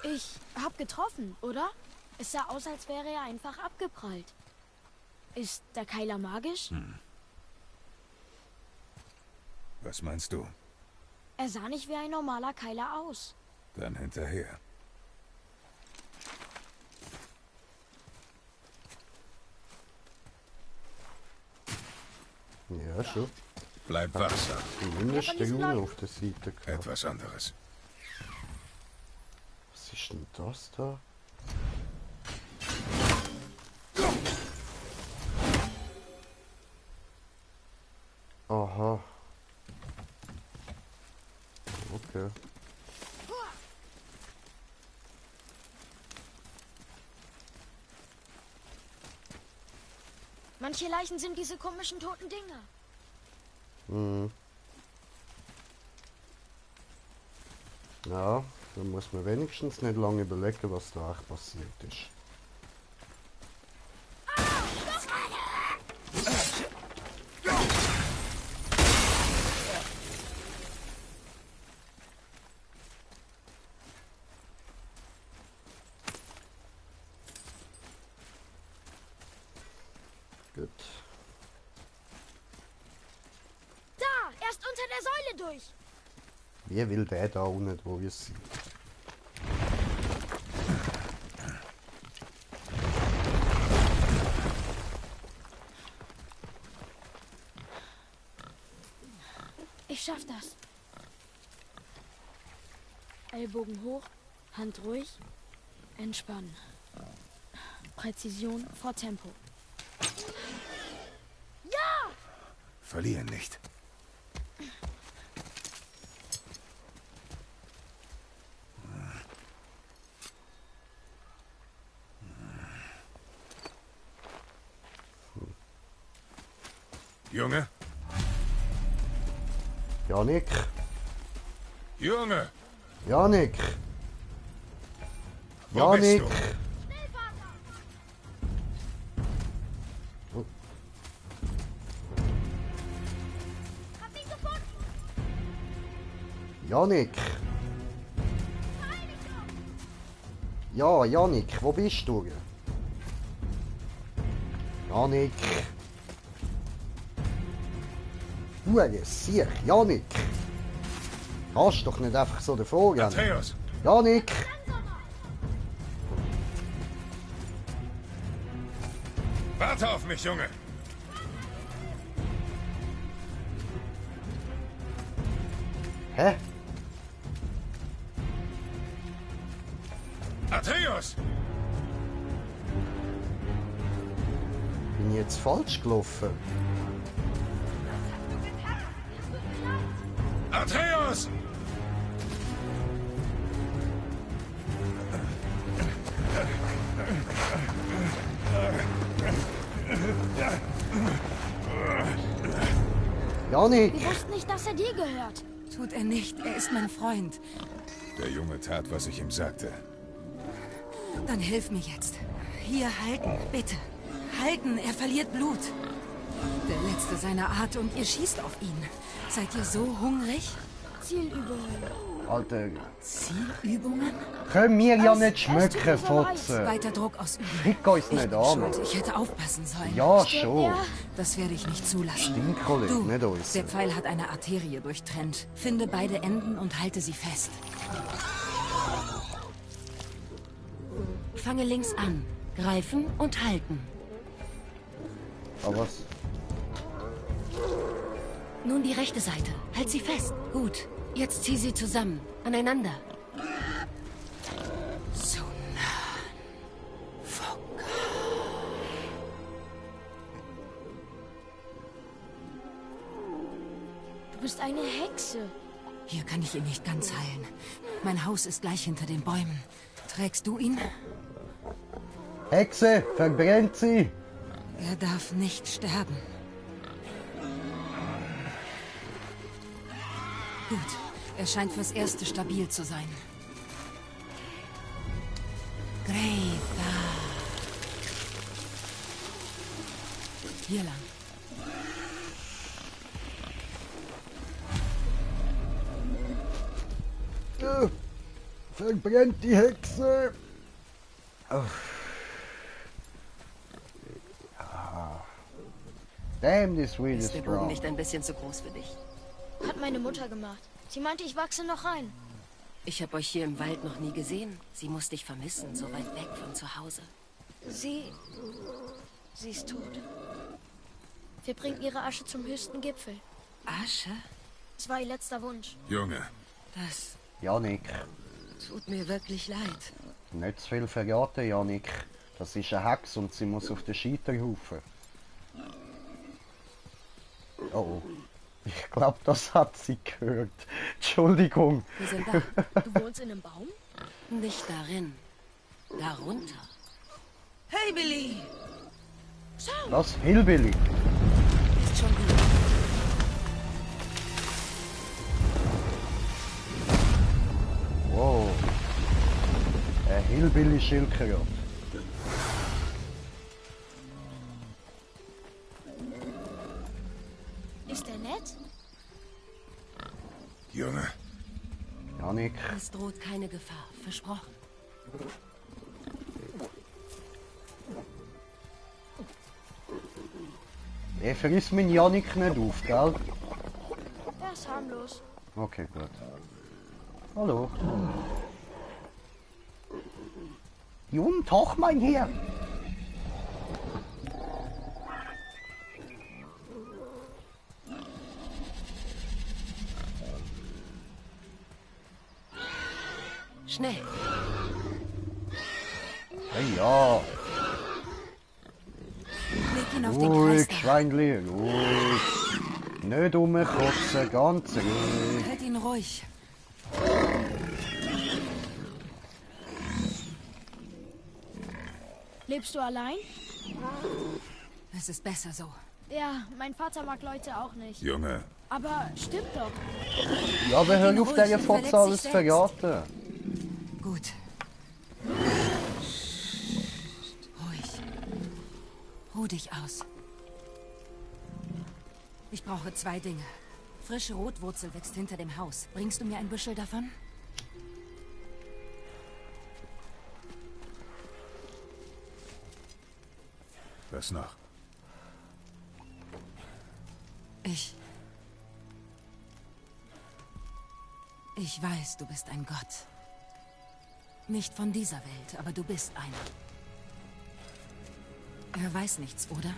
Ich hab getroffen, oder? Es sah aus, als wäre er einfach abgeprallt. Ist der Keiler magisch? Was meinst du? Er sah nicht wie ein normaler Keiler aus. Dann hinterher. Ja, schon. Bleib wachsam. Zumindest der Junge auf der Seite gehabt. Etwas anderes. Was ist denn das da? Aha. Okay. Manche Leichen sind diese komischen toten Dinger. Mhm. Ja, dann muss man wenigstens nicht lange überlegen, was da echt passiert ist. Gut. Da, erst unter der Säule durch. Wie will der da unten, wo wir sind? Ich schaff das. Ellbogen hoch, Hand ruhig, entspannen. Präzision vor Tempo. Ja! Verlieren nicht. Junge? Janik? Junge! Janik! Wo bist Janik! du? Hab ihn gefunden. Janik! Ja, Janik, wo bist du? Janik! Du Sieg, Janik! Kannst doch nicht einfach so davor gehen. Matthäus! Janik! Warte auf mich, Junge! Hä? Atreus! Bin bin ich jetzt falsch gelaufen? Atreus! Janik! Wir wussten nicht, dass er dir gehört. Tut er nicht. Er ist mein Freund. Der Junge tat, was ich ihm sagte. Dann hilf mir jetzt. Hier, halten, bitte. Halten, er verliert Blut. Der letzte seiner Art und ihr schießt auf ihn. Seid ihr so hungrig? Zielübungen. Alter, Zielübungen? können wir ja nicht Es tut mir schmücken, so leid. Fotze. Weiter Druck ausüben. Fick uns Ich nicht bin an. schuld. Ich hätte aufpassen sollen. Ja, Stirbt schon. er? Das werde ich nicht zulassen. Stinkolle, Du, nicht uns. der Pfeil hat eine Arterie durchtrennt. Finde beide Enden und halte sie fest. Fange links an. Greifen und halten. Aber was? Nun die rechte Seite. Halt sie fest. Gut. Jetzt zieh sie zusammen. Aneinander. So nah. Fuck. Du bist eine Hexe. Hier kann ich ihn nicht ganz heilen. Mein Haus ist gleich hinter den Bäumen. Trägst du ihn? Hexe, verbrennt sie! Er darf nicht sterben. Gut. Er scheint fürs Erste stabil zu sein. Greta. Hier lang. Verbrennt die Hexe! Oh. Ja. Damn, this weed is Ist der Bogen strong. nicht ein bisschen zu groß für dich? Hat meine Mutter gemacht. Sie meinte, ich wachse noch rein. Ich habe euch hier im Wald noch nie gesehen. Sie muss dich vermissen, so weit weg von zu Hause. Sie ist tot. Wir bringen ihre Asche zum höchsten Gipfel. Asche? Es war ihr letzter Wunsch. Junge, Das Janik, tut mir wirklich leid. nicht zu viel verraten, Janik. Das ist eine Hex und sie muss auf den Scheiterhaufen. Oh, oh. Ich glaube, das hat sie gehört. Entschuldigung. Wir sind da. Du wohnst in einem Baum? Nicht darin. Darunter. Hey, Billy! Was? Hillbilly? Ist schon gut. Wow. Ein Hillbilly-Schildkröte. Ist er nett? Junge, Janik, Es droht keine Gefahr. Versprochen. er frisst meinen Janik nicht auf, gell? Er ist harmlos. Okay, gut. Hallo. Guten Tag, mein Herr. Schnell. Hey, ja. Leg ihn auf den Ruhig, Kreis da. Schweinli, ruhig. Nicht rumkotzen, ganz ruhig. Halt ihn ruhig. Lebst du allein? Es ist besser so. Ja, mein Vater mag Leute auch nicht. Junge, Aber stimmt doch. Ja, aber hör ihn auf, ruhig, der er Fotze verletzt alles sich verraten. Gut. Ruhig. Ruh dich aus. Ich brauche 2 Dinge. Frische Rotwurzel wächst hinter dem Haus. Bringst du mir ein Büschel davon? was noch? Ich weiß, du bist ein Gott. Nicht von dieser Welt, aber du bist einer. Er weiß nichts, oder?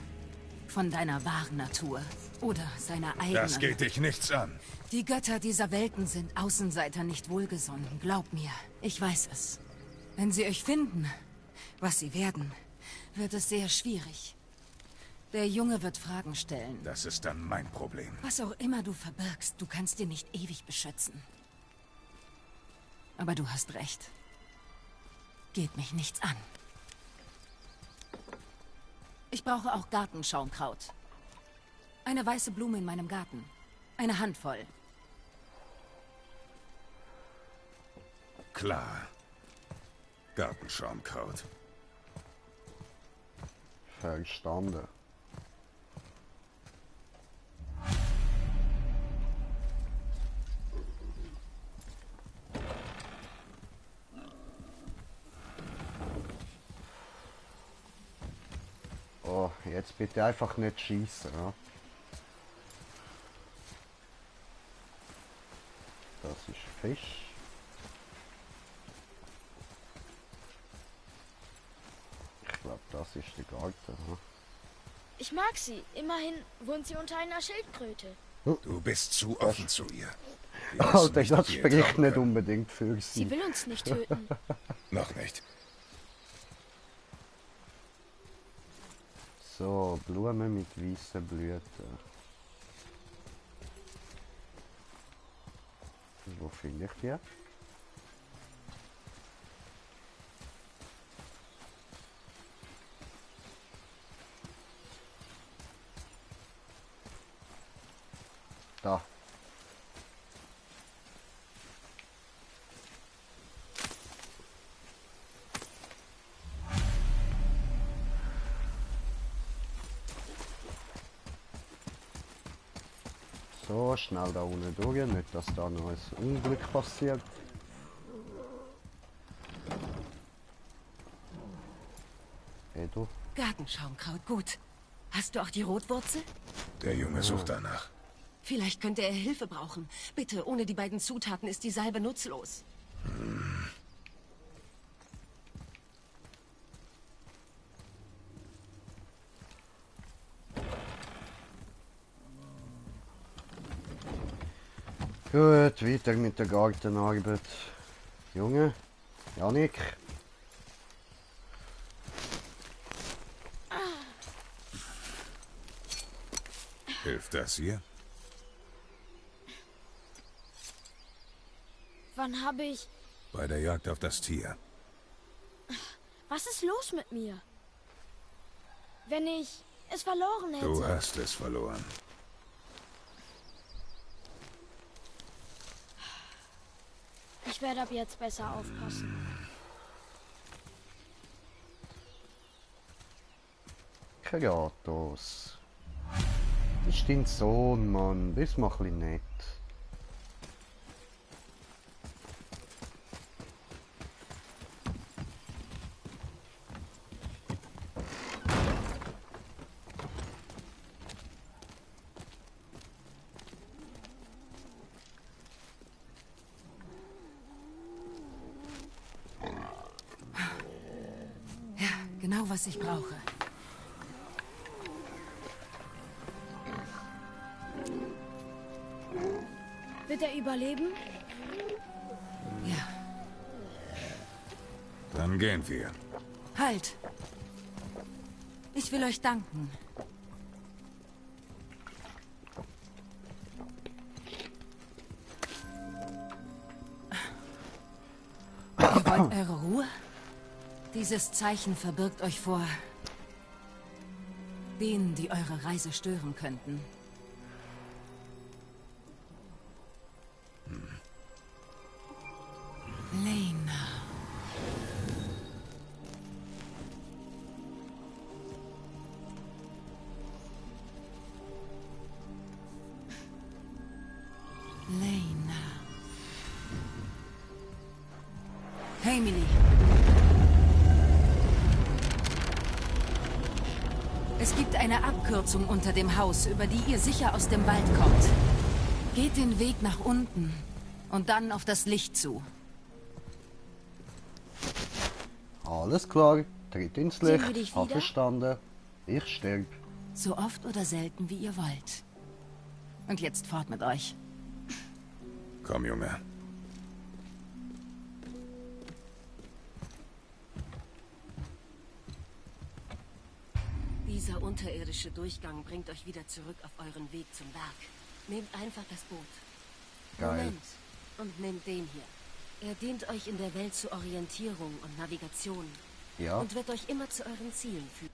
Von deiner wahren Natur. Oder seiner eigenen. Das geht dich nichts an. Die Götter dieser Welten sind Außenseiter nicht wohlgesonnen. Glaub mir, ich weiß es. Wenn sie euch finden, was sie werden, wird es sehr schwierig. Der Junge wird Fragen stellen. Das ist dann mein Problem. Was auch immer du verbirgst, du kannst dir nicht ewig beschützen. Aber du hast recht. Geht mich nichts an. Ich brauche auch Gartenschaumkraut. Eine weiße Blume in meinem Garten. Eine Handvoll. Klar. Gartenschaumkraut. Verstanden. Oh, jetzt bitte einfach nicht schießen, ja? Das ist Fisch. Ich glaube, das ist der Garten. Ja? Ich mag sie. Immerhin wohnt sie unter einer Schildkröte. Du bist zu offen zu ihr. Alter, das wie ihr spricht trauen nicht können. unbedingt für sie. Sie will uns nicht töten. Noch nicht. So, Blumen mit weißen Blüten. Wo finde ich die? Da. So, schnell da unten durch, nicht dass da noch ein Unglück passiert. Hey du. Gartenschaumkraut, gut. Hast du auch die Rotwurzel? Der Junge sucht danach. Vielleicht könnte er Hilfe brauchen. Bitte, ohne die beiden Zutaten ist die Salbe nutzlos. Gut, weiter mit der Gartenarbeit. Junge, Janik. Hilft das hier? Wann habe ich... Bei der Jagd auf das Tier. Was ist los mit mir? Wenn ich es verloren hätte... Du hast es verloren. Ich werde ab jetzt besser aufpassen. Kratos. Das ist dein Sohn, Mann. Bist mal ein bisschen nett. Ja, genau was ich brauche. Wird er überleben? Ja. Dann gehen wir. Halt! Ich will euch danken. Ihr wollt eure Ruhe? Dieses Zeichen verbirgt euch vor denen, die eure Reise stören könnten. Lena. Lena. Hey, Mili. Es gibt eine Abkürzung unter dem Haus, über die ihr sicher aus dem Wald kommt. Geht den Weg nach unten und dann auf das Licht zu. Alles klar. Tritt ins Sehen wir Licht. dich Hab wieder? verstanden. Ich sterb. So oft oder selten, wie ihr wollt. Und jetzt fort mit euch. Komm, Junge. Dieser unterirdische Durchgang bringt euch wieder zurück auf euren Weg zum Berg. Nehmt einfach das Boot. Geil. Moment. Und nehmt den hier. Er dient euch in der Welt zur Orientierung und Navigation. Ja. Und wird euch immer zu euren Zielen führen.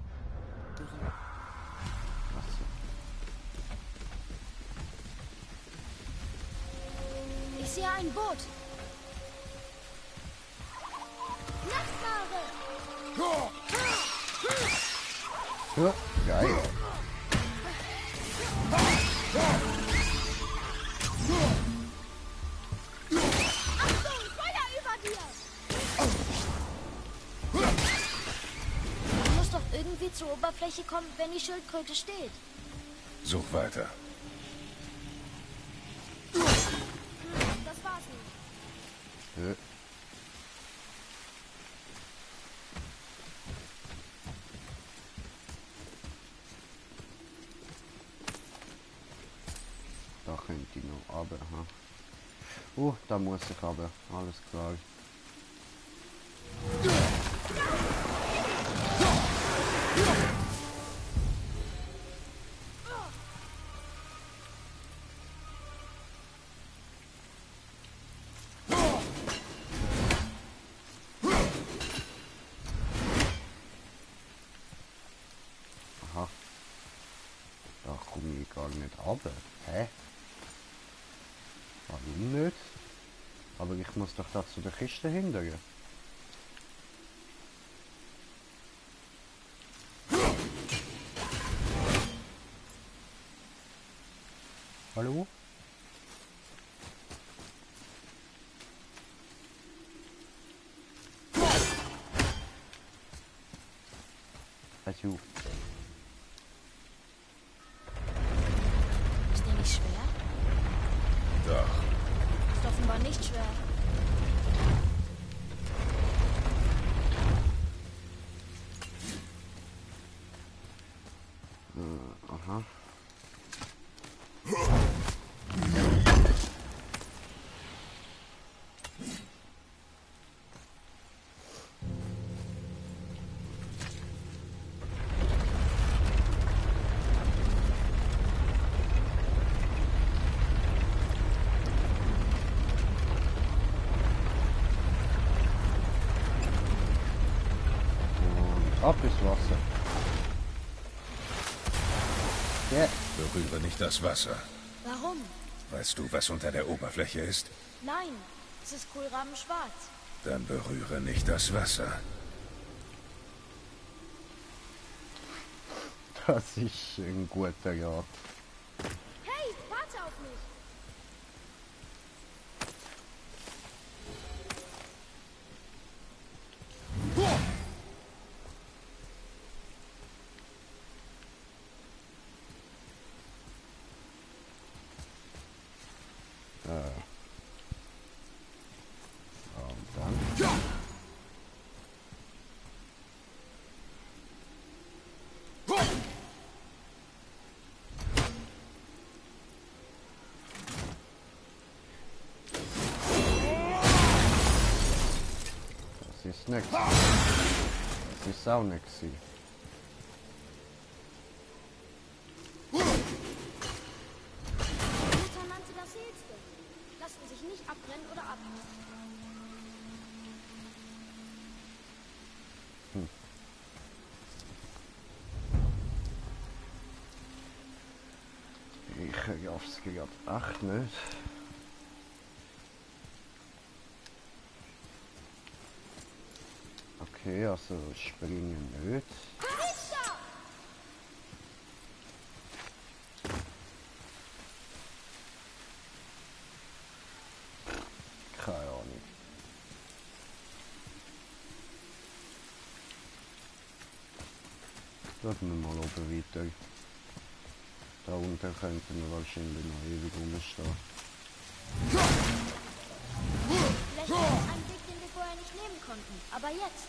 Achso. Ich sehe ein Boot. Nachtfahre! Ja, geil. Achtung, Feuer über dir! Du musst doch irgendwie zur Oberfläche kommen, wenn die Schildkröte steht. Such weiter. Das war's nicht. Ja. Da könnte ich noch runter. Ha? Da muss ich runter. Alles klar. Aha. Da komme ich gar nicht runter. Hä? Warum nicht? Aber ich muss doch da zu der Kiste hindern. Hallo? Also. Ist der nicht schwer? Doch. Ist offenbar nicht schwer. Aha. Und ab ins Wasser. Ja. Berühre nicht das Wasser. Warum? Weißt du, was unter der Oberfläche ist? Nein, es ist kohlrabenschwarz. Dann berühre nicht das Wasser. Das ist ein guter Rat. Hey, warte auf mich! Und dann. Das ist nix. Das ist auch nix. Mutter nannte das Hellste. Lassen sich nicht abbrennen oder ab. Ich raff's gerade echt nicht. Okay, also springen nicht. Keine Ahnung. Lassen wir mal oben weiter. Da unten könnten wir wahrscheinlich noch ewig rumstehen. Vielleicht war es ein Weg, den wir vorher nicht nehmen konnten. Aber jetzt.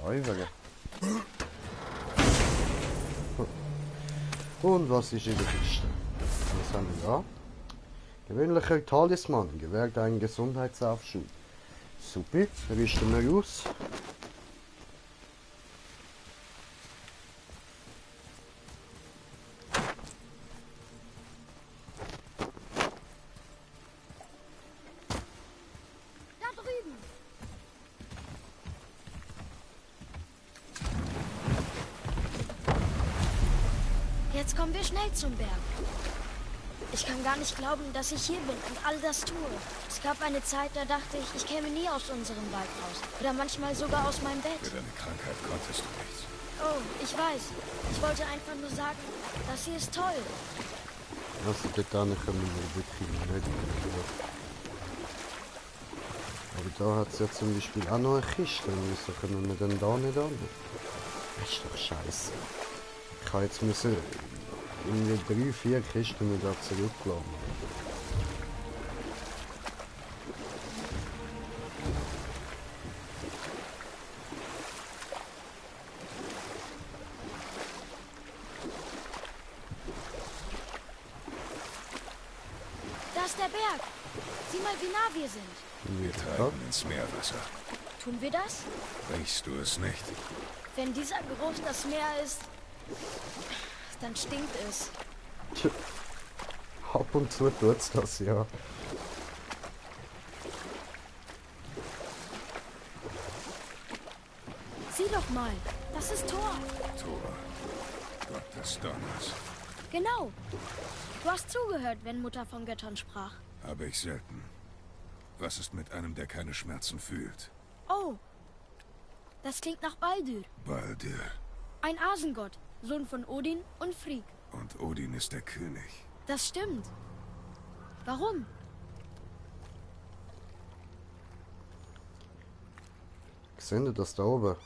Räuber. Und was ist in der Kiste? Was haben wir da? Gewöhnlicher Talisman, gewährt einen Gesundheitsaufschub. Super, richten wir aus. Da drüben. Jetzt kommen wir schnell zum Berg. Ich kann gar nicht glauben, dass ich hier bin und all das tue. Es gab eine Zeit, da dachte ich, ich käme nie aus unserem Wald raus. Oder manchmal sogar aus meinem Bett. Für deine Krankheit konntest du nichts. Oh, ich weiß. Ich wollte einfach nur sagen, das hier ist toll. Also dort können wir wirklich nicht gehört. Aber da hat es ja zum Beispiel auch noch eine Kiste. Wieso können wir denn da nicht an? Das ist doch scheiße. Ich habe jetzt müssen irgendwie 3-4 Kisten wieder zurücklassen. Da ist der Berg. Sieh mal, wie nah wir sind. Wir treiben ins Meerwasser. Tun wir das? Riechst du es nicht? Wenn dieser Geruch das Meer ist, dann stinkt es. Tja, ab und zu tut's das, ja. Sieh doch mal, das ist Thor. Thor, Gott des Donners. Genau. Du hast zugehört, wenn Mutter von Göttern sprach. Habe ich selten. Was ist mit einem, der keine Schmerzen fühlt? Oh, das klingt nach Baldur. Baldur. Ein Asengott, Sohn von Odin und Frigg. Und Odin ist der König. Das stimmt. Warum? Seht ihr das da oben?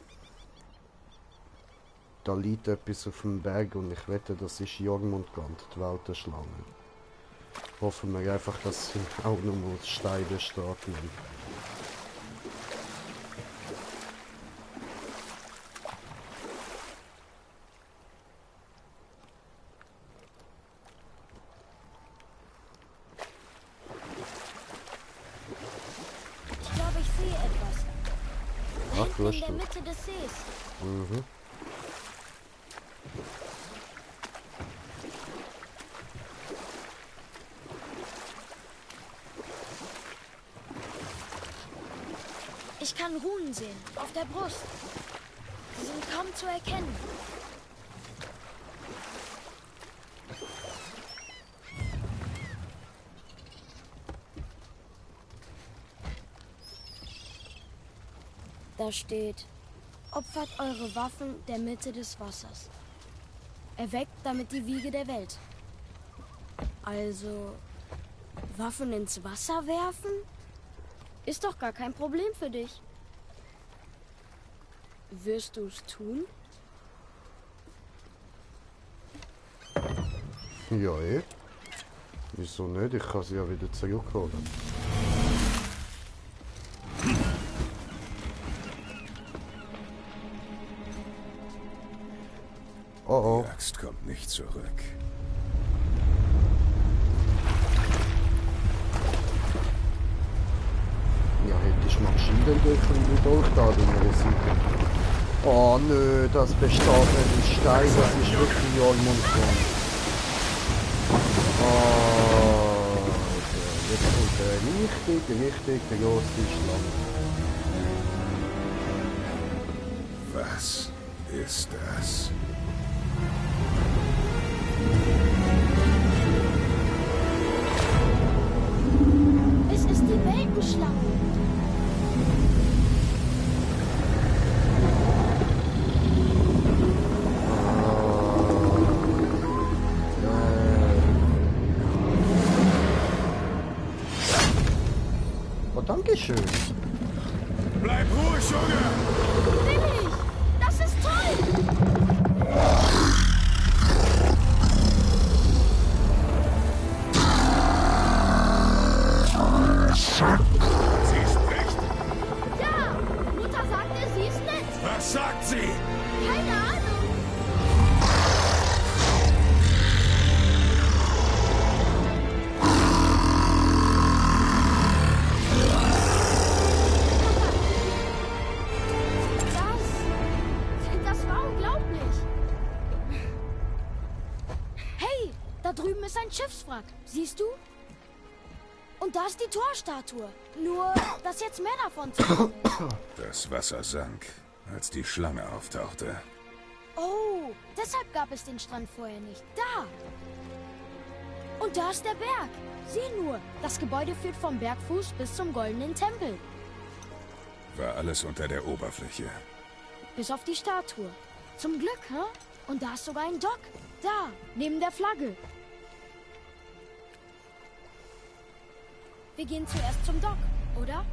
Da liegt etwas auf dem Berg und ich wette, das ist Jormungand, die Weltenschlange. Hoffen wir einfach, dass sie auch noch mal Steine stark nehmen. Ich glaube, ich sehe etwas. Ach, Hinten du in hast der du. Mitte des Sees. Mhm. Ich kann Runen sehen, auf der Brust. Sie sind kaum zu erkennen. Da steht, opfert eure Waffen der Mitte des Wassers. Erweckt damit die Wiege der Welt. Also, Waffen ins Wasser werfen? Ist doch gar kein Problem für dich. Wirst du es tun? Ja, eh. Wieso nicht? Ich kann sie ja wieder zurückholen. Oh oh. Die Axt kommt nicht zurück. Ja, hättest du Maschinen durch den Dolch da in der Seite. Oh nö, das besteht nicht in Stein, das ist wirklich Jormungand. Oh, jetzt kommt der richtig große Schlange. Was ist das? Es ist die Weltenschlange. Oh, danke schön. Bleib ruhig, Junge! Bin ich! Das ist toll! Sie spricht! Ja! Mutter sagte, sie ist nett! Was tragt sie! Keine Ahnung. Das war unglaublich. Hey, da drüben ist ein Schiffswrack. Siehst du? Und da ist die Torstatue. Nur, dass jetzt mehr davon zu sehen. Das Wasser sank, als die Schlange auftauchte. Oh, deshalb gab es den Strand vorher nicht. Da! Und da ist der Berg. Sieh nur, das Gebäude führt vom Bergfuß bis zum Goldenen Tempel. War alles unter der Oberfläche. Bis auf die Statue. Zum Glück, hä? Und da ist sogar ein Dock. Da, neben der Flagge. Wir gehen zuerst zum Dock, oder?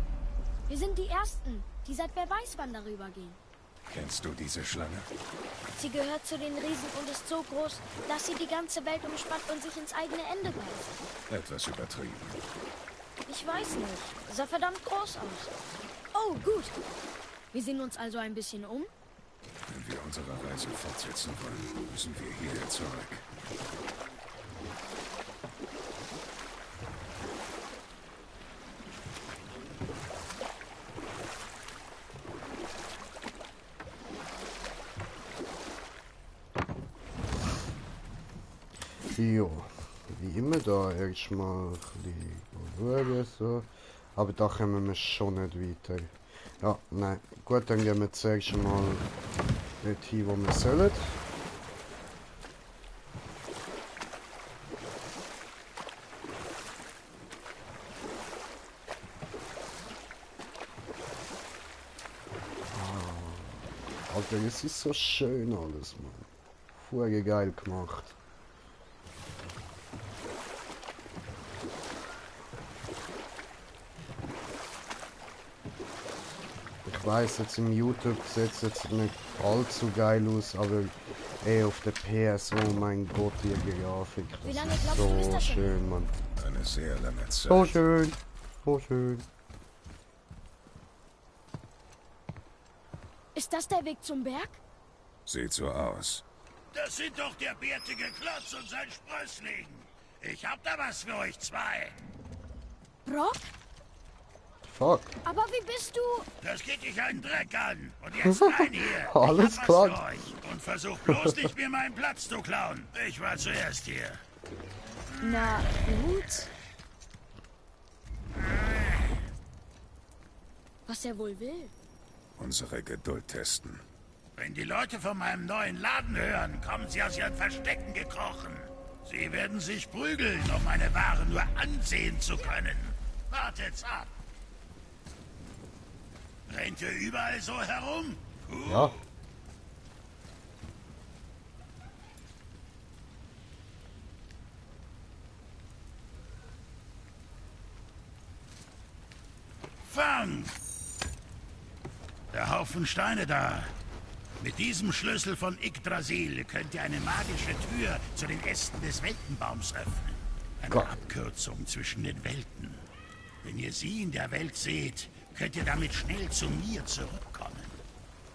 Wir sind die Ersten, die seit wer weiß wann darüber gehen. Kennst du diese Schlange? Sie gehört zu den Riesen und ist so groß, dass sie die ganze Welt umspannt und sich ins eigene Ende beißt. Etwas übertrieben. Ich weiß nicht. Sah verdammt groß aus. Oh, gut. Wir sehen uns also ein bisschen um. Wenn wir unsere Reise fortsetzen wollen, müssen wir hierher zurück. Jo, wie immer da erstmal ein bisschen so. Aber da kommen wir schon nicht weiter. Ja, nein. Gut, dann gehen wir zuerst mal nicht hin, wo wir sollen. Alter, es ist so schön alles, Mann. Voll geil gemacht. Ich weiß, jetzt im YouTube sieht es jetzt nicht allzu geil aus, aber auf der PS, oh mein Gott, die Grafik. Wie lange Das ist glaubst du, ist so das schon? schön, Mann. Eine sehr lange Zeit. So schön. So schön. Ist das der Weg zum Berg? Sieht so aus. Das sind doch der bärtige Klotz und sein Sprössling. Ich hab da was für euch zwei. Brock? Fuck. Aber wie bist du? Das geht dich einen Dreck an. Und jetzt rein hier. Alles Ich hab klar. was für euch. Und versucht bloß nicht, mir meinen Platz zu klauen. Ich war zuerst hier. Na, gut. Was er wohl will. Unsere Geduld testen. Wenn die Leute von meinem neuen Laden hören, kommen sie aus ihren Verstecken gekrochen. Sie werden sich prügeln, um meine Ware nur ansehen zu können. Wartet's ab. Rennt ihr überall so herum? Ja. Fang! Der Haufen Steine da. Mit diesem Schlüssel von Yggdrasil könnt ihr eine magische Tür zu den Ästen des Weltenbaums öffnen. Eine Gott. Abkürzung zwischen den Welten. Wenn ihr sie in der Welt seht, könnt ihr damit schnell zu mir zurückkommen.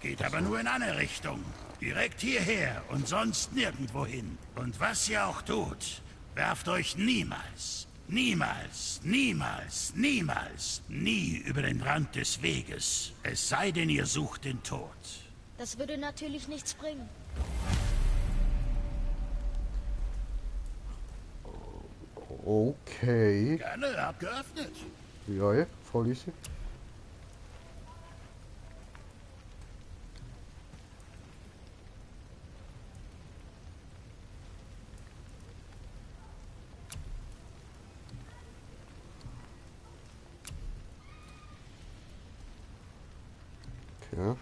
Geht aber nur in eine Richtung. Direkt hierher und sonst nirgendwo hin. Und was ihr auch tut, werft euch niemals, niemals, niemals, niemals, nie über den Rand des Weges. Es sei denn, ihr sucht den Tod. Das würde natürlich nichts bringen. Okay. Gerne, hab geöffnet. Ja, ja, voll easy. Okay.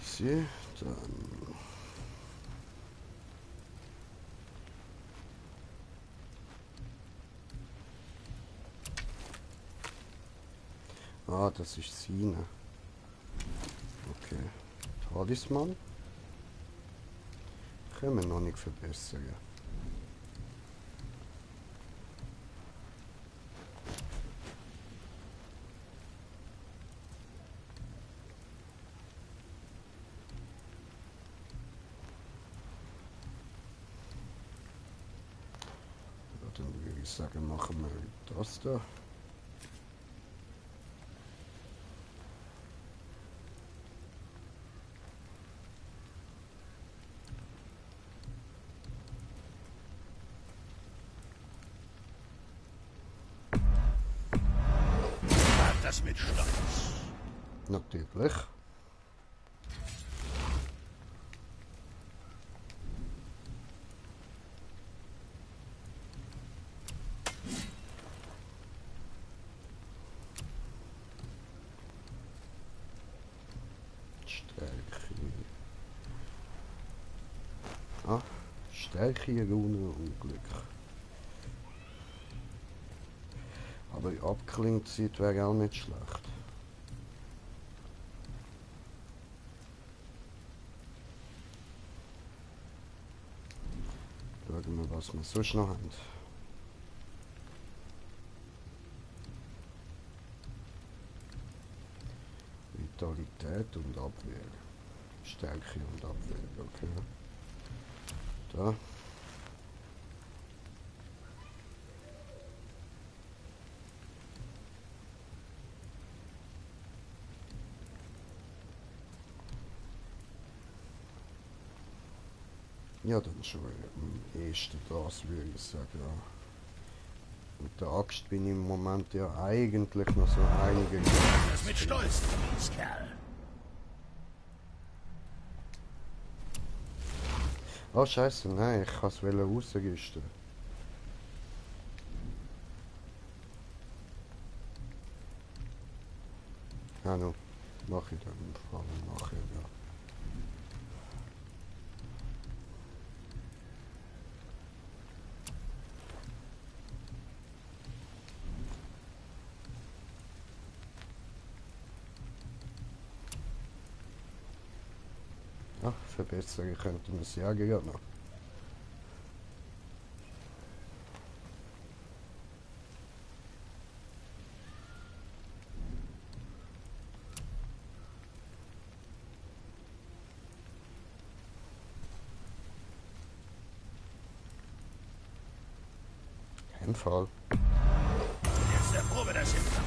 Easy, dann... Ah, das ist Sine. Okay. Talisman. Können wir noch nicht verbessern. ich sagen, machen wir das da. Das mit Stolz. Natürlich. Stärke, Ruhe und Glück. Aber Abklingzeit wäre auch nicht schlecht. Schauen wir, was wir sonst noch haben. Vitalität und Abwehr. Stärke und Abwehr, okay. Da. Ja, dann schon am ehesten das, würde ich sagen. Ja. Mit der Axt bin ich im Moment ja eigentlich noch so einige... Das mit Stolz, Kerl. Oh Scheiße, nein, ich kann es rausgisten. Ja, no, mach ich dann nachher, ja. Ach, verbessern könnte man es ja gerade noch. Kein Fall. Jetzt der Probe das hinter.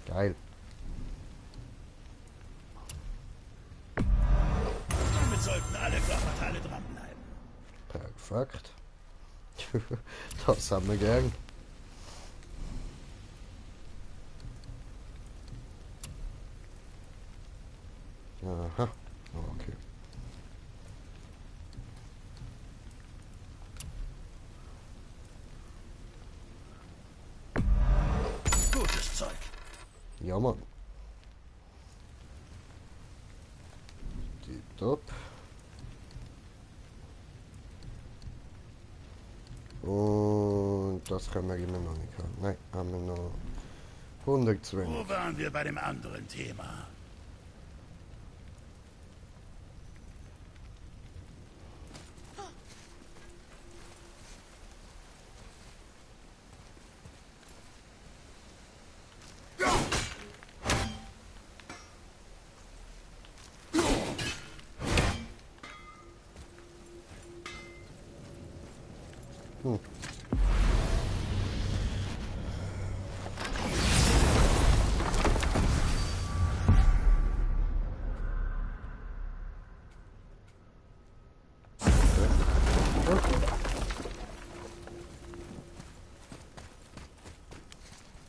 Geil. Damit sollten alle Körperteile dranbleiben. Perfekt. Das haben wir gern. Aha, okay. Gutes Zeug. Ja, Mann. Die Top. Und das können wir immer noch nicht haben. Nein, haben wir noch 120. Wo waren wir bei dem anderen Thema?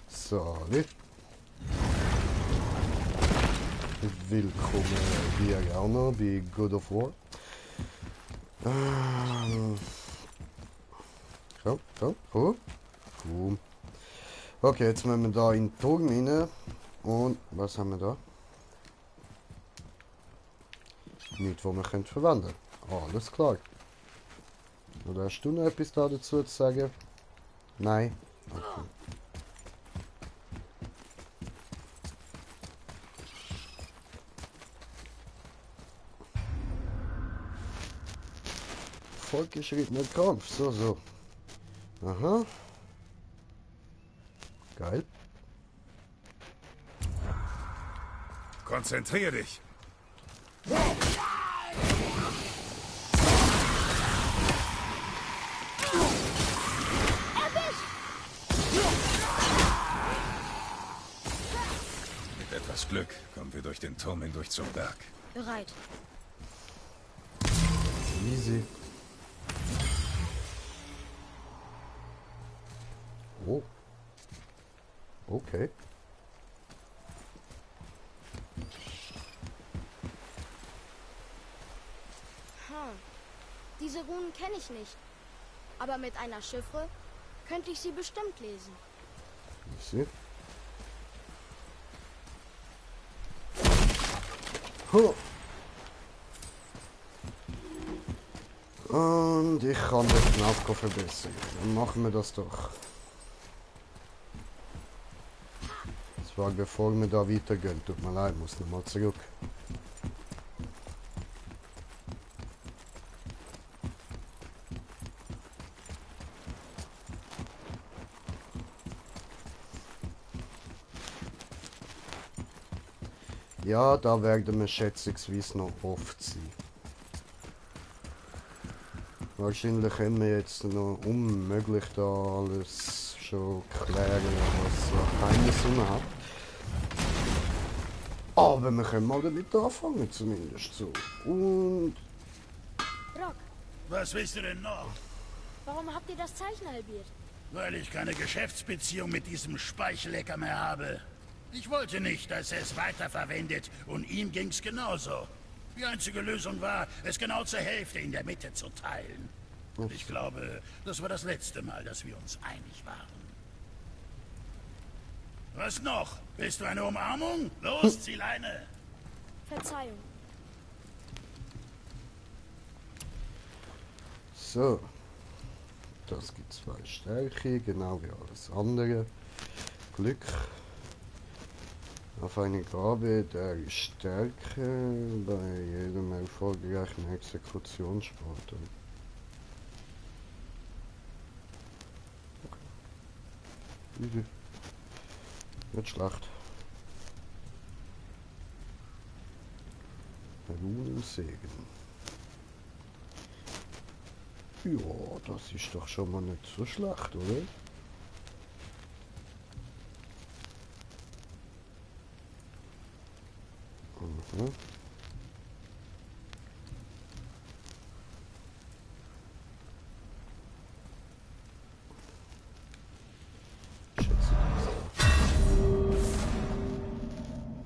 So, willkommen hier auch noch bei God of War. Boom. Okay, jetzt müssen wir da in den Turm rein. Und was haben wir da? Nichts, was wir können verwenden. Alles klar. Oder hast du noch etwas da dazu zu sagen? Nein? Okay. Fortgeschrittener Kampf, so. Aha. Geil. Konzentrier dich. uns Glück, kommen wir durch den Turm hindurch zum Berg. Bereit. Easy. Oh. Okay. Diese Runen kenne ich nicht. Aber mit einer Chiffre könnte ich sie bestimmt lesen. Easy. Huh. Und ich kann den Knopf verbessern. Dann machen wir das doch. Zwar bevor wir da weitergehen, tut mir leid, muss nochmal zurück. Ja, da werden wir schätzungsweise noch oft sein. Wahrscheinlich können wir jetzt noch unmöglich da alles schon klären, was keine Sonne hat. Aber wir können mal damit anfangen, zumindest so. Und... Rock, Was willst du denn noch? warum habt ihr das Zeichen halbiert? Weil ich keine Geschäftsbeziehung mit diesem Speichlecker mehr habe. Ich wollte nicht, dass er es weiterverwendet und ihm ging's genauso. Die einzige Lösung war, es genau zur Hälfte in der Mitte zu teilen. Und ich glaube, das war das letzte Mal, dass wir uns einig waren. Was noch? Willst du eine Umarmung? Los, zieh Leine! Verzeihung. so. Das gibt 2 Stärke, genau wie alles andere. Glück. Auf eine Gabe der Stärke bei jedem erfolgreichen Exekutionssport. Okay. Nicht schlecht. Runensegen. Ja, das ist doch schon mal nicht so schlecht, oder? Mhm.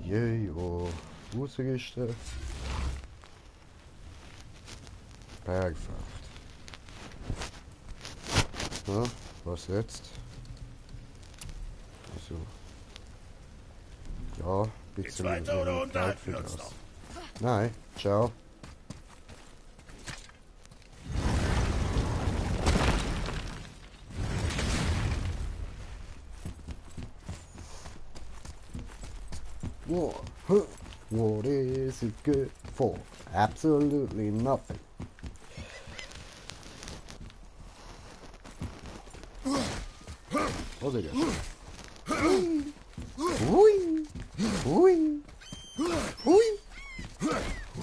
Jejo, Fußgerichte. Perfekt. Ja, was jetzt? Also. Ja, Geht's bisschen weiter oder Zeit unterhalten für wir uns das. noch? Nein, ciao. What is it good for? Absolutely nothing. Was ist das? Hui! Hui! Hui!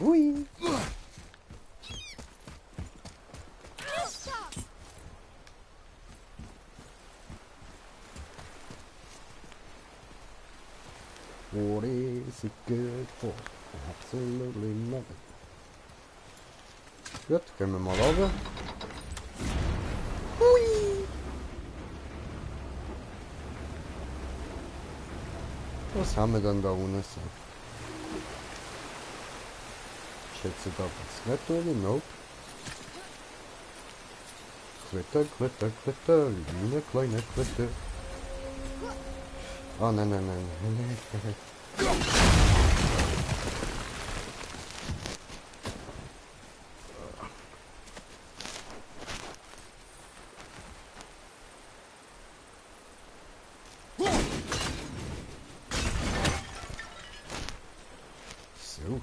Hui! What is it good for? Absolutely nothing. Gut, gehen wir mal runter. Hui! Was haben wir denn da unten so? Ich schätze, da geht's nicht durch, nope. Kletter, Kletter, Kletter, eine kleine Kletter. Oh nein, nein, nein, nein, nein. So.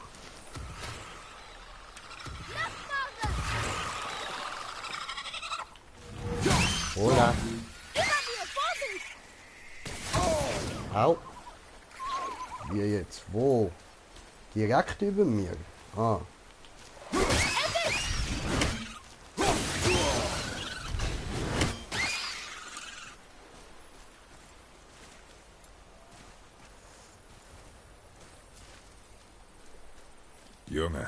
Hola. Au. Wie jetzt? Wo? Direkt über mir? Ah. Junge.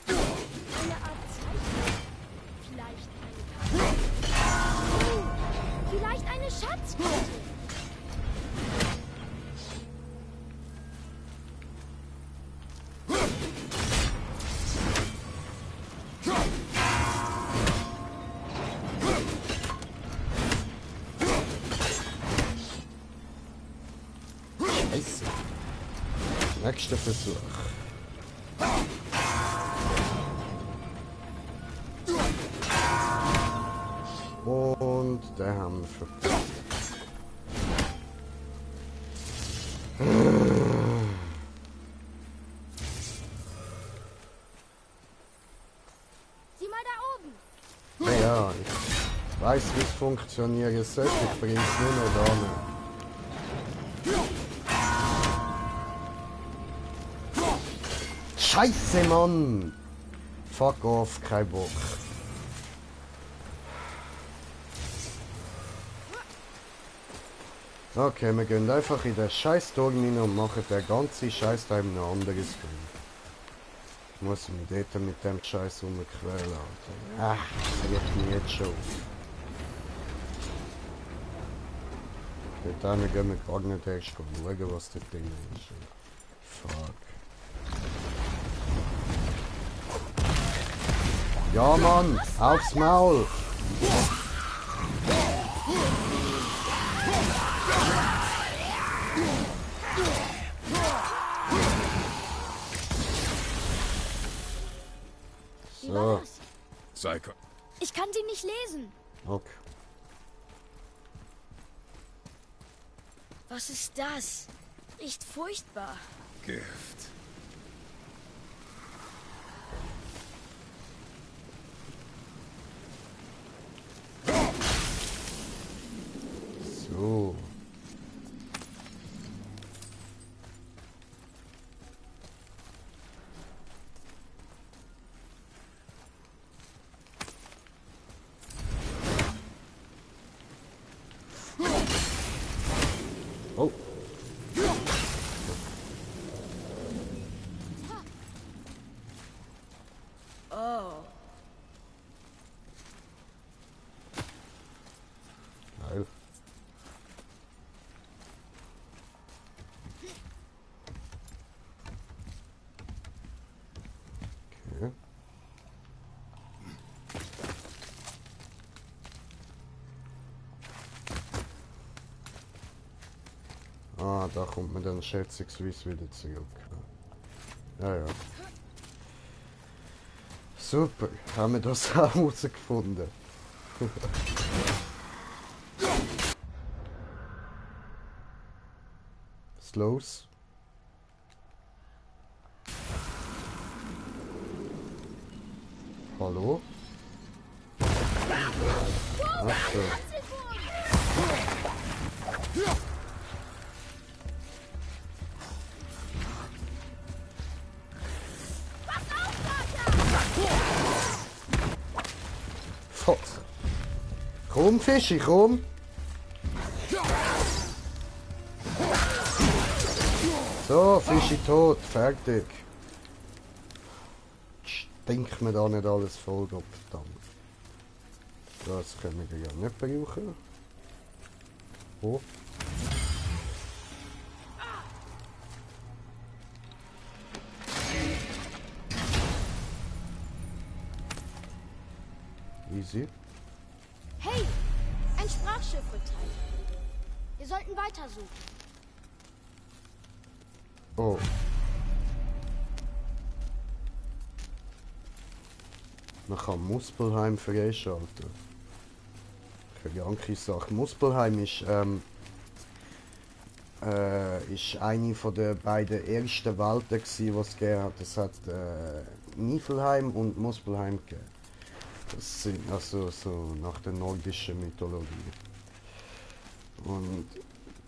Eine Art Zeichen. Vielleicht eine Karte. Oh, vielleicht eine Schatzkarte. Scheiße. Nächster Versuch. Und der haben wir verpasst. Sieh mal da oben. Ja, ich weiß, wie es funktionieren sollte. Ich bring's nur noch da. Scheiße, Mann! Fuck off, kein Bock. Okay, wir gehen einfach in den scheiß Turm rein und machen den ganzen Scheiß da in ein anderes Bild. Ich muss mich dort mit dem Scheiß rumquälen, Alter. Ach, das regt mich jetzt schon auf. Dort hinten gehen wir gar nicht erst schauen, was da drin ist. Fuck. Ja, Mann, aufs Maul! Wie war So, das? Psycho. Ich kann sie nicht lesen. okay. Was ist das? Riecht furchtbar. Gift. So. Oh. Oh. Geil. Okay. Ah, da kommt man dann schätzungsweise wieder zurück. Ja, ja. Super, haben wir das auch herausgefunden. Slows. Hallo? Ach so. Fotze. Komm, Fischi, komm! So, Fischi tot, fertig. Stinkt mir da nicht alles voll, Gott verdammt. Das können wir ja nicht brauchen. Oh. Easy. Hey, ein Sprachchiffrückteil. Wir sollten weitersuchen. Oh. Man kann Muspelheim freischalten. Kranke Sache. Muspelheim ist eine von den beiden ersten Welten gsi, was es gegeben hat. Es hat Niflheim und Muspelheim gegeben. Das sind also so nach der nordischen Mythologie. Und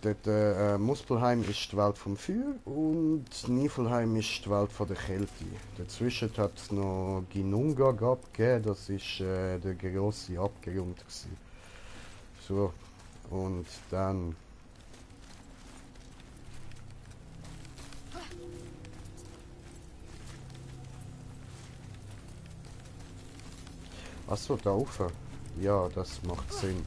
dort, Muspelheim ist die Welt vom Feuer und Niflheim ist die Welt von der Kälte. Dazwischen hat es noch Ginunga gegeben, das ist der grosse Abgrund gewesen. So, und dann Achso, da Ufer. Ja, das macht Sinn.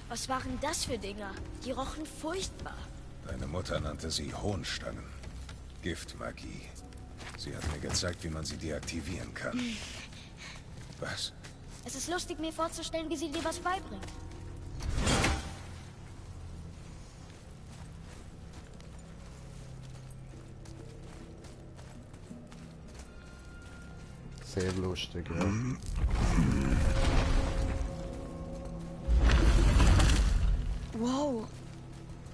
Was waren das für Dinger? Die rochen furchtbar. Deine Mutter nannte sie Hohnstangen. Giftmagie. Sie hat mir gezeigt, wie man sie deaktivieren kann. Was? Es ist lustig, mir vorzustellen, wie sie dir was beibringt. Sehr lustig, ja. Wow.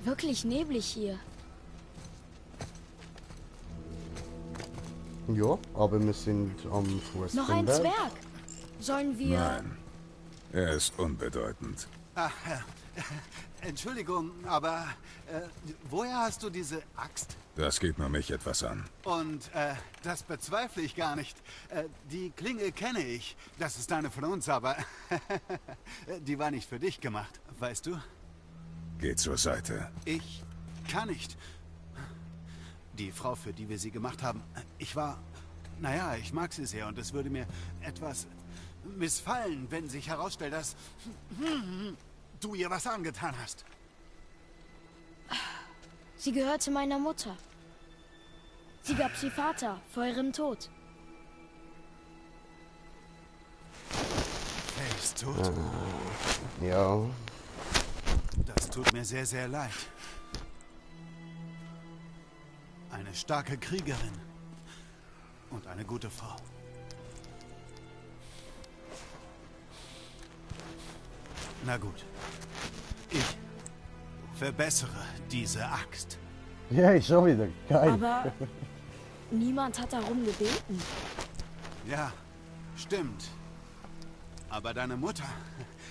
Wirklich neblig hier. Ja, aber wir sind am Fuß Noch vom ein Berg. Zwerg. Sollen wir... Nein. Er ist unbedeutend. Ach, Entschuldigung, aber woher hast du diese Axt? Das geht nur mich etwas an. Und das bezweifle ich gar nicht. Die Klinge kenne ich. Das ist eine von uns, aber die war nicht für dich gemacht, weißt du? Geh zur Seite. Ich kann nicht. Die Frau, für die wir sie gemacht haben, ich mag sie sehr und es würde mir etwas missfallen, wenn sich herausstellt, dass du ihr was angetan hast. Sie gehörte meiner Mutter. Sie gab sie Vater vor ihrem Tod. Er ist tot. Ja, Das tut mir sehr, sehr leid. Eine starke Kriegerin und eine gute Frau. Na gut. Ich verbessere diese Axt. ja, schon wieder. Geil. Aber niemand hat darum gebeten. Ja, stimmt. Aber deine Mutter,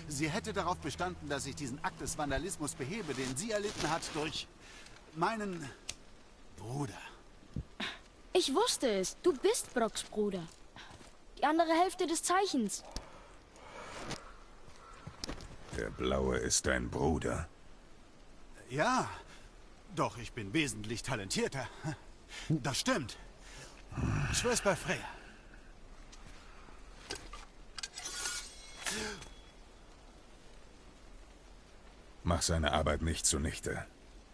sie hätte darauf bestanden, dass ich diesen Akt des Vandalismus behebe, den sie erlitten hat durch meinen Bruder. Ich wusste es. Du bist Brocks Bruder. Die andere Hälfte des Zeichens. Der Blaue ist dein Bruder. Ja, doch ich bin wesentlich talentierter. Das stimmt. Ich schwör's bei Freya. Mach seine Arbeit nicht zunichte.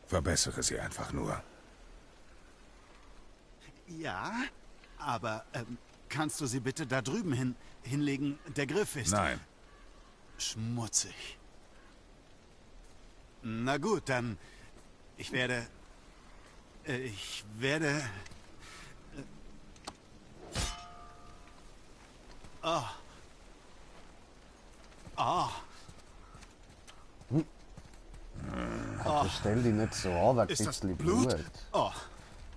Verbessere sie einfach nur. Ja, aber kannst du sie bitte da drüben hinlegen? Der Griff ist... Nein. Schmutzig. Na gut, dann... Ich werde... Oh. Oh. Stell dich nicht so an, weil Ist das bisschen Blut? Oh.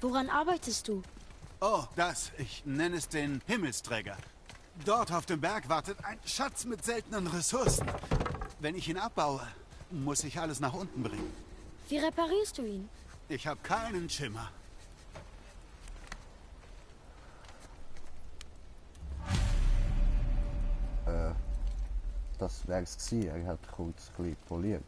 Woran arbeitest du? Oh, das. Ich nenne es den Himmelsträger. Dort auf dem Berg wartet ein Schatz mit seltenen Ressourcen. Wenn ich ihn abbaue, muss ich alles nach unten bringen. Wie reparierst du ihn? Ich habe keinen Schimmer. Das wär's gewesen. Er hat kurz ein bisschen poliert.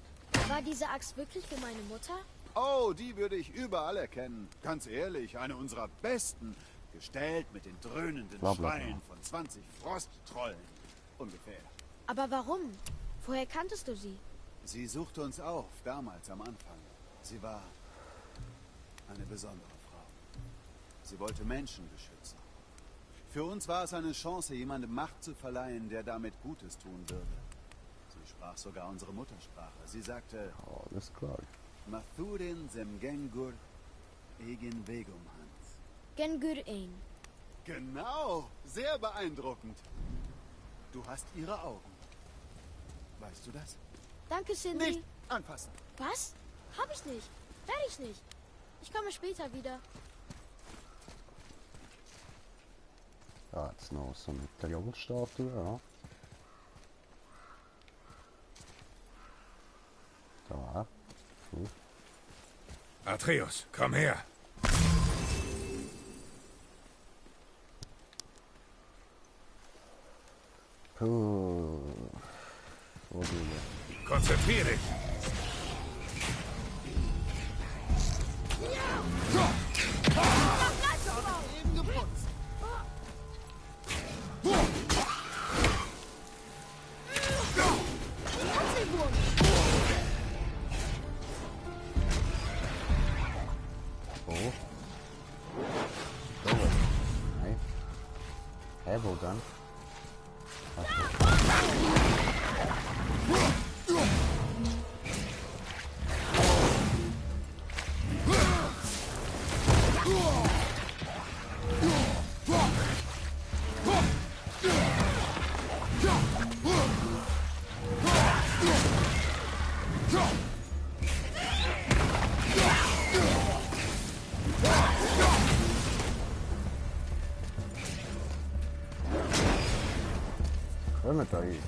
War diese Axt wirklich für meine Mutter? Oh, die würde ich überall erkennen. Ganz ehrlich, eine unserer besten. Gestellt mit den dröhnenden Bla, bla, bla. Schreien von 20 Frosttrollen. Ungefähr. Aber warum? Woher kanntest du sie? Sie suchte uns auf, damals am Anfang. Sie war eine besondere Frau. Sie wollte Menschen beschützen. Für uns war es eine Chance, jemandem Macht zu verleihen, der damit Gutes tun würde. Sie sprach sogar unsere Muttersprache. Sie sagte, Oh, alles klar. Mathurin Semgengur Egin Vegum Hans. Gengur-Ein. Genau, sehr beeindruckend. Du hast ihre Augen. Weißt du das? Danke, Cindy. Nicht anfassen. Was? Hab ich nicht. Werde ich nicht. Ich komme später wieder. Ja, jetzt noch so eine Triangelstatue, ja. Da. Cool. Atreus, komm her. Puh. Oh, du. Konzentrier dich. Hä, wo dann? Kommt da hin.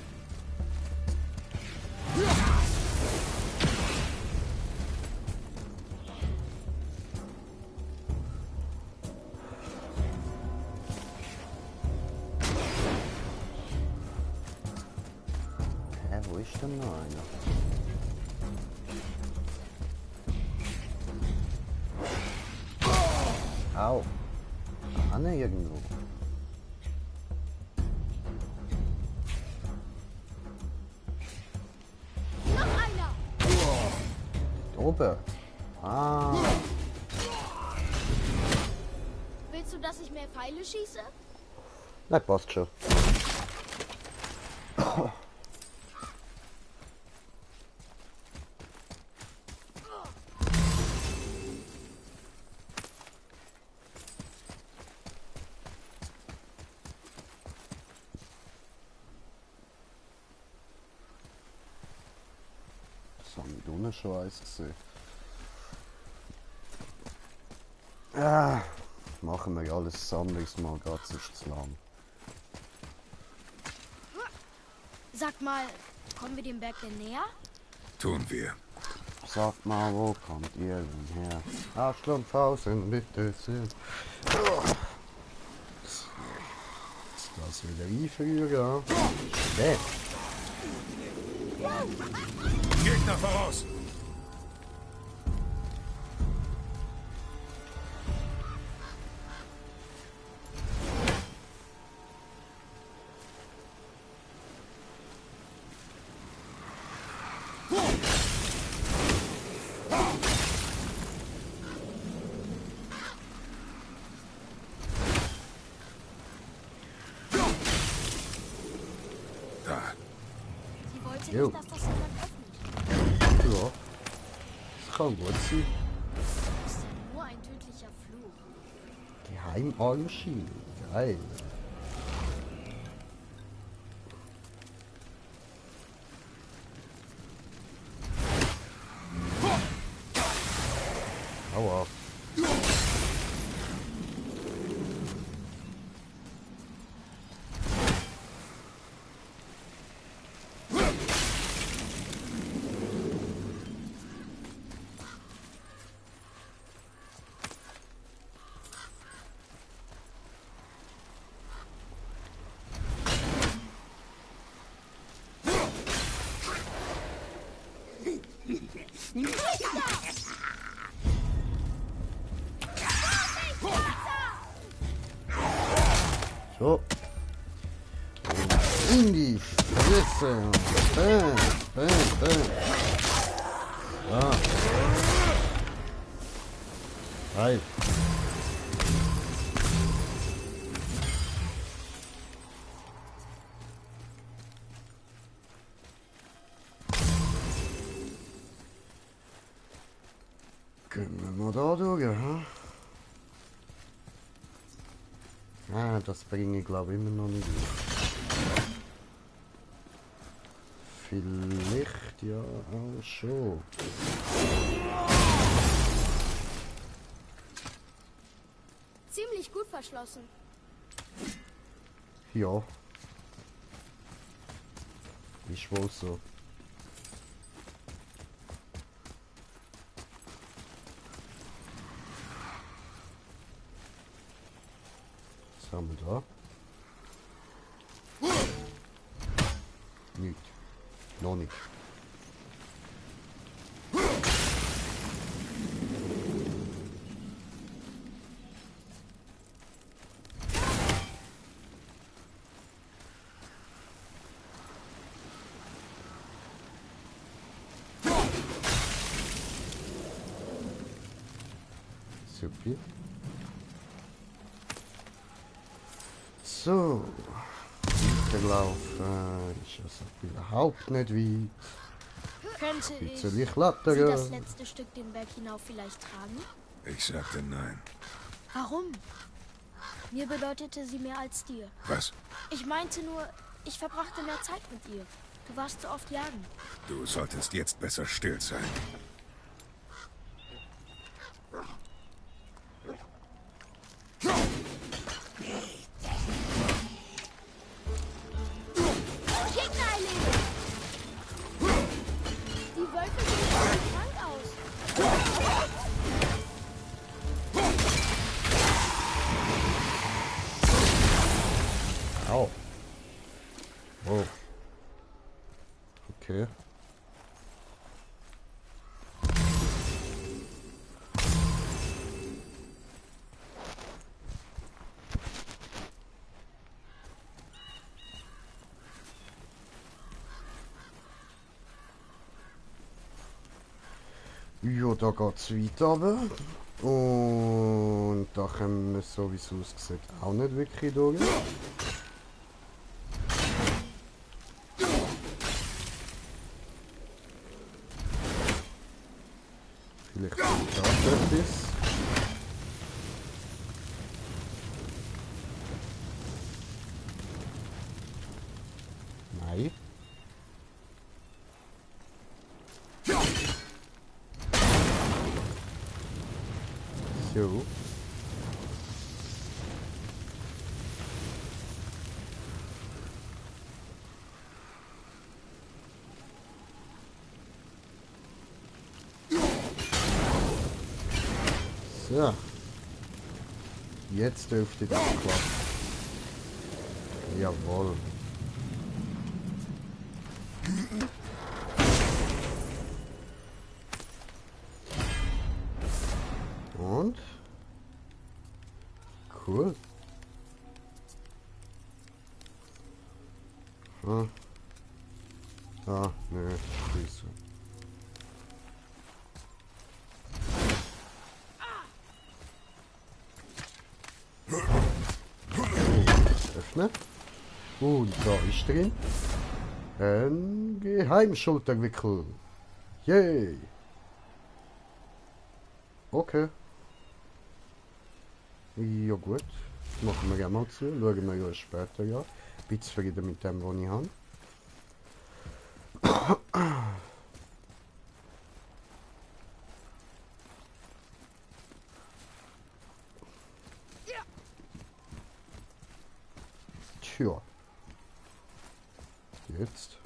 Hä, wo ist denn noch einer? Au. Da ne irgendwo. Noch einer! Oben. Ah. Willst du, dass ich mehr Pfeile schieße? Na, passt schon. Das haben wir unten schon eins gesehen. Ah, machen wir alles anderes mal, gerade ist zu lang. Sag mal, kommen wir dem Berg denn näher? Tun wir. Sagt mal, wo kommt ihr denn her? Arschlumpfhausen, bitte sehr. Das wieder einführen. Schlecht. Gegner voraus! Da. Sie wollte Jo. nicht, dass das jemand öffnet. Ja. Das kann gut sein. Das ist ja nur ein tödlicher Fluch. Geheimarmschienen. Geil. Aua. So. In die Fresse. Bam, bam, bam. Ja. Halt. Können wir mal da durch, ha? Ah, das bringe ich glaube immer noch nicht durch. Vielleicht ja auch schon. Ziemlich gut verschlossen. Ja. Ist wohl so. Was haben wir da? Nicht. Noch nicht. Super. So. Weiterlaufen. Ist also überhaupt nicht weit. Könnte ich Bisschen Sie klettern. das letzte Stück den Berg hinauf vielleicht tragen? Ich sagte nein. Warum? Mir bedeutete sie mehr als dir. Was? Ich meinte nur, ich verbrachte mehr Zeit mit ihr. Du warst so oft jagen. Du solltest jetzt besser still sein. Gegner erleben! Die Wölfe sehen ganz krank aus. Au. Oh. Okay. Ja, da geht's weiter runter. Und da können wir sowieso aussieht auch nicht wirklich durch. Vielleicht kommt da etwas. Nein. So. So. Jetzt dürfte das klappen. Jawohl. Und? Cool. Ah. Ah, nö, Füße. Öffnen. Und da ist drin ein Geheimschulterwickel. Yay! Okay. Ja gut, machen wir gerne mal zu, schauen wir ja später ja. Bin zufrieden mit dem, was ich habe. Tja. Jetzt.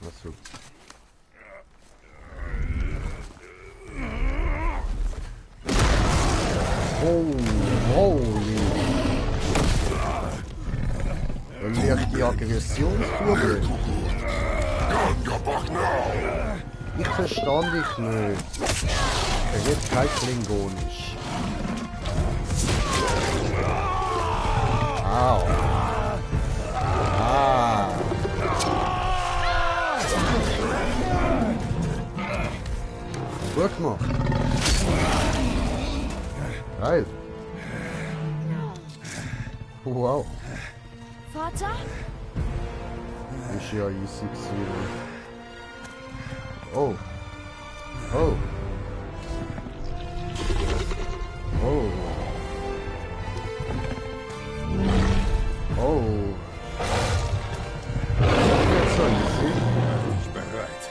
Achso. Holy. Eine leichte Aggressionsproblem. Ich verstand dich nicht. Er wird kein Klingonisch. Au. Ah. Gut gemacht. Geil. Wow. Vater? Ist ja easy gewesen. Oh. Oh. Oh. Oh. Jetzt so easy. Ich bin bereit.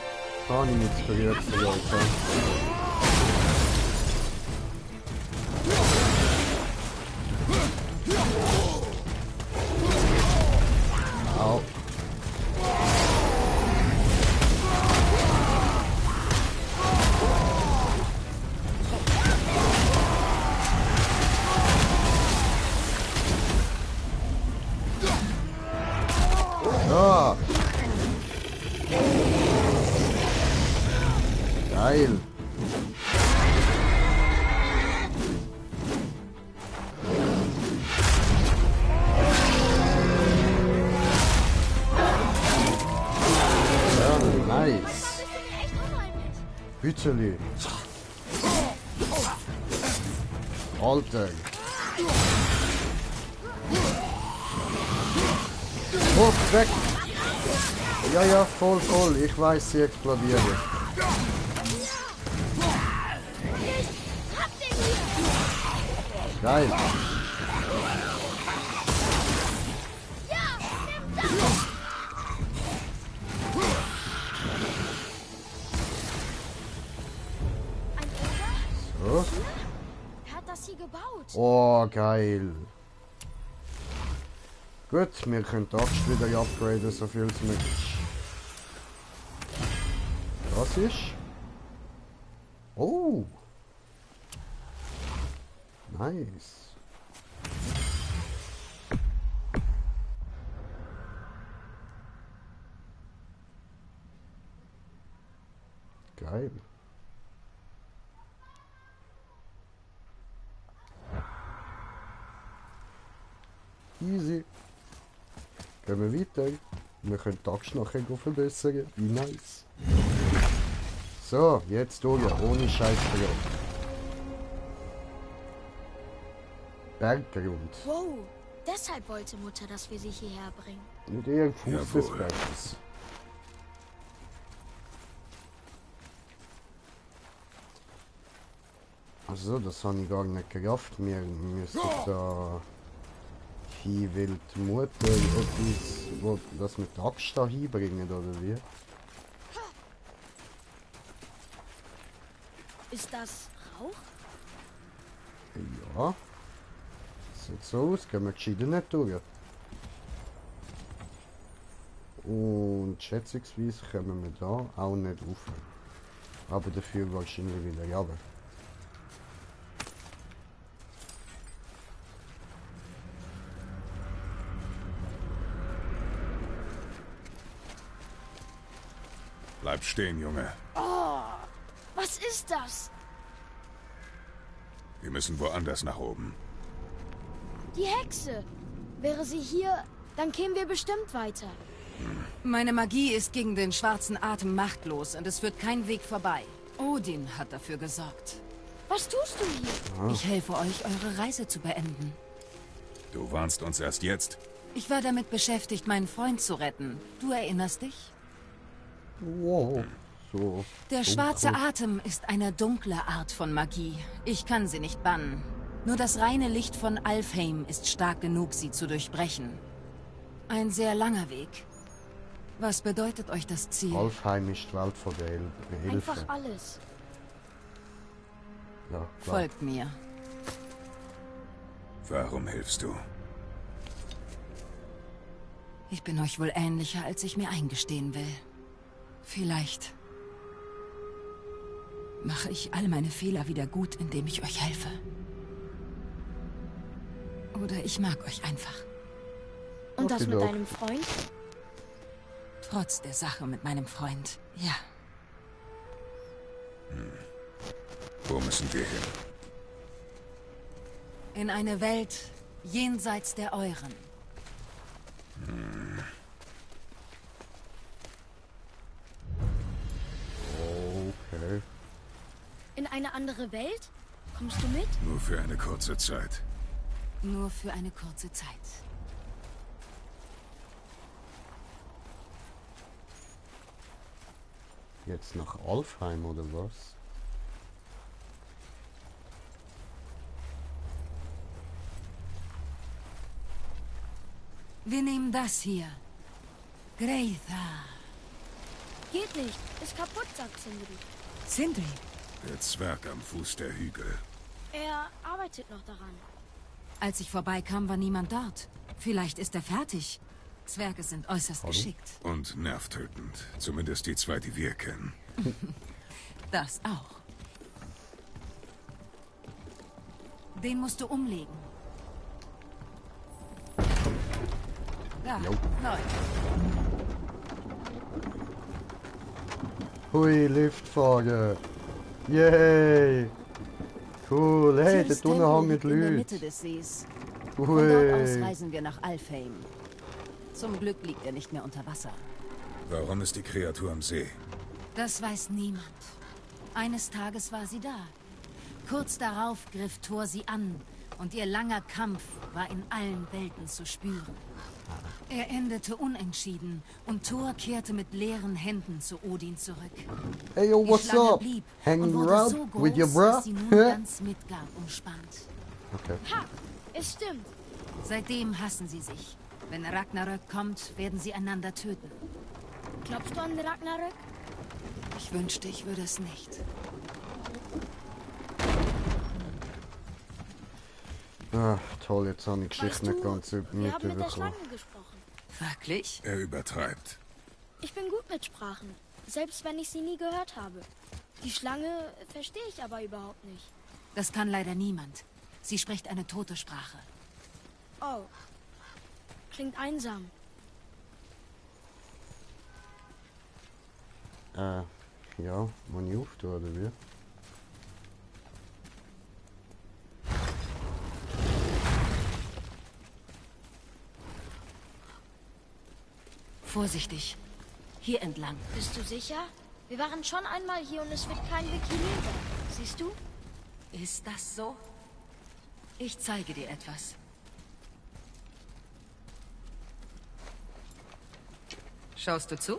Kann ich nichts vergessen, Leute. Au. Ah. Geil. Ja, nice. Büteli. Alter. Oh, weg! Ja, ja, voll, voll. Ich weiß, sie explodieren. Geil. So. Er hat das hier gebaut. Oh, geil. Gut, wir können die Axt wieder upgraden, so viel es möglich ist. Das ist... Oh! Nice. Geil. Easy. Gehen wir weiter. Wir können die Axt nachher verbessern. Wie nice. So, jetzt durch. Ohne Scheiß verloren. Berggrund. Wow, deshalb wollte Mutter, dass wir sie hierher bringen. Nicht eher Fuß des Jawohl. Berges. Also, das habe ich gar nicht gerafft. Wir müssen da hin, weil die Mutter etwas, wo das mit der Axt da hinbringen, oder wie? Ist das Rauch? Ja. Sieht so aus, gehen wir gescheit nicht durch. Und schätzungsweise kommen wir da auch nicht rauf. Aber dafür wahrscheinlich wieder runter. Bleib stehen, Junge. Was ist das? Wir müssen woanders nach oben. Die Hexe. Wäre sie hier, dann kämen wir bestimmt weiter. Meine Magie ist gegen den schwarzen Atem machtlos und es führt kein Weg vorbei. Odin hat dafür gesorgt. Was tust du hier? Ich helfe euch, eure Reise zu beenden. Du warnst uns erst jetzt? Ich war damit beschäftigt, meinen Freund zu retten. Du erinnerst dich? Wow. So. Der schwarze Atem ist eine dunkle Art von Magie. Ich kann sie nicht bannen. Nur das reine Licht von Alfheim ist stark genug, sie zu durchbrechen. Ein sehr langer Weg. Was bedeutet euch das Ziel? Alfheim ist die Welt von der Hilfe. Einfach alles. Ja, klar. Folgt mir. Warum hilfst du? Ich bin euch wohl ähnlicher, als ich mir eingestehen will. Vielleicht mache ich all meine Fehler wieder gut, indem ich euch helfe. Oder ich mag euch einfach. Und das mit Okidok. deinem Freund? Trotz der Sache mit meinem Freund, ja. Wo müssen wir hin? In eine Welt jenseits der euren. Okay. In eine andere Welt? Kommst du mit? Nur für eine kurze Zeit. Nur für eine kurze Zeit. Jetzt nach Alfheim oder was? Wir nehmen das hier. Greitha. Geht nicht. Ist kaputt, sagt Sindri. Sindri. Der Zwerg am Fuß der Hügel. Er arbeitet noch daran. Als ich vorbeikam, war niemand dort. Vielleicht ist er fertig. Zwerge sind äußerst geschickt. Und nervtötend. Zumindest die zwei, die wir kennen. Das auch. Den musst du umlegen. Da, Jo. neu. Hui, Liftfahrer. Yay! Cool. Hey, Tir dort unten hängen liegt in der Leute. Mitte des Sees. Von dort aus Hui. reisen wir nach Alfheim. Zum Glück liegt er nicht mehr unter Wasser. Warum ist die Kreatur am See? Das weiß niemand. Eines Tages war sie da. Kurz darauf griff Thor sie an und ihr langer Kampf war in allen Welten zu spüren. Er endete unentschieden und Thor kehrte mit leeren Händen zu Odin zurück. Hey yo, what's Die Schlange up? blieb Hanging und wurde around so groß, with your bro? dass sie nun ganz Midgard umspannt. Okay. Ha! Es stimmt. Seitdem hassen sie sich. Wenn Ragnarök kommt, werden sie einander töten. Glaubst du an Ragnarök? Ich wünschte, ich würde es nicht. Ach, toll, jetzt habe ich die Weißt Geschichte nicht du, ganz wir haben mit der mitbekommen. Schlange gesprochen. Wirklich? Er übertreibt. Ich bin gut mit Sprachen, selbst wenn ich sie nie gehört habe. Die Schlange verstehe ich aber überhaupt nicht. Das kann leider niemand. Sie spricht eine tote Sprache. Oh, klingt einsam. Ja, man ich auftun, oder wie? Vorsichtig. Hier entlang. Bist du sicher? Wir waren schon einmal hier und es wird kein Wikileaks. Siehst du? Ist das so? Ich zeige dir etwas. Schaust du zu?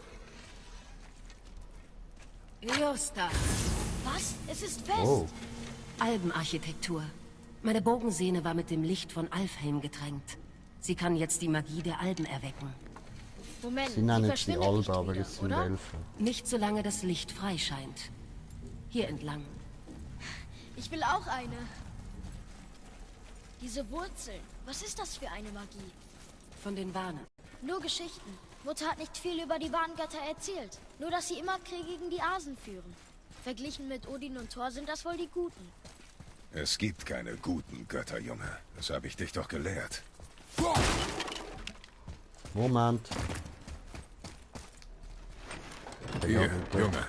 Josta. Was? Es ist fest. Oh, Albenarchitektur. Meine Bogensehne war mit dem Licht von Alfheim getränkt. Sie kann jetzt die Magie der Alben erwecken. Moment, sie nennen sie verschwindet Alben, nicht aber wieder, es sind oder? Elfen. Nicht solange das Licht frei scheint. Hier entlang. Ich will auch eine. Diese Wurzeln. Was ist das für eine Magie? Von den Warnen. Nur Geschichten. Mutter hat nicht viel über die Warngötter erzählt. Nur, dass sie immer Krieg gegen die Asen führen. Verglichen mit Odin und Thor sind das wohl die Guten. Es gibt keine guten Götter, Junge. Das habe ich dich doch gelehrt. Moment. Hier, Junge.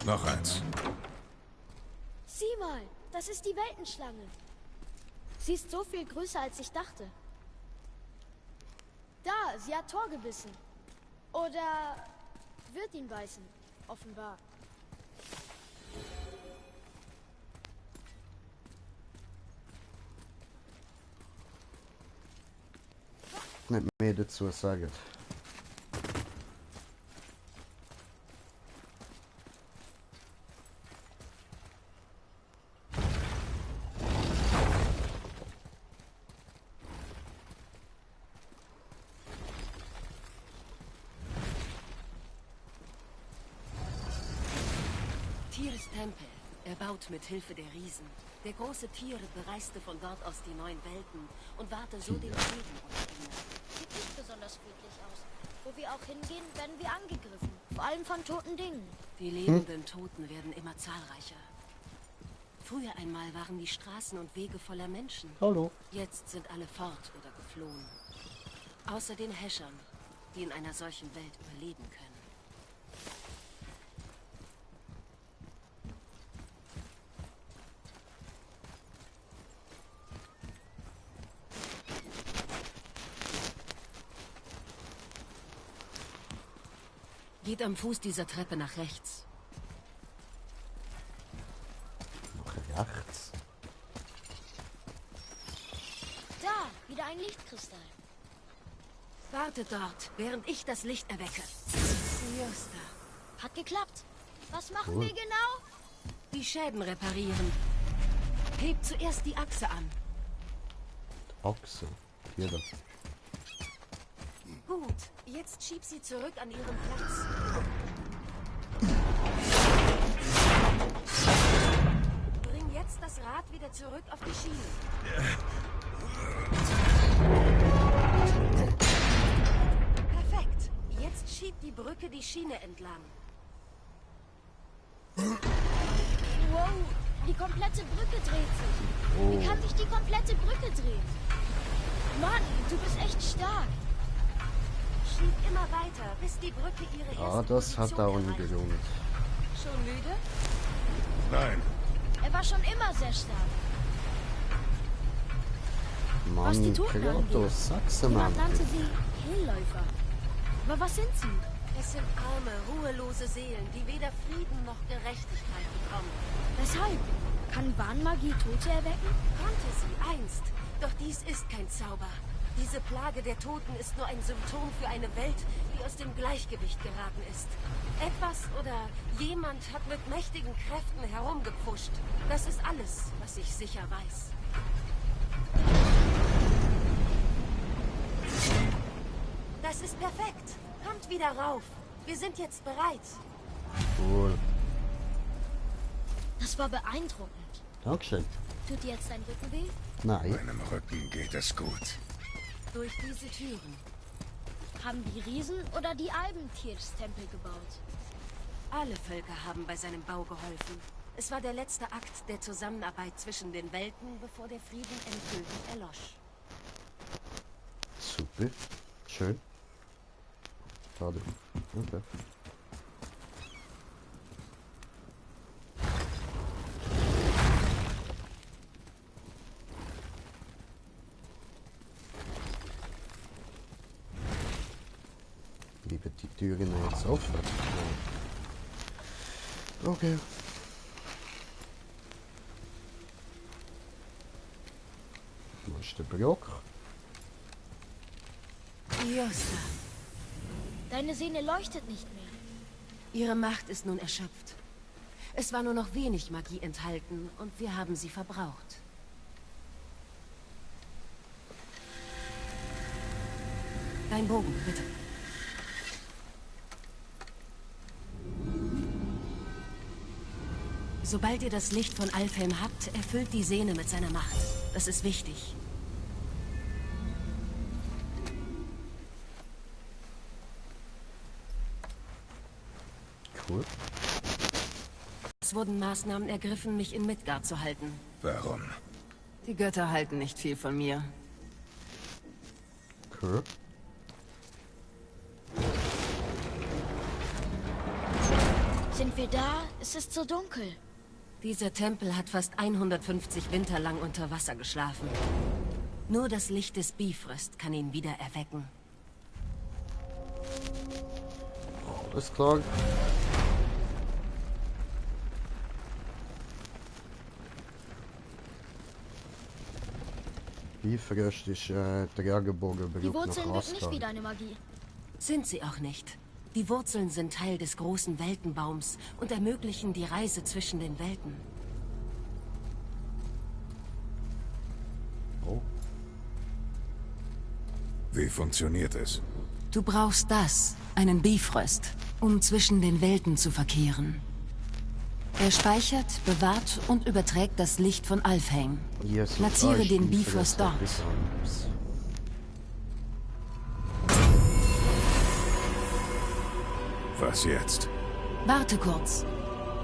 Noch eins. Sieh mal, das ist die Weltenschlange. Sie ist so viel größer, als ich dachte. Da, sie hat Thor gebissen. Oder wird ihn beißen, offenbar. Nicht mehr dazu sagen. Tyrs Tempel, erbaut mit Hilfe der Riesen. Der große Tyr bereiste von dort aus die neuen Welten und wahrte so den Frieden unter ihnen. Sieht nicht besonders friedlich aus. Wo wir auch hingehen, werden wir angegriffen. Vor allem von toten Dingen. Die lebenden Toten werden immer zahlreicher. Früher einmal waren die Straßen und Wege voller Menschen. Hallo. Jetzt sind alle fort oder geflohen. Außer den Häschern, die in einer solchen Welt überleben können. Geht am Fuß dieser Treppe nach rechts. Nach rechts. Da, wieder ein Lichtkristall. Wartet dort, während ich das Licht erwecke. Josta. Hat geklappt. Was machen wir genau? Die Schäden reparieren. Hebt zuerst die Achse an. Achse. Hier da. Gut, jetzt schieb sie zurück an ihren Platz. Bring jetzt das Rad wieder zurück auf die Schiene. Perfekt. Jetzt schiebt die Brücke die Schiene entlang. Wow, die komplette Brücke dreht sich. Wie kann sich die komplette Brücke drehen? Mann, du bist echt stark. Schieb immer weiter, bis die Brücke ihre erste Ja, das hat Position auch nie erreicht. gelohnt. Schon müde? Nein, Er war schon immer sehr stark. Was die Mann, Toten Kratos, sag's mal. Jemand nannte sie Hellläufer. Aber was sind sie? Es sind arme, ruhelose Seelen, die weder Frieden noch Gerechtigkeit bekommen. Weshalb? Kann Bahnmagie Tote erwecken? Konnte sie einst, doch dies ist kein Zauber. Diese Plage der Toten ist nur ein Symptom für eine Welt, die aus dem Gleichgewicht geraten ist. Etwas oder jemand hat mit mächtigen Kräften herumgepfuscht. Das ist alles, was ich sicher weiß. Das ist perfekt. Kommt wieder rauf. Wir sind jetzt bereit. Cool. Das war beeindruckend. Dankeschön. Tut dir jetzt dein Rücken weh? Nein. Meinem Rücken geht es gut. Durch diese Türen. Haben die Riesen oder die Alben Tyrs Tempel gebaut? Alle Völker haben bei seinem Bau geholfen. Es war der letzte Akt der Zusammenarbeit zwischen den Welten, bevor der Frieden endgültig erlosch. Super. Schön. Schade. Okay. Lieber die Türen jetzt offen. Okay. Wo ist der Block? Iosta. Deine Sehne leuchtet nicht mehr. Ihre Macht ist nun erschöpft. Es war nur noch wenig Magie enthalten und wir haben sie verbraucht. Dein Bogen, bitte. Sobald ihr das Licht von Alfheim habt, erfüllt die Sehne mit seiner Macht. Das ist wichtig. Cool. Es wurden Maßnahmen ergriffen, mich in Midgard zu halten. Warum? Die Götter halten nicht viel von mir. Cool. Sind wir da? Es ist so dunkel. Dieser Tempel hat fast 150 Winter lang unter Wasser geschlafen. Nur das Licht des Bifrost kann ihn wieder erwecken. Alles klar. Bifrost ist der Regenbogen Die berühmt Wurzeln nach wirken nicht wie Asgard. deine Magie. Sind sie auch nicht. Die Wurzeln sind Teil des großen Weltenbaums und ermöglichen die Reise zwischen den Welten. Oh. Wie funktioniert es? Du brauchst das, einen Bifrost, um zwischen den Welten zu verkehren. Er speichert, bewahrt und überträgt das Licht von Alfheim. Yes, Platziere den Bifrost dort. Was jetzt? Warte kurz.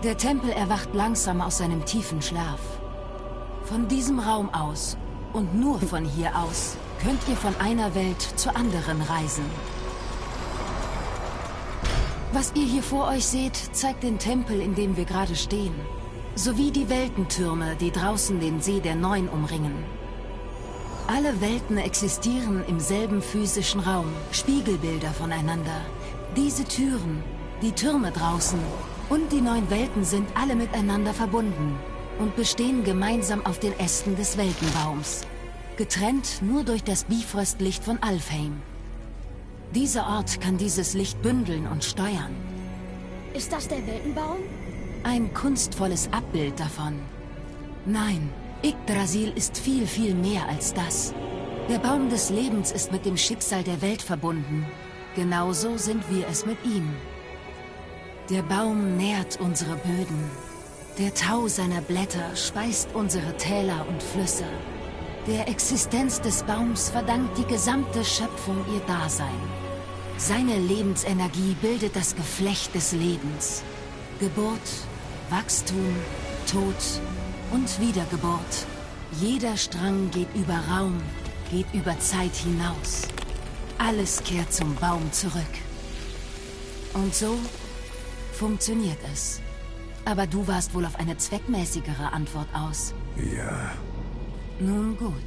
Der Tempel erwacht langsam aus seinem tiefen Schlaf. Von diesem Raum aus und nur von hier aus könnt ihr von einer Welt zur anderen reisen. Was ihr hier vor euch seht, zeigt den Tempel, in dem wir gerade stehen. Sowie die Weltentürme, die draußen den See der Neun umringen. Alle Welten existieren im selben physischen Raum, Spiegelbilder voneinander. Diese Türen, die Türme draußen und die 9 Welten sind alle miteinander verbunden und bestehen gemeinsam auf den Ästen des Weltenbaums. Getrennt nur durch das Bifrostlicht von Alfheim. Dieser Ort kann dieses Licht bündeln und steuern. Ist das der Weltenbaum? Ein kunstvolles Abbild davon. Nein, Yggdrasil ist viel, viel mehr als das. Der Baum des Lebens ist mit dem Schicksal der Welt verbunden. Genauso sind wir es mit ihm. Der Baum nährt unsere Böden. Der Tau seiner Blätter speist unsere Täler und Flüsse. Der Existenz des Baums verdankt die gesamte Schöpfung ihr Dasein. Seine Lebensenergie bildet das Geflecht des Lebens. Geburt, Wachstum, Tod und Wiedergeburt. Jeder Strang geht über Raum, geht über Zeit hinaus. Alles kehrt zum Baum zurück. Und so funktioniert es. Aber du warst wohl auf eine zweckmäßigere Antwort aus. Ja. Nun gut.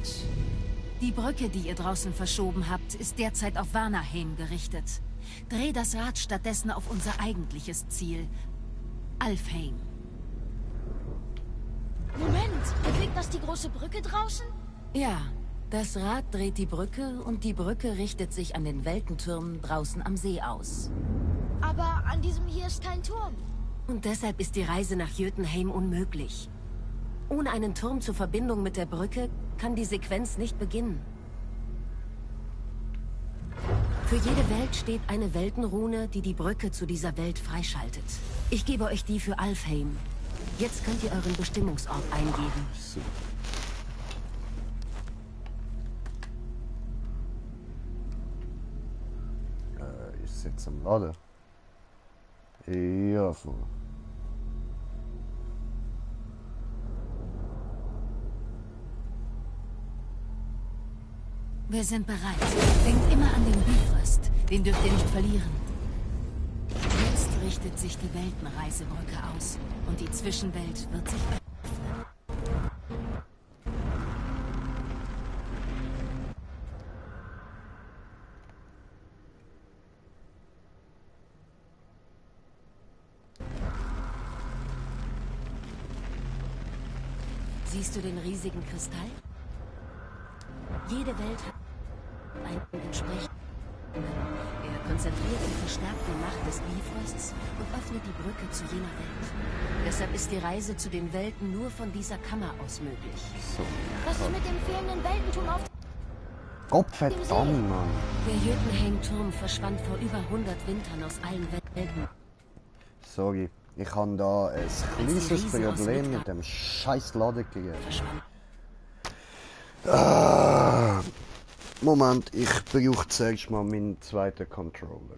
Die Brücke, die ihr draußen verschoben habt, ist derzeit auf Vanaheim gerichtet. Dreh das Rad stattdessen auf unser eigentliches Ziel. Alfheim. Moment, bewegt das die große Brücke draußen? Ja, Das Rad dreht die Brücke und die Brücke richtet sich an den Weltenturm draußen am See aus. Aber an diesem hier ist kein Turm. Und deshalb ist die Reise nach Jötunheim unmöglich. Ohne einen Turm zur Verbindung mit der Brücke kann die Sequenz nicht beginnen. Für jede Welt steht eine Weltenrune, die die Brücke zu dieser Welt freischaltet. Ich gebe euch die für Alfheim. Jetzt könnt ihr euren Bestimmungsort eingeben. So. Ich sitze am Laden. Ja, voll. Wir sind bereit. Denkt immer an den Bifrost. Den dürft ihr nicht verlieren. Jetzt richtet sich die Weltenreisebrücke aus. Und die Zwischenwelt wird sich öffnen. Siehst du den riesigen Kristall? Jede Welt hat einen entsprechenden. Er konzentriert und verstärkt die Macht des Bifrosts und öffnet die Brücke zu jener Welt. Deshalb ist die Reise zu den Welten nur von dieser Kammer aus möglich. So. Was ist mit dem fehlenden Weltenturm auf Gott verdammt, Mann. Der Jötunheim-Turm verschwand vor über 100 Wintern aus allen Welten. Sorry, ich habe da ein kleines Problem mit dem scheiß Laden gegeben. Moment, ich brauche zuerst mal meinen zweiten Controller.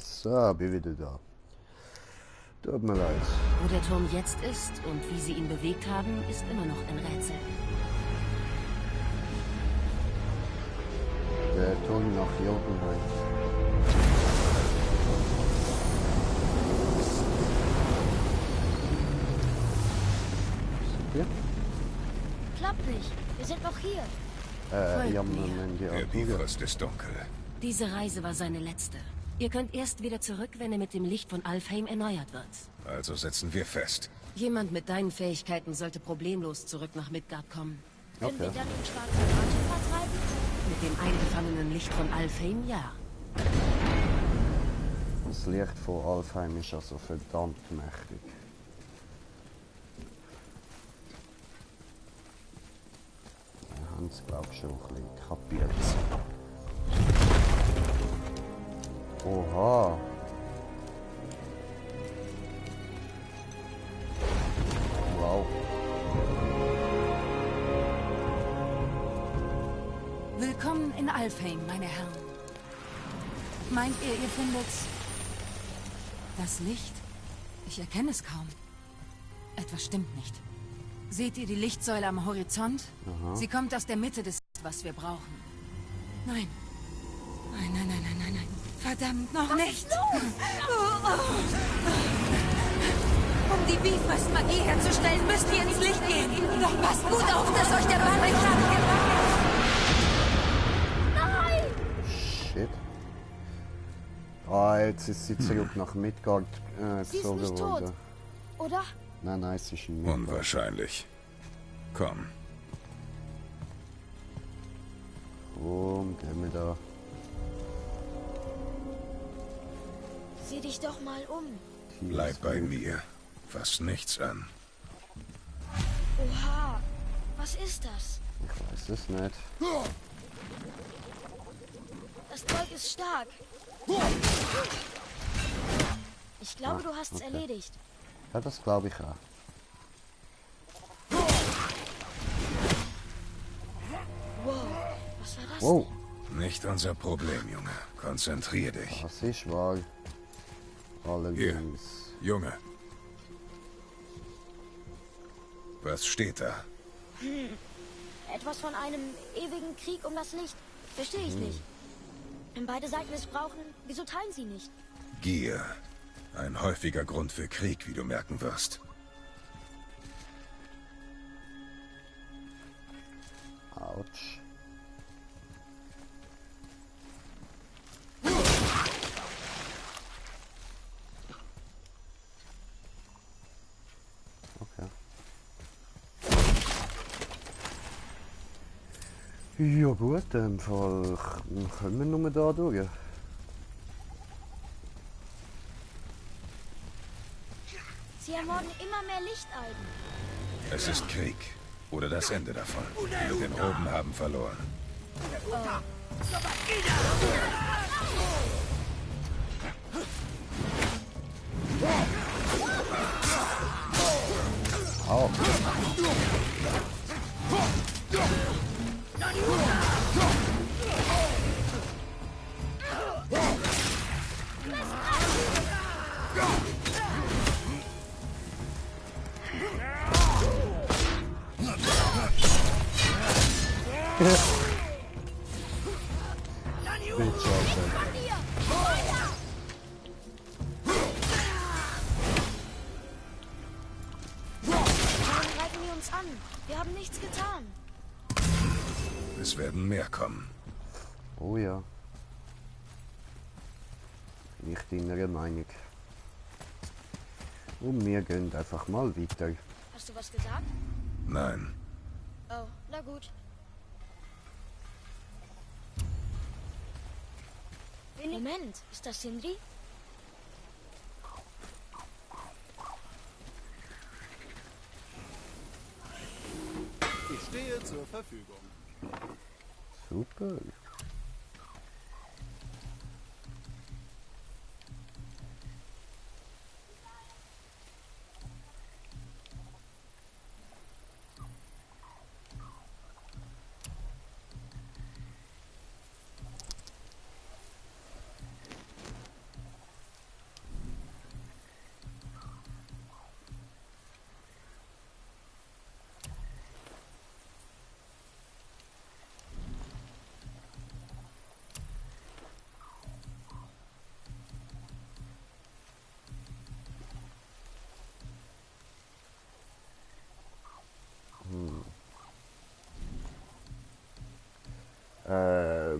So, bin wieder da. Tut mir leid. Wo der Turm jetzt ist und wie sie ihn bewegt haben, ist immer noch ein Rätsel. Der Turm nach Jötunheim. Sind wir? Klappt nicht. Wir sind noch hier. Ja, mir. Moment, ja. Der Bifrost ist dunkel. Diese Reise war seine letzte. Ihr könnt erst wieder zurück, wenn er mit dem Licht von Alfheim erneuert wird. Also setzen wir fest. Jemand mit deinen Fähigkeiten sollte problemlos zurück nach Midgard kommen. Können wir Okay. dann den schwarzen Atem vertreiben? Mit dem eingefangenen Licht von Alfheim, ja. Das Licht von Alfheim ist also verdammt mächtig. Wir haben es, glaube ich, schon ein bisschen kapiert. Oha. Wow. Willkommen in Alfheim, meine Herren. Meint ihr, ihr findet das Licht? Ich erkenne es kaum. Etwas stimmt nicht. Seht ihr die Lichtsäule am Horizont? Aha. Sie kommt aus der Mitte des, was wir brauchen. Nein. Nein, nein, nein, nein, nein, nein. Verdammt, noch nicht. Um die Bifrost-Magie herzustellen, müsst ihr ins Licht gehen. Doch passt gut auf, dass euch der Bann nicht abgeht. Shit. Ah, jetzt ist sie zurück nach Midgard Sie ist so nicht geworden. tot. Oder? Nein, nein, sie ist in Midgard. Unwahrscheinlich. Komm. Gehen wir da. Sieh dich doch mal um. Bleib bei mir. Fass nichts an. Oha. Was ist das? Ich weiß es nicht. Das Zeug ist stark. Ich glaube, du hast es okay. erledigt. Ja, das glaube ich auch. Wow. Was war das? Wow, Nicht unser Problem, Junge. Konzentrier dich. das ist wahr. Allerdings. Junge, Was steht da? Etwas von einem ewigen Krieg um das Licht. Verstehe ich nicht. Wenn beide Seiten es brauchen, wieso teilen sie nicht? Gier. Ein häufiger Grund für Krieg, wie du merken wirst. Autsch. Okay. Ja gut, in dem Fall können wir nur da durch. Sie ermorden immer mehr Lichtalben. Es ist Krieg. Oder das Ende davon. Wir den Roben haben verloren. Au. Warum greifen die uns an? Wir haben nichts getan. Es werden mehr kommen. Oh ja. Nicht innere Meinung. Und wir gehen einfach mal weiter. Hast du was gesagt? Nein. Oh, na gut. Moment, ist das Sindri? Ich stehe zur Verfügung. Super.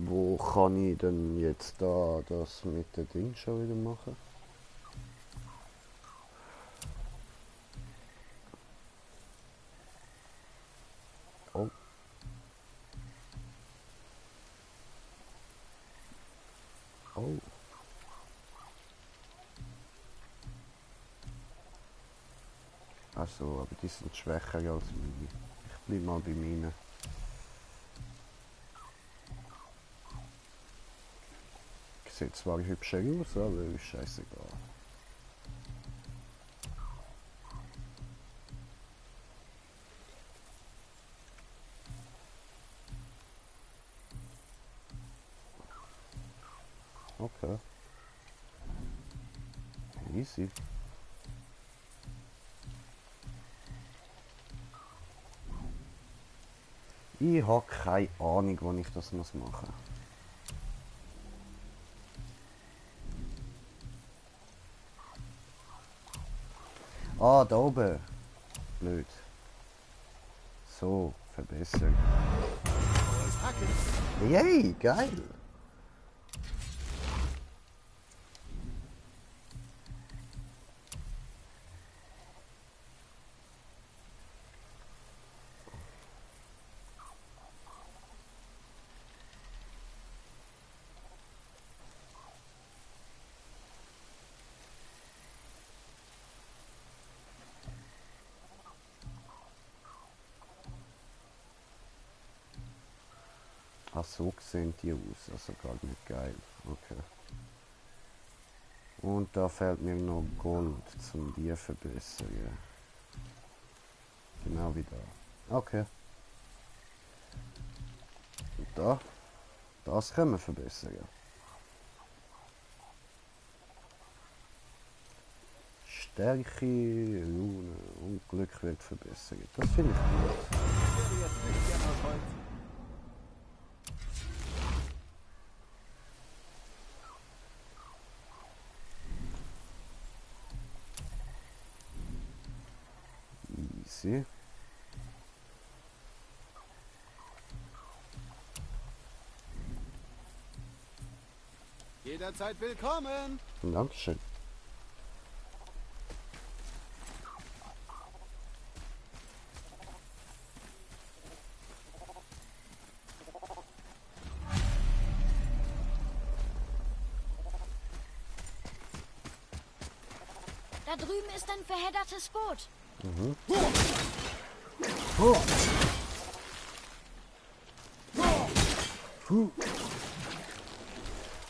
Wo kann ich denn jetzt da das mit dem Ding schon wieder machen? Oh. Oh. Also, aber die sind schwächer als meine. Ich bleib mal bei meinen. Sieht zwar hübscher aus, aber ist scheißegal. Okay. Easy. Ich habe keine Ahnung, wann ich das machen muss. Ah, da oben. Blöd. So, verbessern. Yay, geil. Ach, so sehen die aus, also gar nicht geil. Okay. Und da fehlt mir noch Gold zum die verbessern. Genau wie da. Okay. Und da. Das können wir verbessern. Stärke, Lune und Glück wird verbessert. Das finde ich gut. Easy. Jederzeit willkommen. Dankeschön. Da drüben ist ein verheddertes Boot. Mhm. Oh.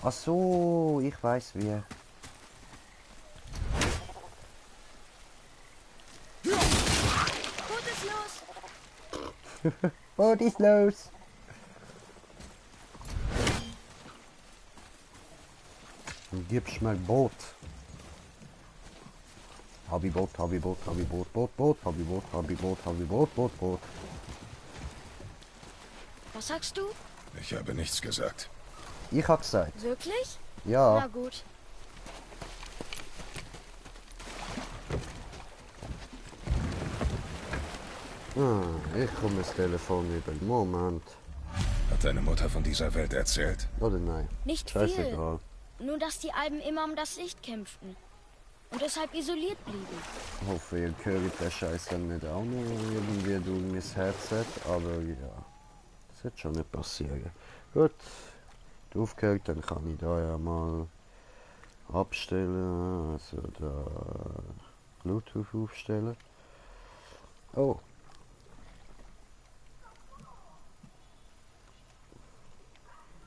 Ach so, ich weiß wie. Boot ist los. Boot ist los. Gib's mir Boot. Habi Boot, Habi Boot, Habi Boot, Boot, Boot, Habi Boot, Habi Boot, Habi Boot, Boot, Boot. Was sagst du? Ich habe nichts gesagt. Ich hab gesagt. Wirklich? Ja. Na gut. Ich komme das Telefon über. Moment. Hat deine Mutter von dieser Welt erzählt? Oder nein? Nicht Scheißegal. viel. Nur, dass die Alben immer um das Licht kämpften. Und deshalb isoliert blieben. Ich hoffe, ihr hört den Scheiß dann nicht auch noch irgendwie durch mein Headset. Aber ja, das wird schon nicht passieren. Gut. Aufgehört, dann kann ich da ja mal abstellen. Also da Bluetooth aufstellen. Oh.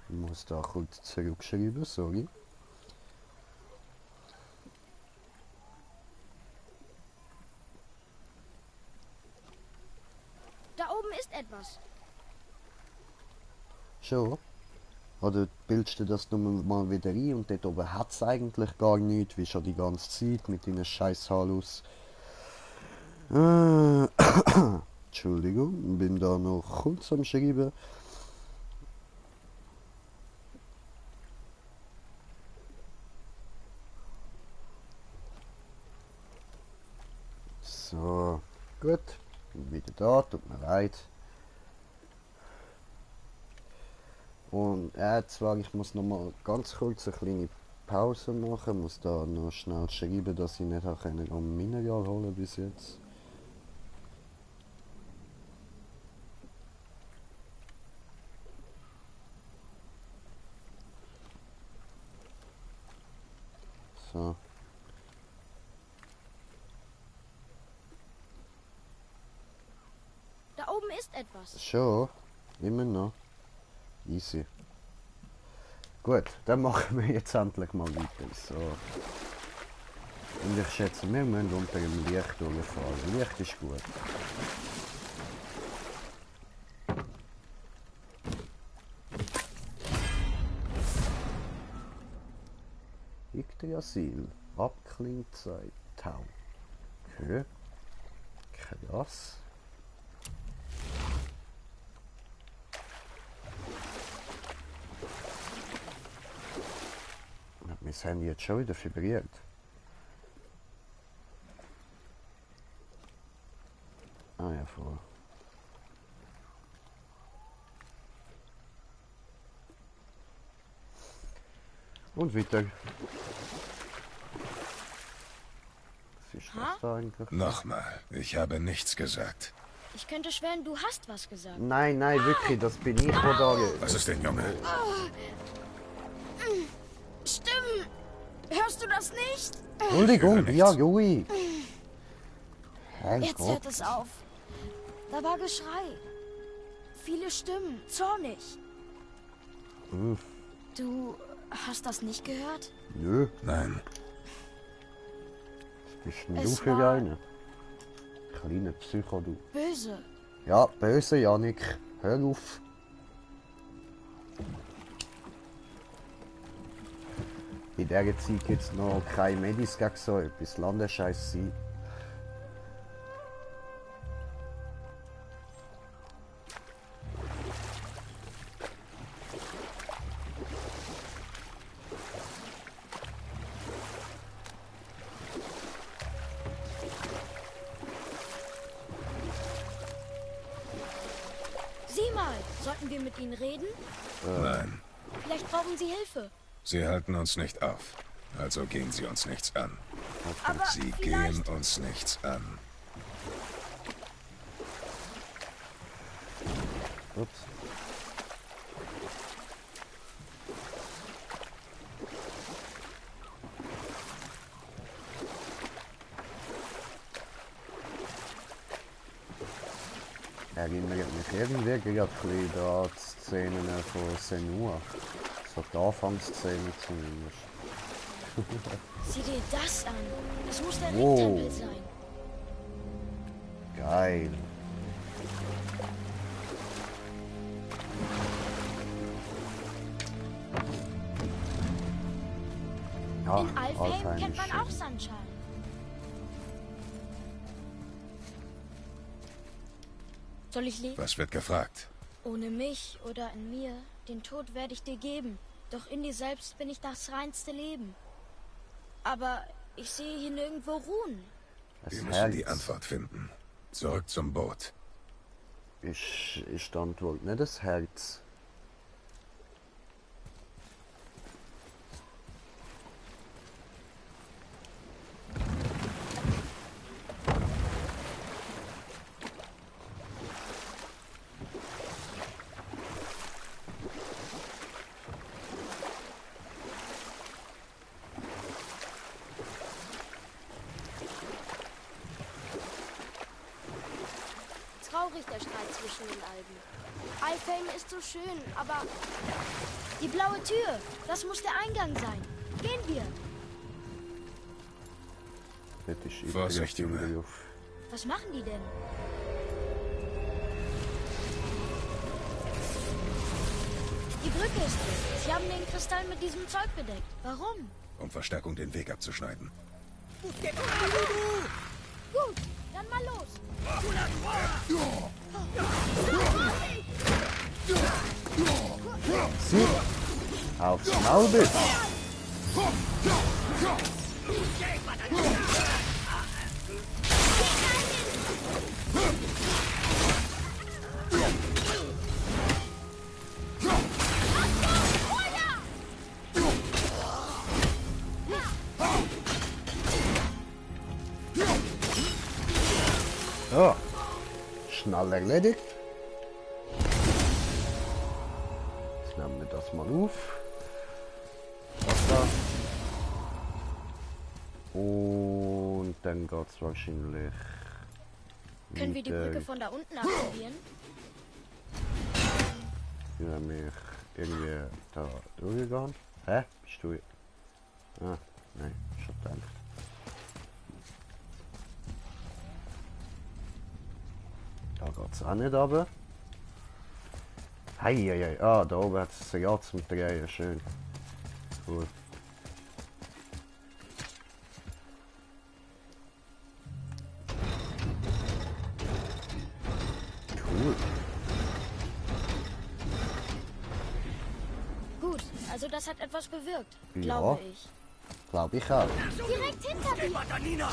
Ich muss da kurz zurückschreiben, sorry. Da oben ist etwas. Schon? Oder bildest du das nur mal wieder ein und dort oben hat es eigentlich gar nichts, wie schon die ganze Zeit mit deinen scheiß Halus. Entschuldigung, bin da noch kurz am Schreiben. So, gut. Bin wieder da, tut mir leid. Und zwar, ich muss noch mal ganz kurz eine kleine Pause machen. Muss da noch schnell schreiben, dass ich nicht auch ein Mineral holen bis jetzt. So. Da oben ist etwas. Schon? Immer noch? Easy. Gut, dann machen wir jetzt endlich mal weiter. So. Und ich schätze, wir müssen unter dem Licht durchfahren. Licht ist gut. Yggdrasil. Abklingzeit. Tau. Okay. Krass. Mein Handy jetzt schon wieder vibriert. Ah ja, voll. Und weiter. Was ist das da eigentlich? Nochmal, ich habe nichts gesagt. Ich könnte schwören, du hast was gesagt. Nein, nein, wirklich, das bin ich, wo da... Was ist denn, Junge? Stimmt. Hörst du das nicht? Entschuldigung, ja, Jui. Jetzt hört es auf. Da war Geschrei. Viele Stimmen, zornig. Du hast das nicht gehört? Nö. Nein. Was bist denn du für eine? Kleine Psycho, du. Böse. Ja, böse, Janik. Hör auf. In dieser Zeit gibt es noch keine Mediskag, so etwas Landescheiß sein. Sieh mal, sollten wir mit ihnen reden? Nein, Vielleicht brauchen sie Hilfe. sie halten uns nicht auf. Also gehen sie uns nichts an. Aber Sie vielleicht... gehen uns nichts an. Ups. Erinnert mich irgendwie gerade ein bisschen an die Szenen von Senua. So die Anfangsszene zumindest. Sieh dir das an. Das muss der Wow. Ringtempel sein. Geil. Ja, In Alfheim Alfheim kennt man ist auch Sandschalen. Soll ich leben? Was wird gefragt? Ohne mich oder in mir, den Tod werde ich dir geben. Doch in dir selbst bin ich das reinste Leben. Aber ich sehe hier nirgendwo Ruhen. das Wir müssen die Herz. Antwort finden. Zurück zum Boot. Ist die Antwort nicht das Herz? Traurig der Streit zwischen den Alben. Alfheim ist so schön, aber die blaue Tür, das muss der Eingang sein. Gehen wir. Das ist Vorsicht, übrigens Junge. im Beruf. Was machen die denn? Die Brücke ist weg. Sie haben den Kristall mit diesem Zeug bedeckt. Warum? Um Verstärkung den Weg abzuschneiden. Gut, dann mal los. Sie aufs Maul bitte. So, schnell erledigt. Jetzt nehmen wir das mal auf. Das da. Und dann geht es wahrscheinlich. Können wir die mit, Brücke von da unten aktivieren? Ich bin nämlich irgendwie da durchgegangen. Hä? Bist du. Ah, nein, schon gedacht. Da geht's auch nicht runter. Heieiei, ah, da oben hat es ein Jahr zum Drehen, schön. Cool. Cool. Gut, also das hat etwas bewirkt, Ja. glaube ich. Glaube ich auch. Direkt hinter dir. Ja.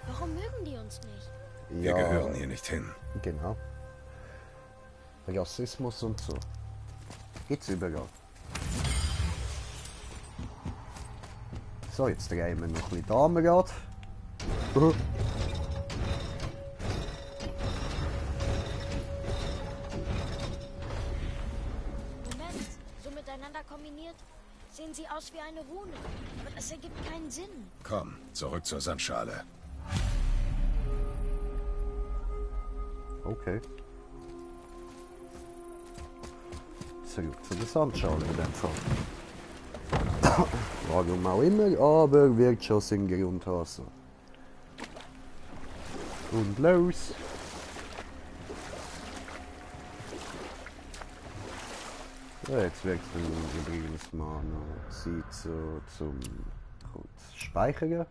Warum mögen die uns nicht? Wir gehören hier nicht hin. Genau. Rassismus und so. Gibt's überall. So, jetzt drehen wir noch ein bisschen Damenrad. Moment, so miteinander kombiniert sehen sie aus wie eine Rune. Aber das ergibt keinen Sinn. Komm, zurück zur Sandschale. Okay. Zurück zu der Sandschale in dem Fall. Warum auch immer, aber wirkt schon Sinn Grundwasser. Und los! Ja, jetzt wechseln wir übrigens mal noch Zeit so zum kurz Speichern.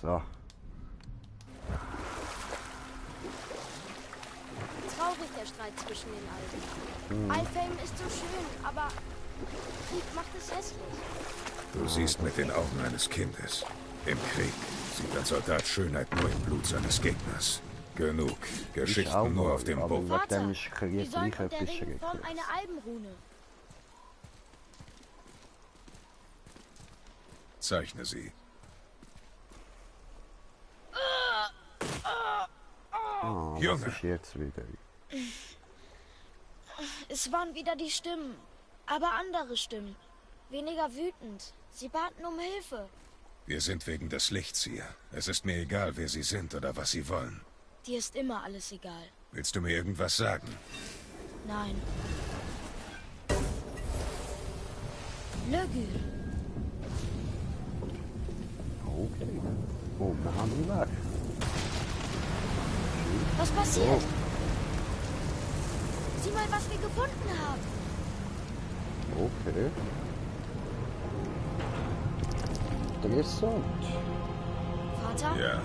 So. Traurig der Streit zwischen den Alten. Alfheim ist so schön, aber Krieg macht es hässlich. Du siehst mit den Augen eines Kindes. Im Krieg sieht ein Soldat Schönheit nur im Blut seines Gegners. Genug. Geschichten nur auf dem Boden. Vater, wie soll der Ring formt eine Albenrune? Zeichne sie. Oh, Junge. was ist jetzt wieder? Es waren wieder die Stimmen, aber andere Stimmen. Weniger wütend. Sie baten um Hilfe. Wir sind wegen des Lichts hier. Es ist mir egal, wer sie sind oder was sie wollen. Dir ist immer alles egal. Willst du mir irgendwas sagen? Nein. Lögü. Okay. Oh, wir haben ihn weg. Was passiert? Sieh mal, was wir gefunden haben. Okay. Interessant. Vater? Ja.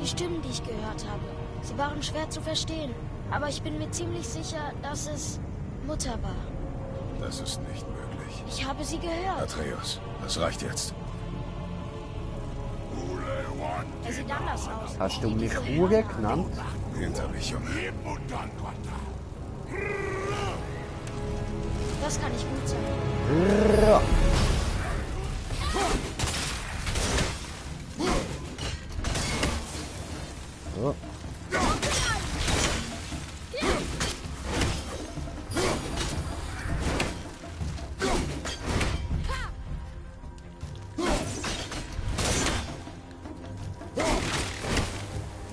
Die Stimmen, die ich gehört habe, sie waren schwer zu verstehen. Aber ich bin mir ziemlich sicher, dass es Mutter war. Das ist nicht möglich. Ich habe sie gehört. Atreus, das reicht jetzt. Er sieht anders aus. Hast du mich Hure genannt? Hinter mich, Junge. Das kann nicht gut sein. Ja. So.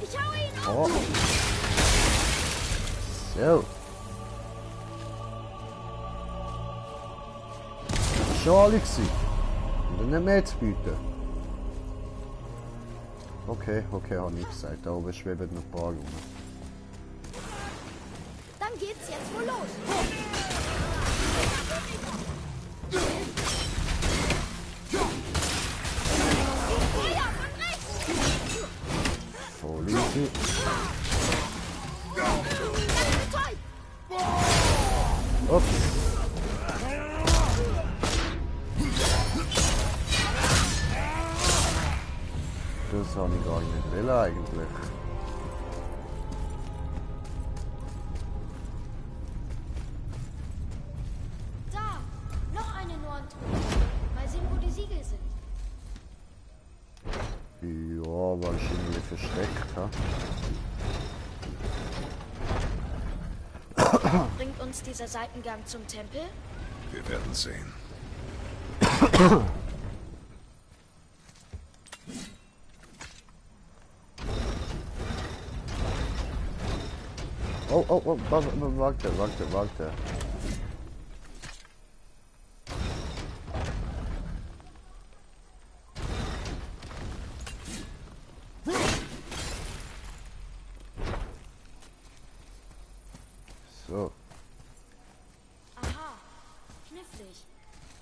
Ich hau ihn um. Oh. So. Schon alle gewesen. Und dann nicht mehr zu bieten. Okay, habe ich gesagt. Da oben schweben noch ein paar rum. Dann geht's jetzt wohl los. Feuer von rechts. Voll easy. Ups. Das habe ich gar nicht will eigentlich. Da, noch eine Norntruhe. Mal sehen, wo die Siegel sind. Ja, wahrscheinlich versteckt. Ha? Bringt uns dieser Seitengang zum Tempel? Wir werden sehen. Oh, warte. So. Aha, knifflig.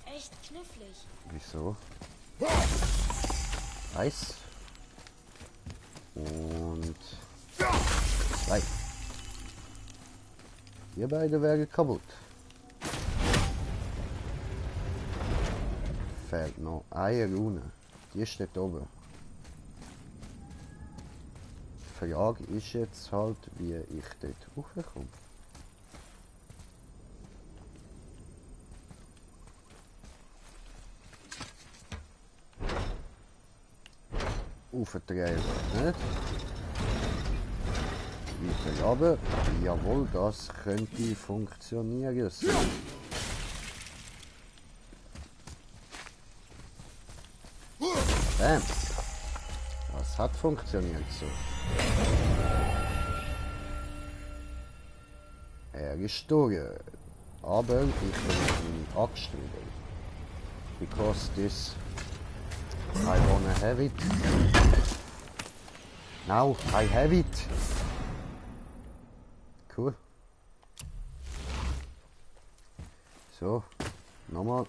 Echt knifflig. Wieso? Eis. Und 2. Ihr beide wären kaputt. Fehlt noch eine Rune. Die steht oben. Die Frage ist jetzt halt, wie ich dort hochkomme. Auftreiben, nicht? Weiter runter. Jawohl, das könnte funktionieren. Bam. Das hat funktioniert so. Er ist tot. Aber ich will meine Axt wieder. Because this... I wanna have it. Now, I have it. Cool. So, nochmal.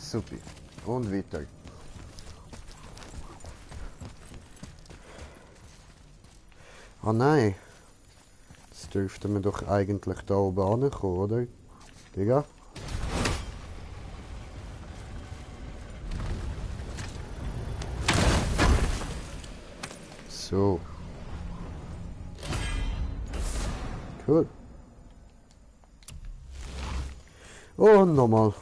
Super. Und weiter. Ah nein. Jetzt dürften wir doch eigentlich da oben ankommen, oder? Digga? So. Cool. Und nochmal.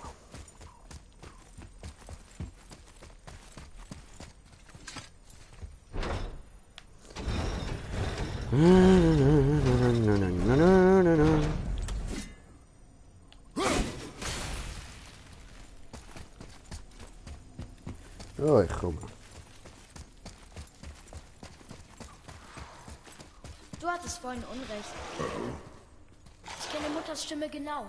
Oh, ich komme. Du hattest vorhin Unrecht. Ich kenne Mutters Stimme genau.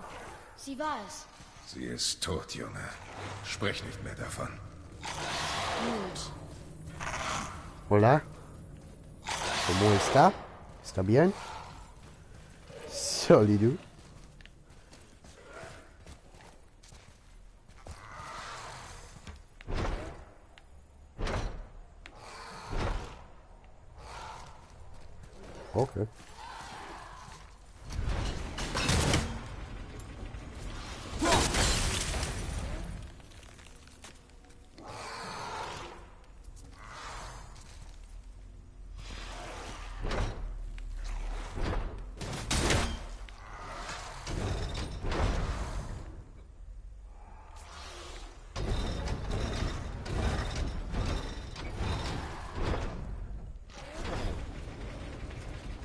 Sie war es. Sie ist tot, Junge. Sprech nicht mehr davon. Gut. Hola. ¿Cómo está? ¿Está bien? Sólido. Okay.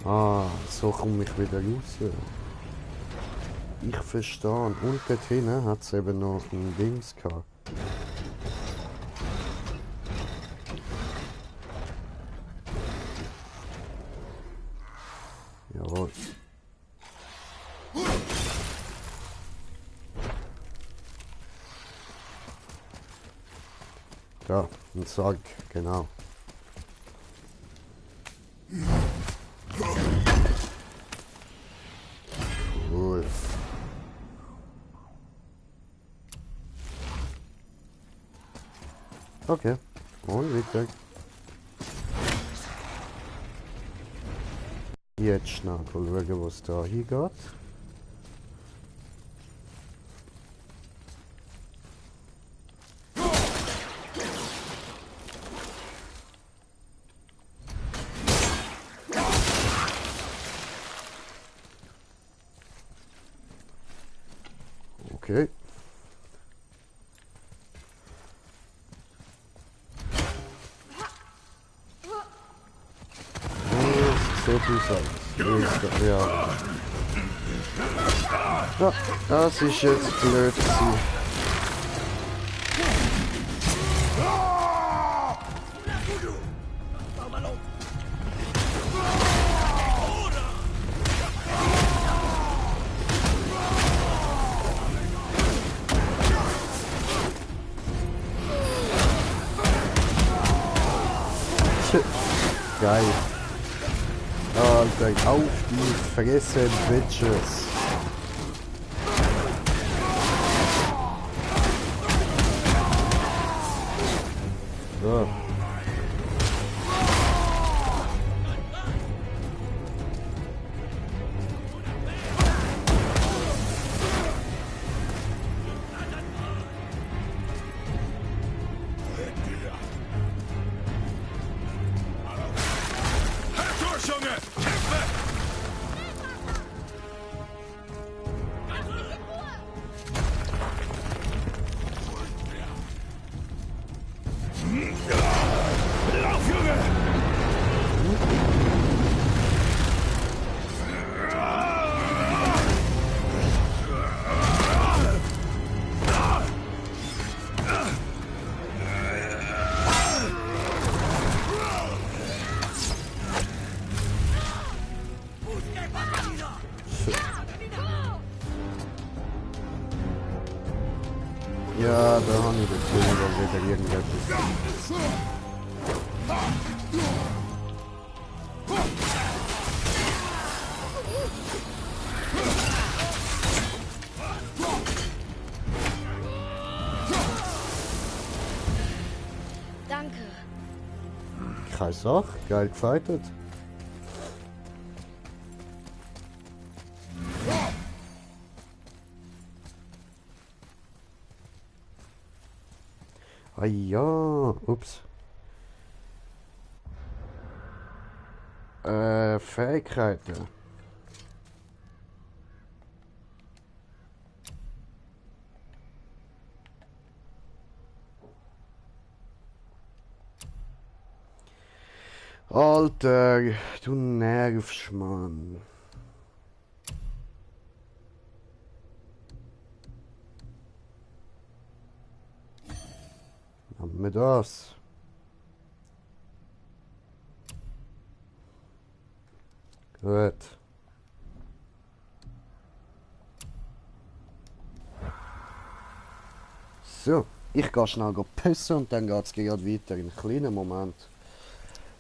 Ah, so komme ich wieder raus. Ich verstehe. Und dort hinten hat es eben noch ein Dings gehabt. Jawohl. Da, ein Sarg, genau. Cool. Okay, und weiter. Jetzt schnell schauen, was da hier geht. Okay. Sieht aus. Ja. Ja, das ist jetzt blöd gewesen. Geil. Alter, auf die Fresse, Bitches. So. Ja! da habe ich das Gefühl, da wieder irgendetwas. Danke. Keine Sache, geil gefightet. Ah ja, ups. Fähigkeiten. Alter, du nervst, Mann. Haben wir das? Gut. So, ich gehe schnell pissen und dann geht es gerade weiter in einen kleinen Moment.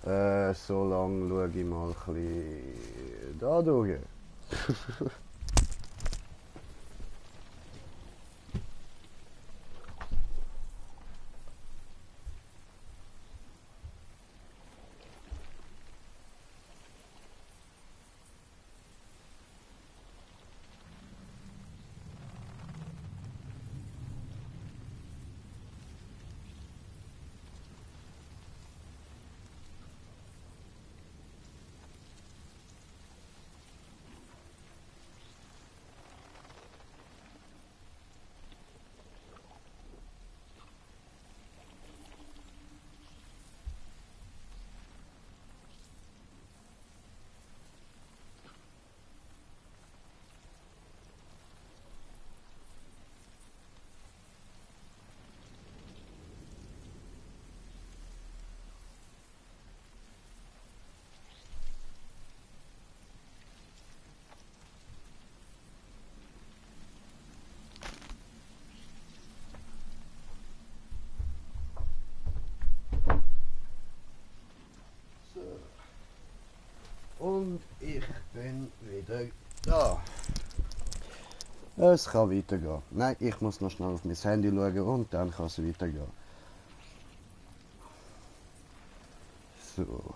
So lange schaue ich mal ein bisschen da durch. Und ich bin wieder da. Es kann weitergehen. Nein, ich muss noch schnell auf mein Handy schauen und dann kann es weitergehen. So.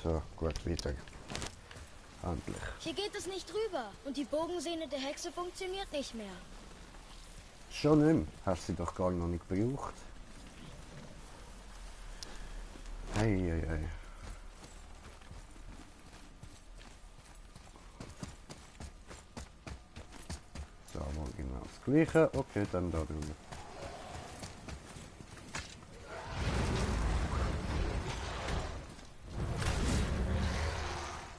So, gut, weiter. Endlich. Hier geht es nicht rüber und die Bogensehne der Hexe funktioniert nicht mehr. Schon nicht mehr. Hast du sie doch gar noch nicht gebraucht. Ei. So, mal genau das Gleiche. Okay, dann da drüber.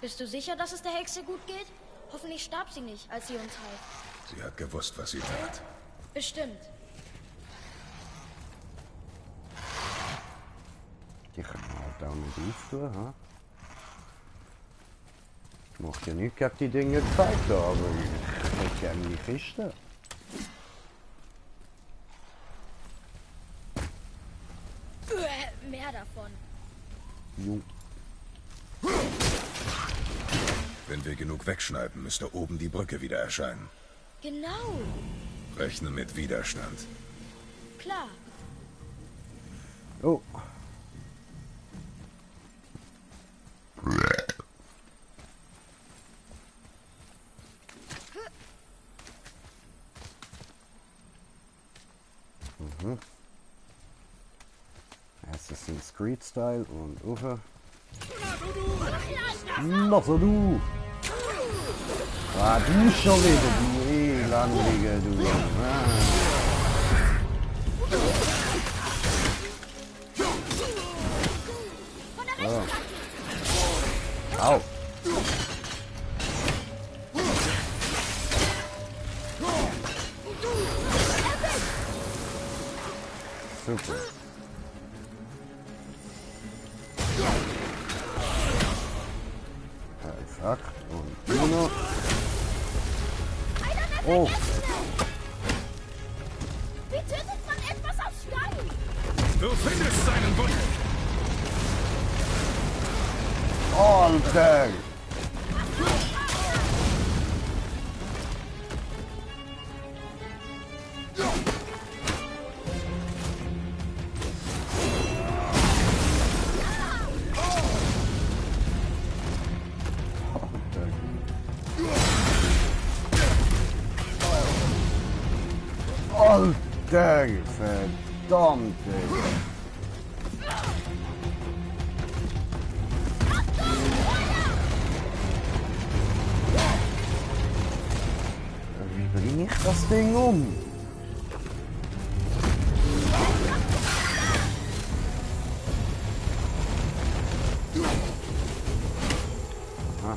Bist du sicher, dass es der Hexe gut geht? Hoffentlich starb sie nicht, als sie uns half. Sie hat gewusst, was sie tat. Bestimmt. Die können wir halt auch nicht auftun, ha? Ich mache ja nicht gegen die Dinge gezeigt, aber ich hätte gerne die Kiste. Mehr davon. Jo. Wenn wir genug wegschneiden, müsste oben die Brücke wieder erscheinen. Genau. Rechne mit Widerstand. Klar. Oh. Mhm. Assassin's Creed Style und Ufer. Na so du! Ah, du schon wieder, du Elendige, du. Oh. Au! super. Perfekt. Und nur noch. Oh. Wie tötet man etwas aus Stein? Du findest seinen Wunsch. Alter! Alter, verdammt! Wie bringe ich das Ding um? Ah.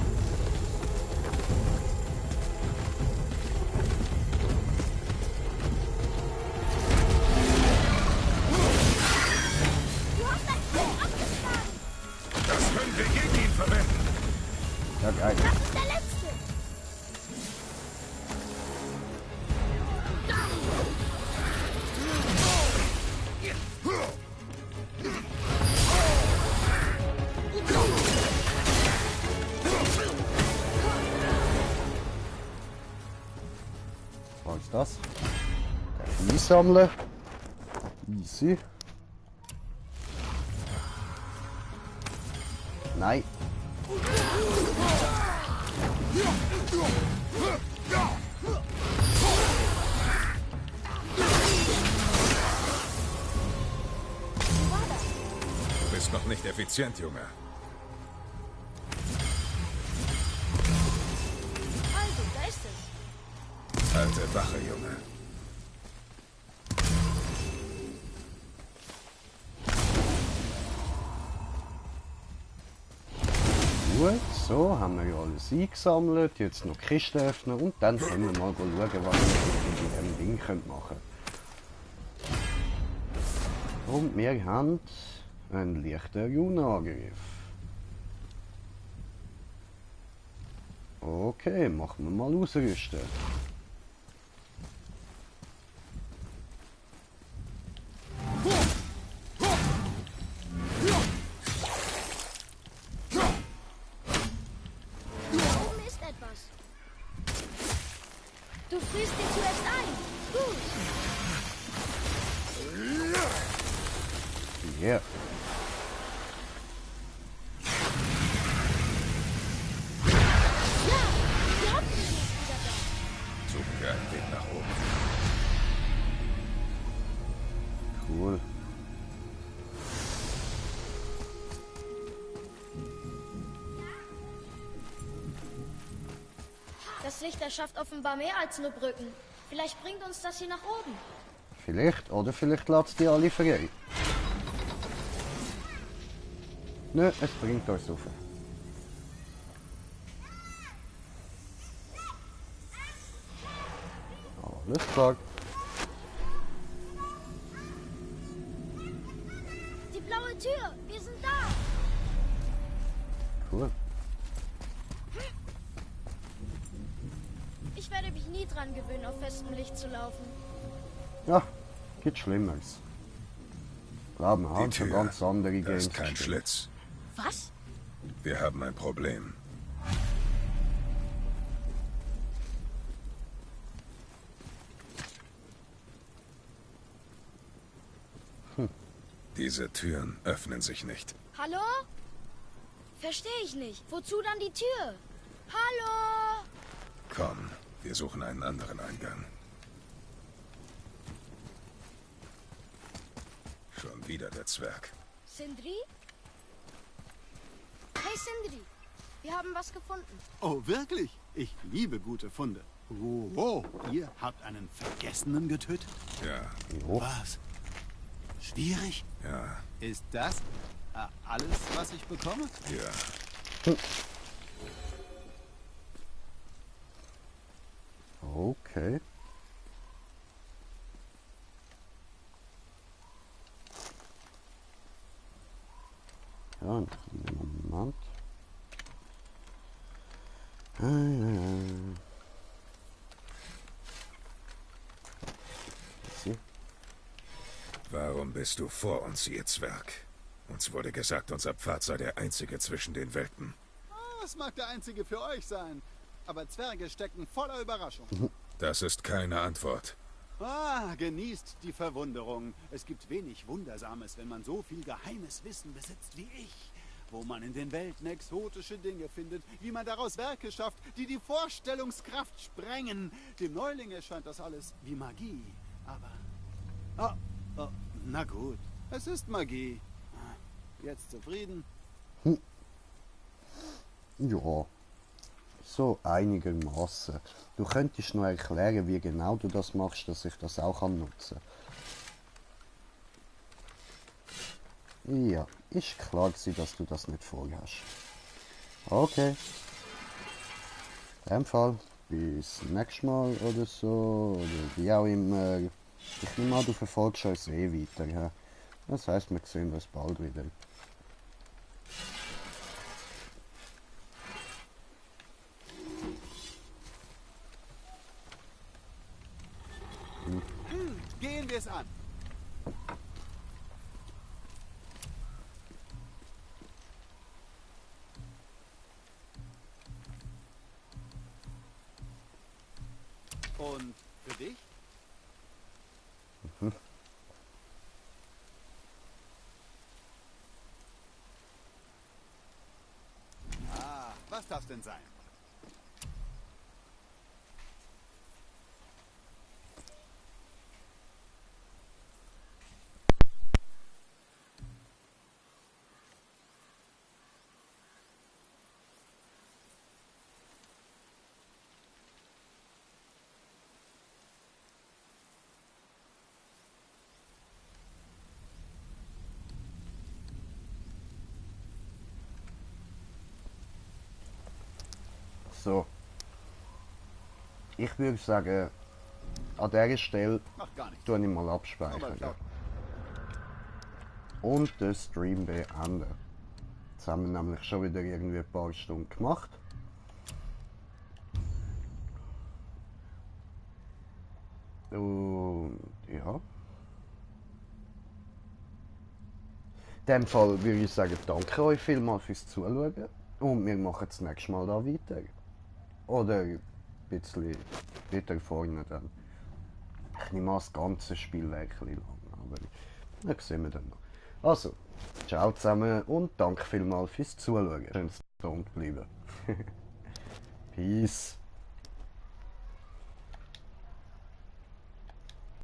Das können wir gegen ihn verwenden. Ja, geil. Das ist der letzte. Was ist das? Der einsammeln. Easy. Nein. Du bist noch nicht effizient, Junge. Also, da ist es. Alte Wache, Junge. Gut, so haben wir ja alles eingesammelt. Jetzt noch die Kiste öffnen und dann können wir mal schauen, was wir mit diesem Ding machen können. Und wir haben einen leichten Juna-Angriff. Okay, machen wir mal ausrüsten. Oben ist etwas. Du frierst ihn zuerst ein. Gut. Ja. Ja, die Hauptlinie ist wieder da. Suchen wir einen Weg nach oben. Cool. Das Licht erschafft offenbar mehr als nur Brücken. Vielleicht bringt uns das hier nach oben. Vielleicht, oder vielleicht lässt die alle frei. Nö, es bringt uns rauf. Alles klar. Die blaue Tür, wir sind da. Cool. Ich werde mich nie dran gewöhnen, auf festem Licht zu laufen. Ja, gibt Schlimmeres. Glauben Die haben schon Tür. ganz andere Da Games. ist kein gespielt. Schlitz. Was? Wir haben ein Problem. Diese Türen öffnen sich nicht. Hallo? Verstehe ich nicht. Wozu dann die Tür? Hallo? Komm, wir suchen einen anderen Eingang. Schon wieder der Zwerg. Sindri? Hey Sindri, wir haben was gefunden. Oh, wirklich? Ich liebe gute Funde. Oh, ihr habt einen Vergessenen getötet? Ja, Jo. Was? Schwierig? ja, Ist das alles, was ich bekomme? ja. Okay. Ja, einen kleinen Moment. Warum bist du vor uns, ihr Zwerg? Uns wurde gesagt, unser Pfad sei der einzige zwischen den Welten. Das mag der einzige für euch sein. Aber Zwerge stecken voller Überraschung. Das ist keine Antwort. Genießt die Verwunderung. Es gibt wenig Wundersames, wenn man so viel geheimes Wissen besitzt wie ich. Wo man in den Welten exotische Dinge findet, wie man daraus Werke schafft, die die Vorstellungskraft sprengen. Dem Neuling erscheint das alles wie Magie. Aber... na gut, es ist Magie. Jetzt zufrieden? Ja, so einigermaßen. Du könntest nur erklären, wie genau du das machst, dass ich das auch nutzen kann. Ja, ist klar gewesen, dass du das nicht vorhast. Okay. In dem Fall, bis nächstes Mal oder so, oder wie auch immer. Ich nehme an, du verfolgst uns weiter. Ja? Das heisst, wir sehen uns bald wieder. Gehen wir es an. Und für dich? Was darf's denn sein? So. Ich würde sagen, an dieser Stelle tue ich mal abspeichern. Ja. Und den Stream beenden. Jetzt haben wir nämlich schon wieder irgendwie ein paar Stunden gemacht. Und ja. In dem Fall würde ich sagen, danke euch vielmals fürs Zuschauen. Und wir machen das nächste Mal da weiter. Oder ein bisschen weiter vorne dann. Ich nehme an, das ganze Spiel wäre ein bisschen lang, aber das sehen wir dann noch. Also, ciao zusammen und danke vielmals fürs Zuschauen. Schön, dass ihr da bleiben. Peace.